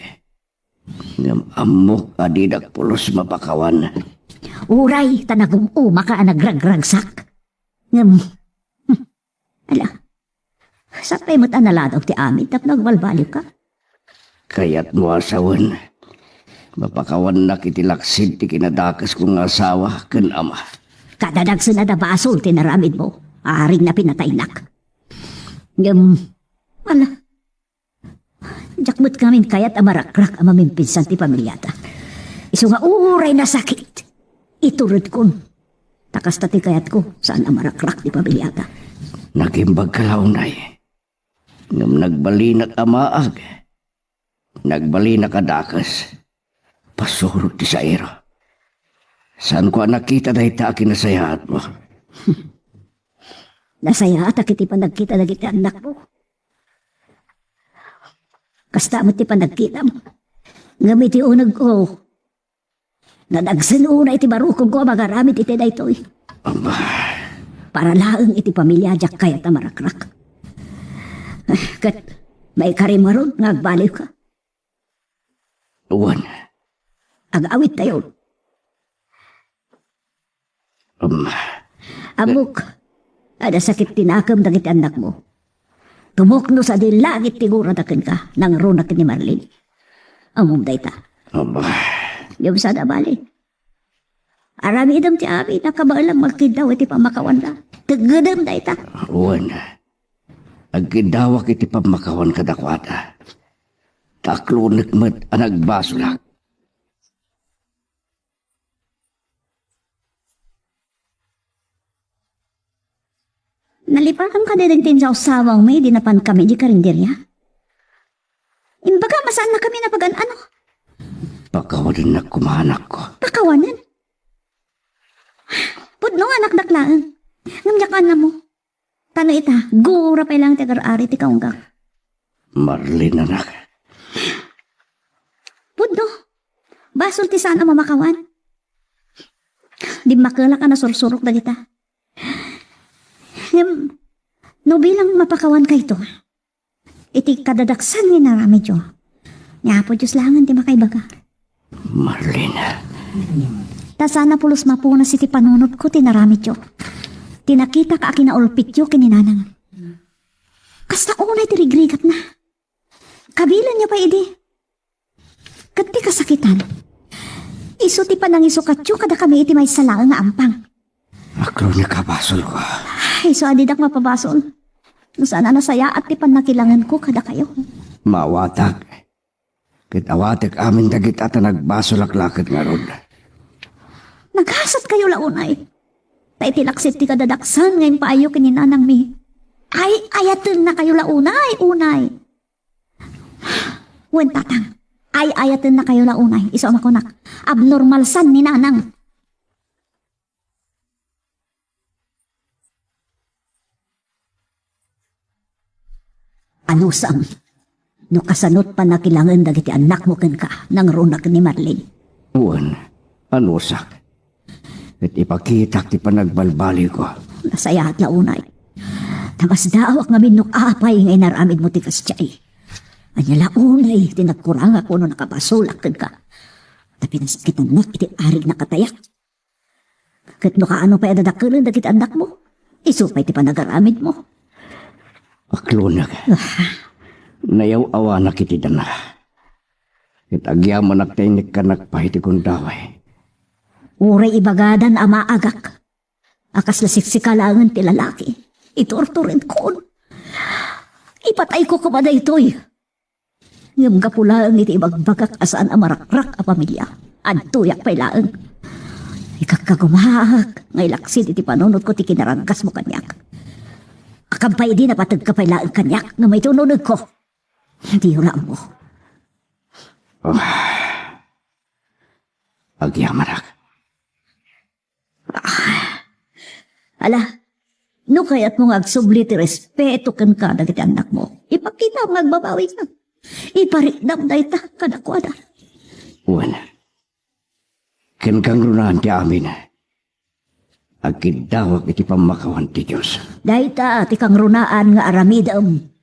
Ngem ammok a didak pulos mapakawan. Uray ta nagum-umaka a nagragragsak. Ngem, hmm, ala, sapay met a naladaw ti amin tapno agbalbaliwka. Kayatmo a sawen, mapakawannak iti laksid ti kinadakesko nga asawa ken ama. Kadadagsen a basol ti naramidmo, aring napinataynak. Ngem, ala, diak met ngamin kayat a marakrak a mamimpinsan ti pamiliata. Isu nga uray nasakit, ituredkon. Ta kasta ti kayatko, saan a marakrak ti pamiliata. Nagimbagka la unay. Ngem nagbalinak a maag. Nagbalinak a dakes. Pasurot ti sairo. Saanko a nakita dayta a kinasayaatmo. Nasayaatak iti panagkita dagiti annakmo. Kasta met ti panagkitam. Ngem iti unegko, nadagsen unay ti barukongko a magaramid iti daytoy. Aba. Para laeng iti pamilya, diak kayat a marakrak. Ket maikarim ngarud nga agbaliwka. Wen. Ag-awidtayon. Um, Ammok, adda sakit ti nakem dagiti annakmo. Tumukno sadi langit ti gurada kenka, nangruna ken ni Marlene. Ammom dayta. Aba. Ngem saan a bali. Aramidem ti amin a kabaelam nga agkiddaw iti pammakawanda. Teggedem dayta. Wen, agkiddawak iti pammakawan kadakuada. Ta aklonek met a nagbasolak. Nalipatan ka dayta ti insawsawangmi idi napankami idiay karinderia? Imbagam a saannakami napagan-ano? Pakawanennak koma, anakko. Pakawanen? Pudno nga anakdak laeng. Ngem diak annamo. Ta no ita, gura pay laeng ti agar-ari ti kaunggak. Marlene, anak. Pudno. Basol ti saan a mamakawan. Dimmakelak a nasursurok dagita. Ngem, no bilang mapakawankayto, iti kadadaksan nga inaramidyo, ni Apo Dios laengen ti makaibaga. Marlene. Ta saan a pulos mapunas iti panunotko ti inaramidyo. Ti nakitak a kinaulpityo ken ni Nanang. Kasta unay ti rigrigatna. Kabilanyo pay idi. Ket ti kasakitan, isu ti panangisukatyo kadakami iti maysa laeng nga ampang. Makrunek a basolko. Isu a didak mapabasol. No saan a nasayaat ti pannakilangenko kadakayo. Maawatak. Ket awatek amin dagita ta nagbasolak la ket ngarud. Nagasatkayo la unay. Ta iti laksid ti kadadaksan nga impaayyo ken ni nanangmi, ay-ayatennakayo la unay, unay. Wen, tatang, ay-ayatennakayo la unay. Isu a makunak, abnormal san ni nanang. Anusam, no kasanot pannakilangen dagiti annakmo kenka, nangruna ken ni Marlene? Wen, anusak. Ket ipakitak ti panagbalbaliwko. Nasayaat la unay. Ta masdaawak ngamin no apay nga inaramidmo ti kasdiay. Ania la unay ti nagkurangak wenno nakabasolak kenka. Ta pinasakitannak iti arig nakatayak. Ket no kaano pay a dadakkelen dagiti annakmo, isu pay ti panagaramidmo. Aklonek. Ah. Nayaw-awanak iti dana. Ket agyamanak ta inikkanak pay ti gundaway. Uray ibagadan a maagak a kasla siksika laengen ti lalaki, iturturedkon. Ipatayko koma daytoy. Ngem gapu laeng iti ibagbagak a saan a marakrak a pamilia, adtoyak pay laeng. Ikakkagumaak nga ilaksid iti panunotko ti kinaraggasmo kaniak. Akan pay idi napategka pay laeng kaniak nga maitununegko. Diyo la ammo. Ah. Agyamanak. Ah. Ala, no kayatmo nga agsubli ti respeto kenka dagiti annakmo, ipakita nga agbabawika. Ipariknam dayta kadakuada. Wen, ken kangrunaan ti amin, agkiddawak iti pammakawan ti Dios. Dayta ti kangrunaan nga aramidem.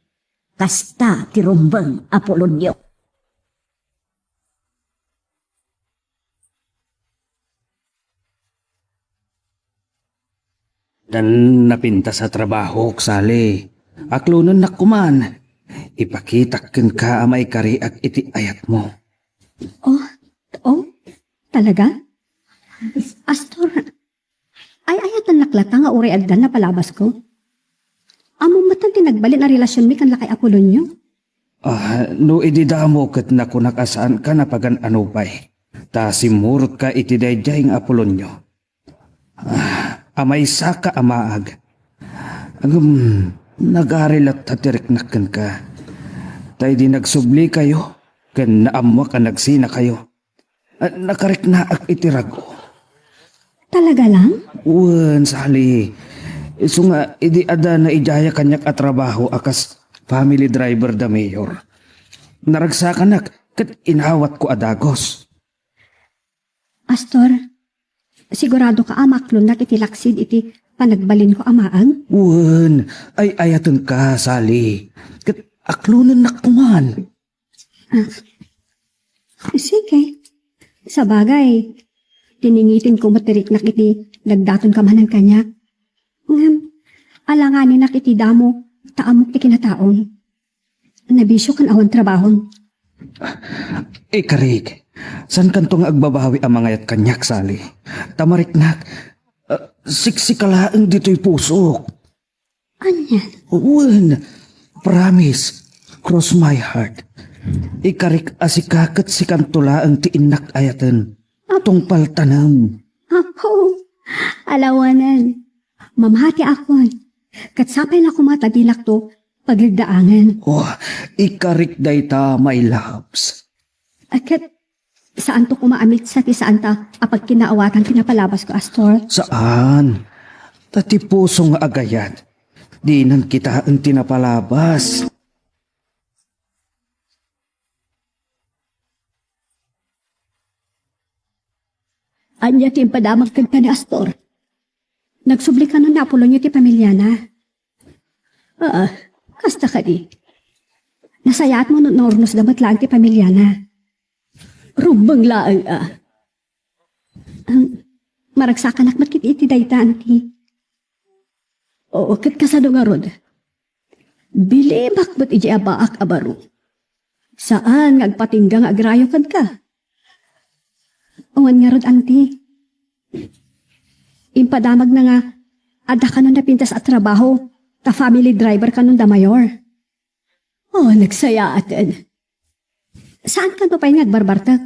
Kasta ti rumbeng a pulonyo. Addan napintas a trabahok, Sally. Aklonennak koman. Ipakitak kenka a maikariak iti ayatmo. Oh, oh, talaga? Astor, ay-ayatennak latta nga uray addan napalabasko. Ammom met ti nagbalin a relasionmi ken lakay Apolonio? Ah, no idi damo ket nakunak a saanka a pagan-ano pay. Ta simmurotka iti daydiay nga Apolonio. Ah, a maysaka a maag. Ngem, nagari latta ti riknak kenka. Ta idi nagsublikayo, ken naammoak a nagsinakayo, ah, nakariknaak iti rag-o. Talaga lang? Wen, Sally. Isu nga, idi adda naidaya kaniak a trabaho a kas family driver da Mayor, naragsakanak ket inawatko a dagus. Astor, sigurado ka a maklonnak iti laksid iti panagbalinko a maag? Wen, ay-ayatenka, Sally. Ket aklonennak koman. Ah, sige. Sabagay, tiningitinko met ti riknak iti nagdatonka manen kaniak. Ngem, alanganinak iti damo ta ammok ti kinataom. Nabisio ken awan trabahom. Ikarik, saankanto nga agbabawi a mangayat kaniak, Sally. Ta mariknak, ah, siksika laeng ditoy pusok. Ania? Wen, promise, cross my heart. Ikarik a sika ket sikanto laeng ti innak ayaten. Tungpal tanem. Apo, alawanan. Mamatiakon. Ket sapay la koma ta dinakto pagdagdaangen. Oh, ikarik dayta, my loves. A ket, saanto koma a mitsa ti saanta a pagkinaawatan ti napalabasko, Astor? Saan. Ta ti puso nga agayat, dinan kitaen ti napalabas. Ania ti impadamag kenka ni Astor? Nagsubli kanon ni Apolonio ti pamiliana. Ah, kasta kadi. Nasayaatmo no naurnosda met laeng ti pamiliana. Rumbeng laeng, ah. Ang maragsakanak met ket iti dayta, anti. Oo, ket kasano ngarud? Bilibak met idiay abaak a baro. Saan nga agpatingga nga agrayo kenka. Awan ngarud, anti. Impadamagna nga adda kanon napintas a trabaho, ta family driver kanon da Mayor. Oh, nagsayaaten. Saan kano pay nga agbarbartek?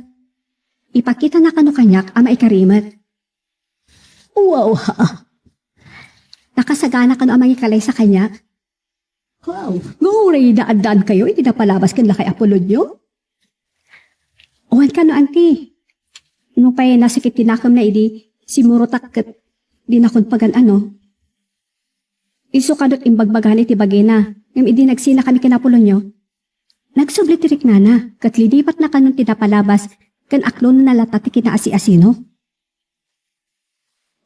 Ipakitana kano kaniak a maikarimet. Wow, ha? Nakasagana kano a mangikalaysa kaniak? Wow, nga uray naaddaankayo iti napalabas ken lakay Apolonio? Wen kano, anti. Nupay nasakit ti nakemna idi simurotak ket dinakon pagan-ano. Isu kadot imbagbagana iti bagina, ngem idi nagsinakami ken Apolonio, nagsubli ti riknana, ket linibatna kanon ti napalabas ken aklonenna latta ti kinaasi-asino.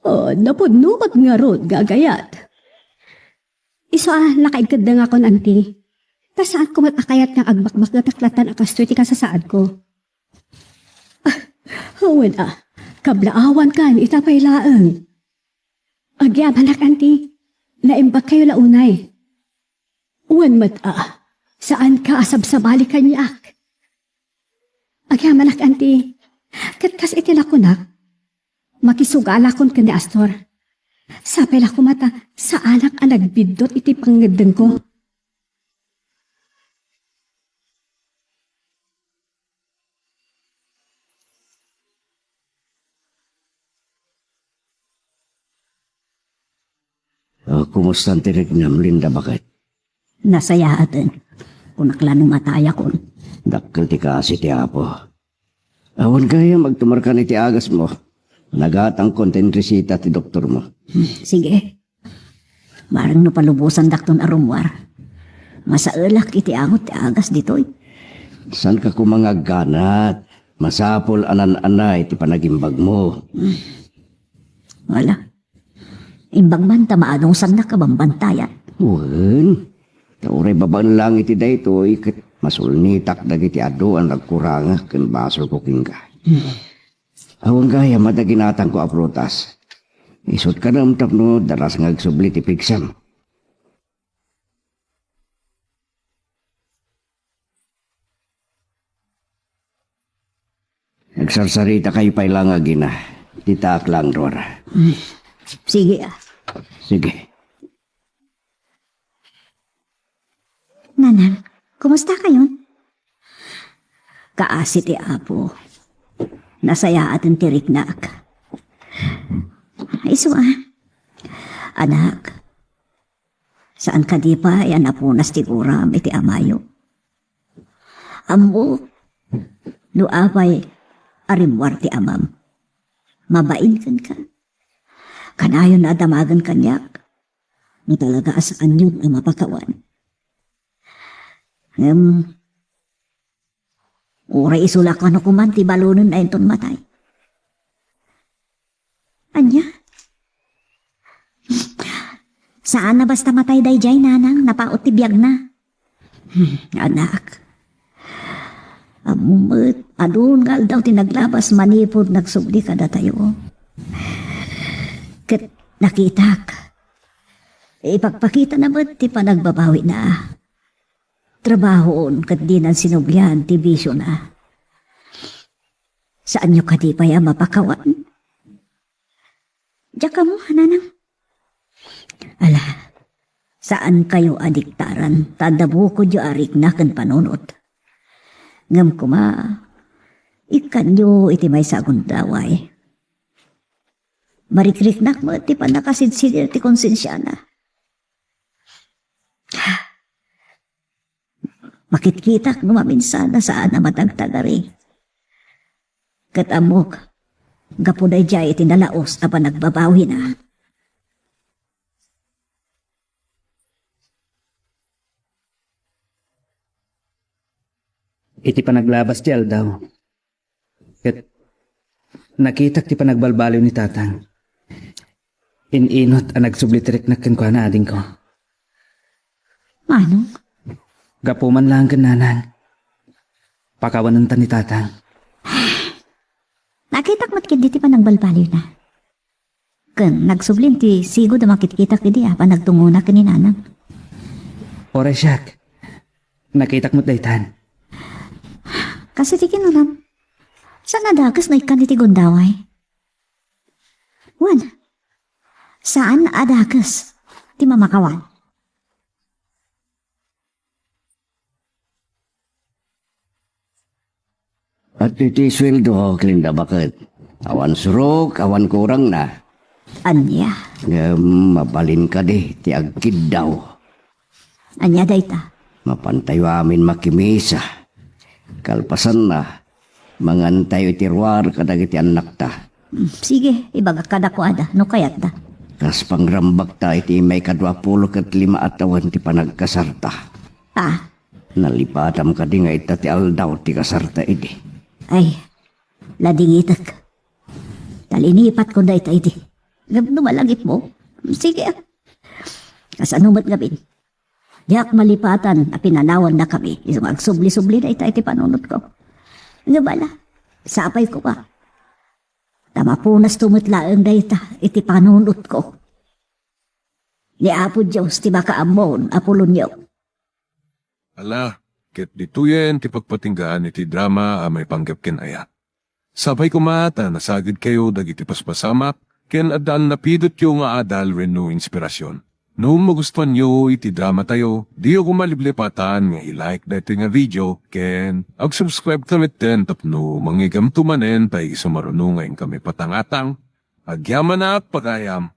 Oh, napudno met ngarud nga agayat. Isu a nakaigkeddengakon, anti. Ta saan ko met a kayat nga agbakbakgetak lattan a kastoy ti kasasaadko. Ah, wen a, kablaawankan ita pay laeng. Agyamanak, anti. Naimbagkayo la unay. Wen met a, saanka a sabsabali kaniak. Agyamanak, anti. Ket kas iti nakunak, makisugalakon ken ni Astor. Sapay la koma ta saanak a nagbiddut iti pangngeddengko. Ah, kumusta ti riknam, Linda, baket? Nasayaaten. Kunak la no matayakon. Dakkel ti kaasi ti Apo. Awan gayam agtumarkan iti agasmo. Nagatangkon ti resita ti doktormo. Hmm, sige. Bareng no palubosandakton a rummuar. Masaelak iti angot ti agas ditoy. Saanka koma nga agganat? Masapul a naan-anay ti panagimbagmo. Wala. Imbag man ta maadungsannak a bambantayan. Wen, ta uray babaen lang iti daytoy, ket masulnitak dagiti adu a nagkurangak ken basolko kenka. Hmm. Awan gayam a daginatangko a prutas. Isut' kanem tapno dalas nga agsubli ti pigsam. Agsarsarita kayo pay lang, Agina. Ditaak lang, Dora. Mm. Sige, ah. Sige. Nanang, kumusta kayon? Kaasi ti Apo. Nasayaaten ti riknak. Isu, ah. Anak, saan kadi pay a napunas ti guram iti amayo? Ammok no apay a rimmuar ti amam. Mabain kenka. Kanayon a damagen kaniak no talaga a saanyon a mapakawan. Ngem, uray isu la kano koman ti balonenna inton matay. Ania? Saan a basta matay daydiay, nanang, napaut ti biagna. Hmm, anak. Ammom met, adun nga aldaw ti naglabas manipud nagsubli kadatayo. Ket nakitak. Ipagpakitana met ti panagbabawina. Trabahoon ket dinan sinublian ti bisiona. Saanyo kadi pay a mapakawan? Diak ammo, nanang. Ala, saankayo a diktaran, ta adda bukodyo a rikna ken panunot. Ngem koma, ikkanyo iti maysa a gundaway. Marikriknak met ti pannakasidsidir ti konsensiana. Makitkitak no maminsan a saan a matagtagari. Ket ammok, gapu daydiay iti nalaus a panagbabawina. Iti panaglabas ti aldaw, ket nakitak ti panagbalbaliw ni Tatang. In-inut a nagsubli ti riknak kenkuana, adingko. Manong? Gapu man laeng ken Nanang. Pakawanenta ni Tatang. Nakitak met ketdi ti panagbalbaliwna. Ken nagsublin ti sigud a makitkitak idi a panagtungona ken ni Nanang. Uray siak, nakitak met daytan. Kas iti kinuram, saan a dakes no ikkan iti gundaway? Wen, saan a dakes ti mamakawan. At iti sueldo, Clinda, baket? Awan surok, awan kurangna. Ania? Ngem mabalin kadi ti agkiddaw. Ania dayta? Mapantayo amin makimisa. Kalpasanna, mangantayo iti ruar kadagiti annakta. Hmm, sige, ibagak kadakuada no kayatda. Kas pangrambakta iti maikadua pulo ket lima a tawen ti panagkasarta. Ah, Nalipatam kadi nga ita ti aldaw ti kasarta idi? Ay, ladingitek. Talinipatkon dayta idi. Ngem no malagipmo, sige, ah. Kasano met ngamin? Diak malipatan a pinanawannakami isu nga agsubli-subli dayta iti panunotko. Ngem ala, sapay koma. Ta mapunasto met laeng dayta iti panunotko. Ni Apo Dios ti makaammon a pulonyo. Ala, ket ditoyen ti pagpatinggaan iti drama a maipanggep ken ayat. Sapay koma ta nasagidkayo dagiti paspasamak ken adda a napidotyo nga adal wenno inspirasyon. No magustuanyo iti dramatayo, diyo koma liplipatan nga i-like daytoy nga video ken ag-subscribe ka metten tapno mangigamto manen ta isu maruno nga inkami patangatang. Agyamanak pagayam.